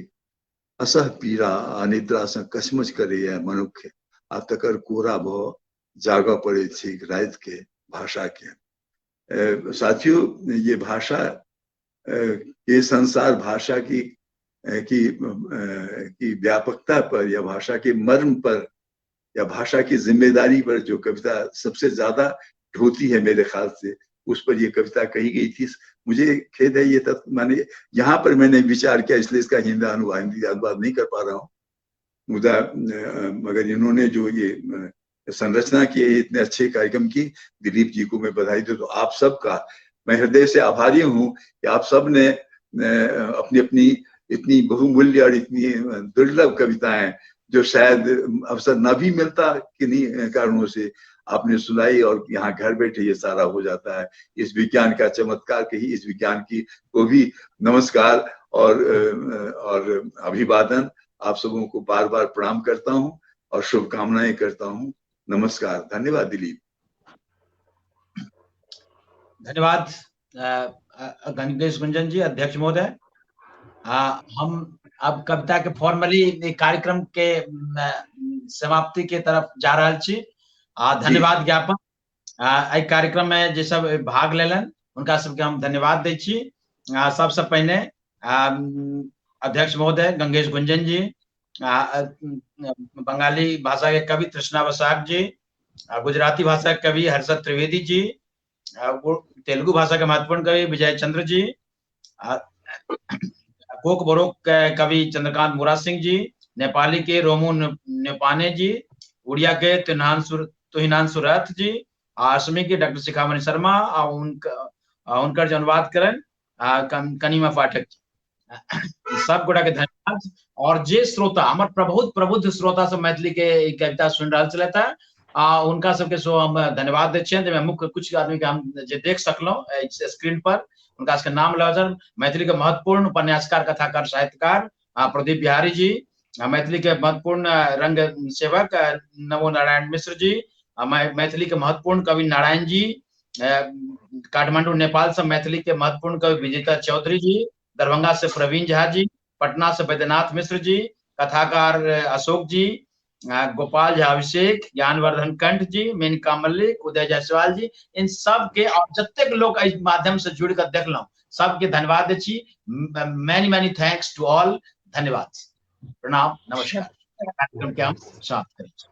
असह पीड़ा अनिद्रा सँ कछमछ करैया मनुष्य आ तकर कोरा भऽ जागऽ पड़ैत छै राति के भाषा के। साथियों, ये भाषा के संसार भाषा की की की व्यापकता पर या भाषा के मर्म पर या भाषा की जिम्मेदारी पर जो कविता सबसे ज्यादा ढोती है मेरे ख्याल से उस पर ये कविता कही गई थी। मुझे खेद है ये तत्व माने यहाँ पर मैंने विचार किया, इसलिए इसका हिंदी अनुवाद नहीं कर पा रहा हूँ। मुदा मगर इन्होंने जो ये संरचना की है इतने अच्छे कार्यक्रम की, दिलीप जी को मैं बधाई दूं। तो आप सबका मैं हृदय से आभारी हूँ कि आप सब ने अपनी अपनी इतनी बहुमूल्य और इतनी दुर्लभ कविताएं जो शायद अवसर न भी मिलता किन्हीं कारणों से, आपने सुनाई और यहाँ घर बैठे ये सारा हो जाता है। इस विज्ञान का चमत्कार कही, इस विज्ञान की को भी नमस्कार और अभिवादन। आप सबों को बार बार प्रणाम करता हूँ और शुभकामनाएं करता हूँ। नमस्कार, धन्यवाद दिलीप। धन्यवाद गंगेश गुंजन जी, अध्यक्ष महोदय। हम अब कविता के फॉर्मली कार्यक्रम के समाप्ति के तरफ जा रहा छी। धन्यवाद ज्ञापन। एहि कार्यक्रम में जे सब भाग लेलन उनका सबके हम धन्यवाद दै छी। सबसे पहिने अध्यक्ष महोदय गंगेश गुंजन जी, बंगाली भाषा के कवि तृष्णा बसाक जी, गुजराती भाषा के कवि हर्षद त्रिवेदी जी, तेलुगु भाषा के महत्वपूर्ण कवि विजय चंद्र जी, कोक बोरोक के कवि चंद्रकांत मुरा सिंह जी, नेपाली के रोमू नेपाने जी, उड़िया के तुहिनांशु रथ जी, असमी के डॉक्टर शिखामणि शर्मा आ उनकर जो अनुवाद करन कनिमा पाठक जी। सब गोटा के धन्यवाद। और जे श्रोता हमर बहुत प्रबुद्ध श्रोता सब मैथिली के कविता सुन रहल छलथि आ उनका सबके सो हम धन्यवाद दै छियनि। जाहिमे मुख्य कुछ आदमी के हम जे देख सकलहुँ स्क्रीन पर उनका सबके नाम लऽ मैथिली के महत्वपूर्ण उपन्यासकार, कथाकार, साहित्यकार प्रदीप बिहारी जी, मैथिली के महत्वपूर्ण रंग सेवक नमो नारायण मिश्र जी, मैथिली के महत्वपूर्ण कवि नारायण जी, काठमांडू नेपाल से मैथिली के महत्वपूर्ण कवि विजेता चौधरी जी, दरभंगा से प्रवीण झा जी, पटना से बैद्यनाथ मिश्र जी, कथाकार अशोक जी, गोपाल झा अभिषेक, ज्ञानवर्धन कंठ जी, मेनका मल्लिक, उदय जायसवाल जी, इन सब के और जतेक लोग एहि माध्यम से जुड़ कर देखलहुँ सबके धन्यवाद दै छी। Many many thanks to all. धन्यवाद, प्रणाम, नमस्कार। कार्यक्रम के हम समाप्त करै छी।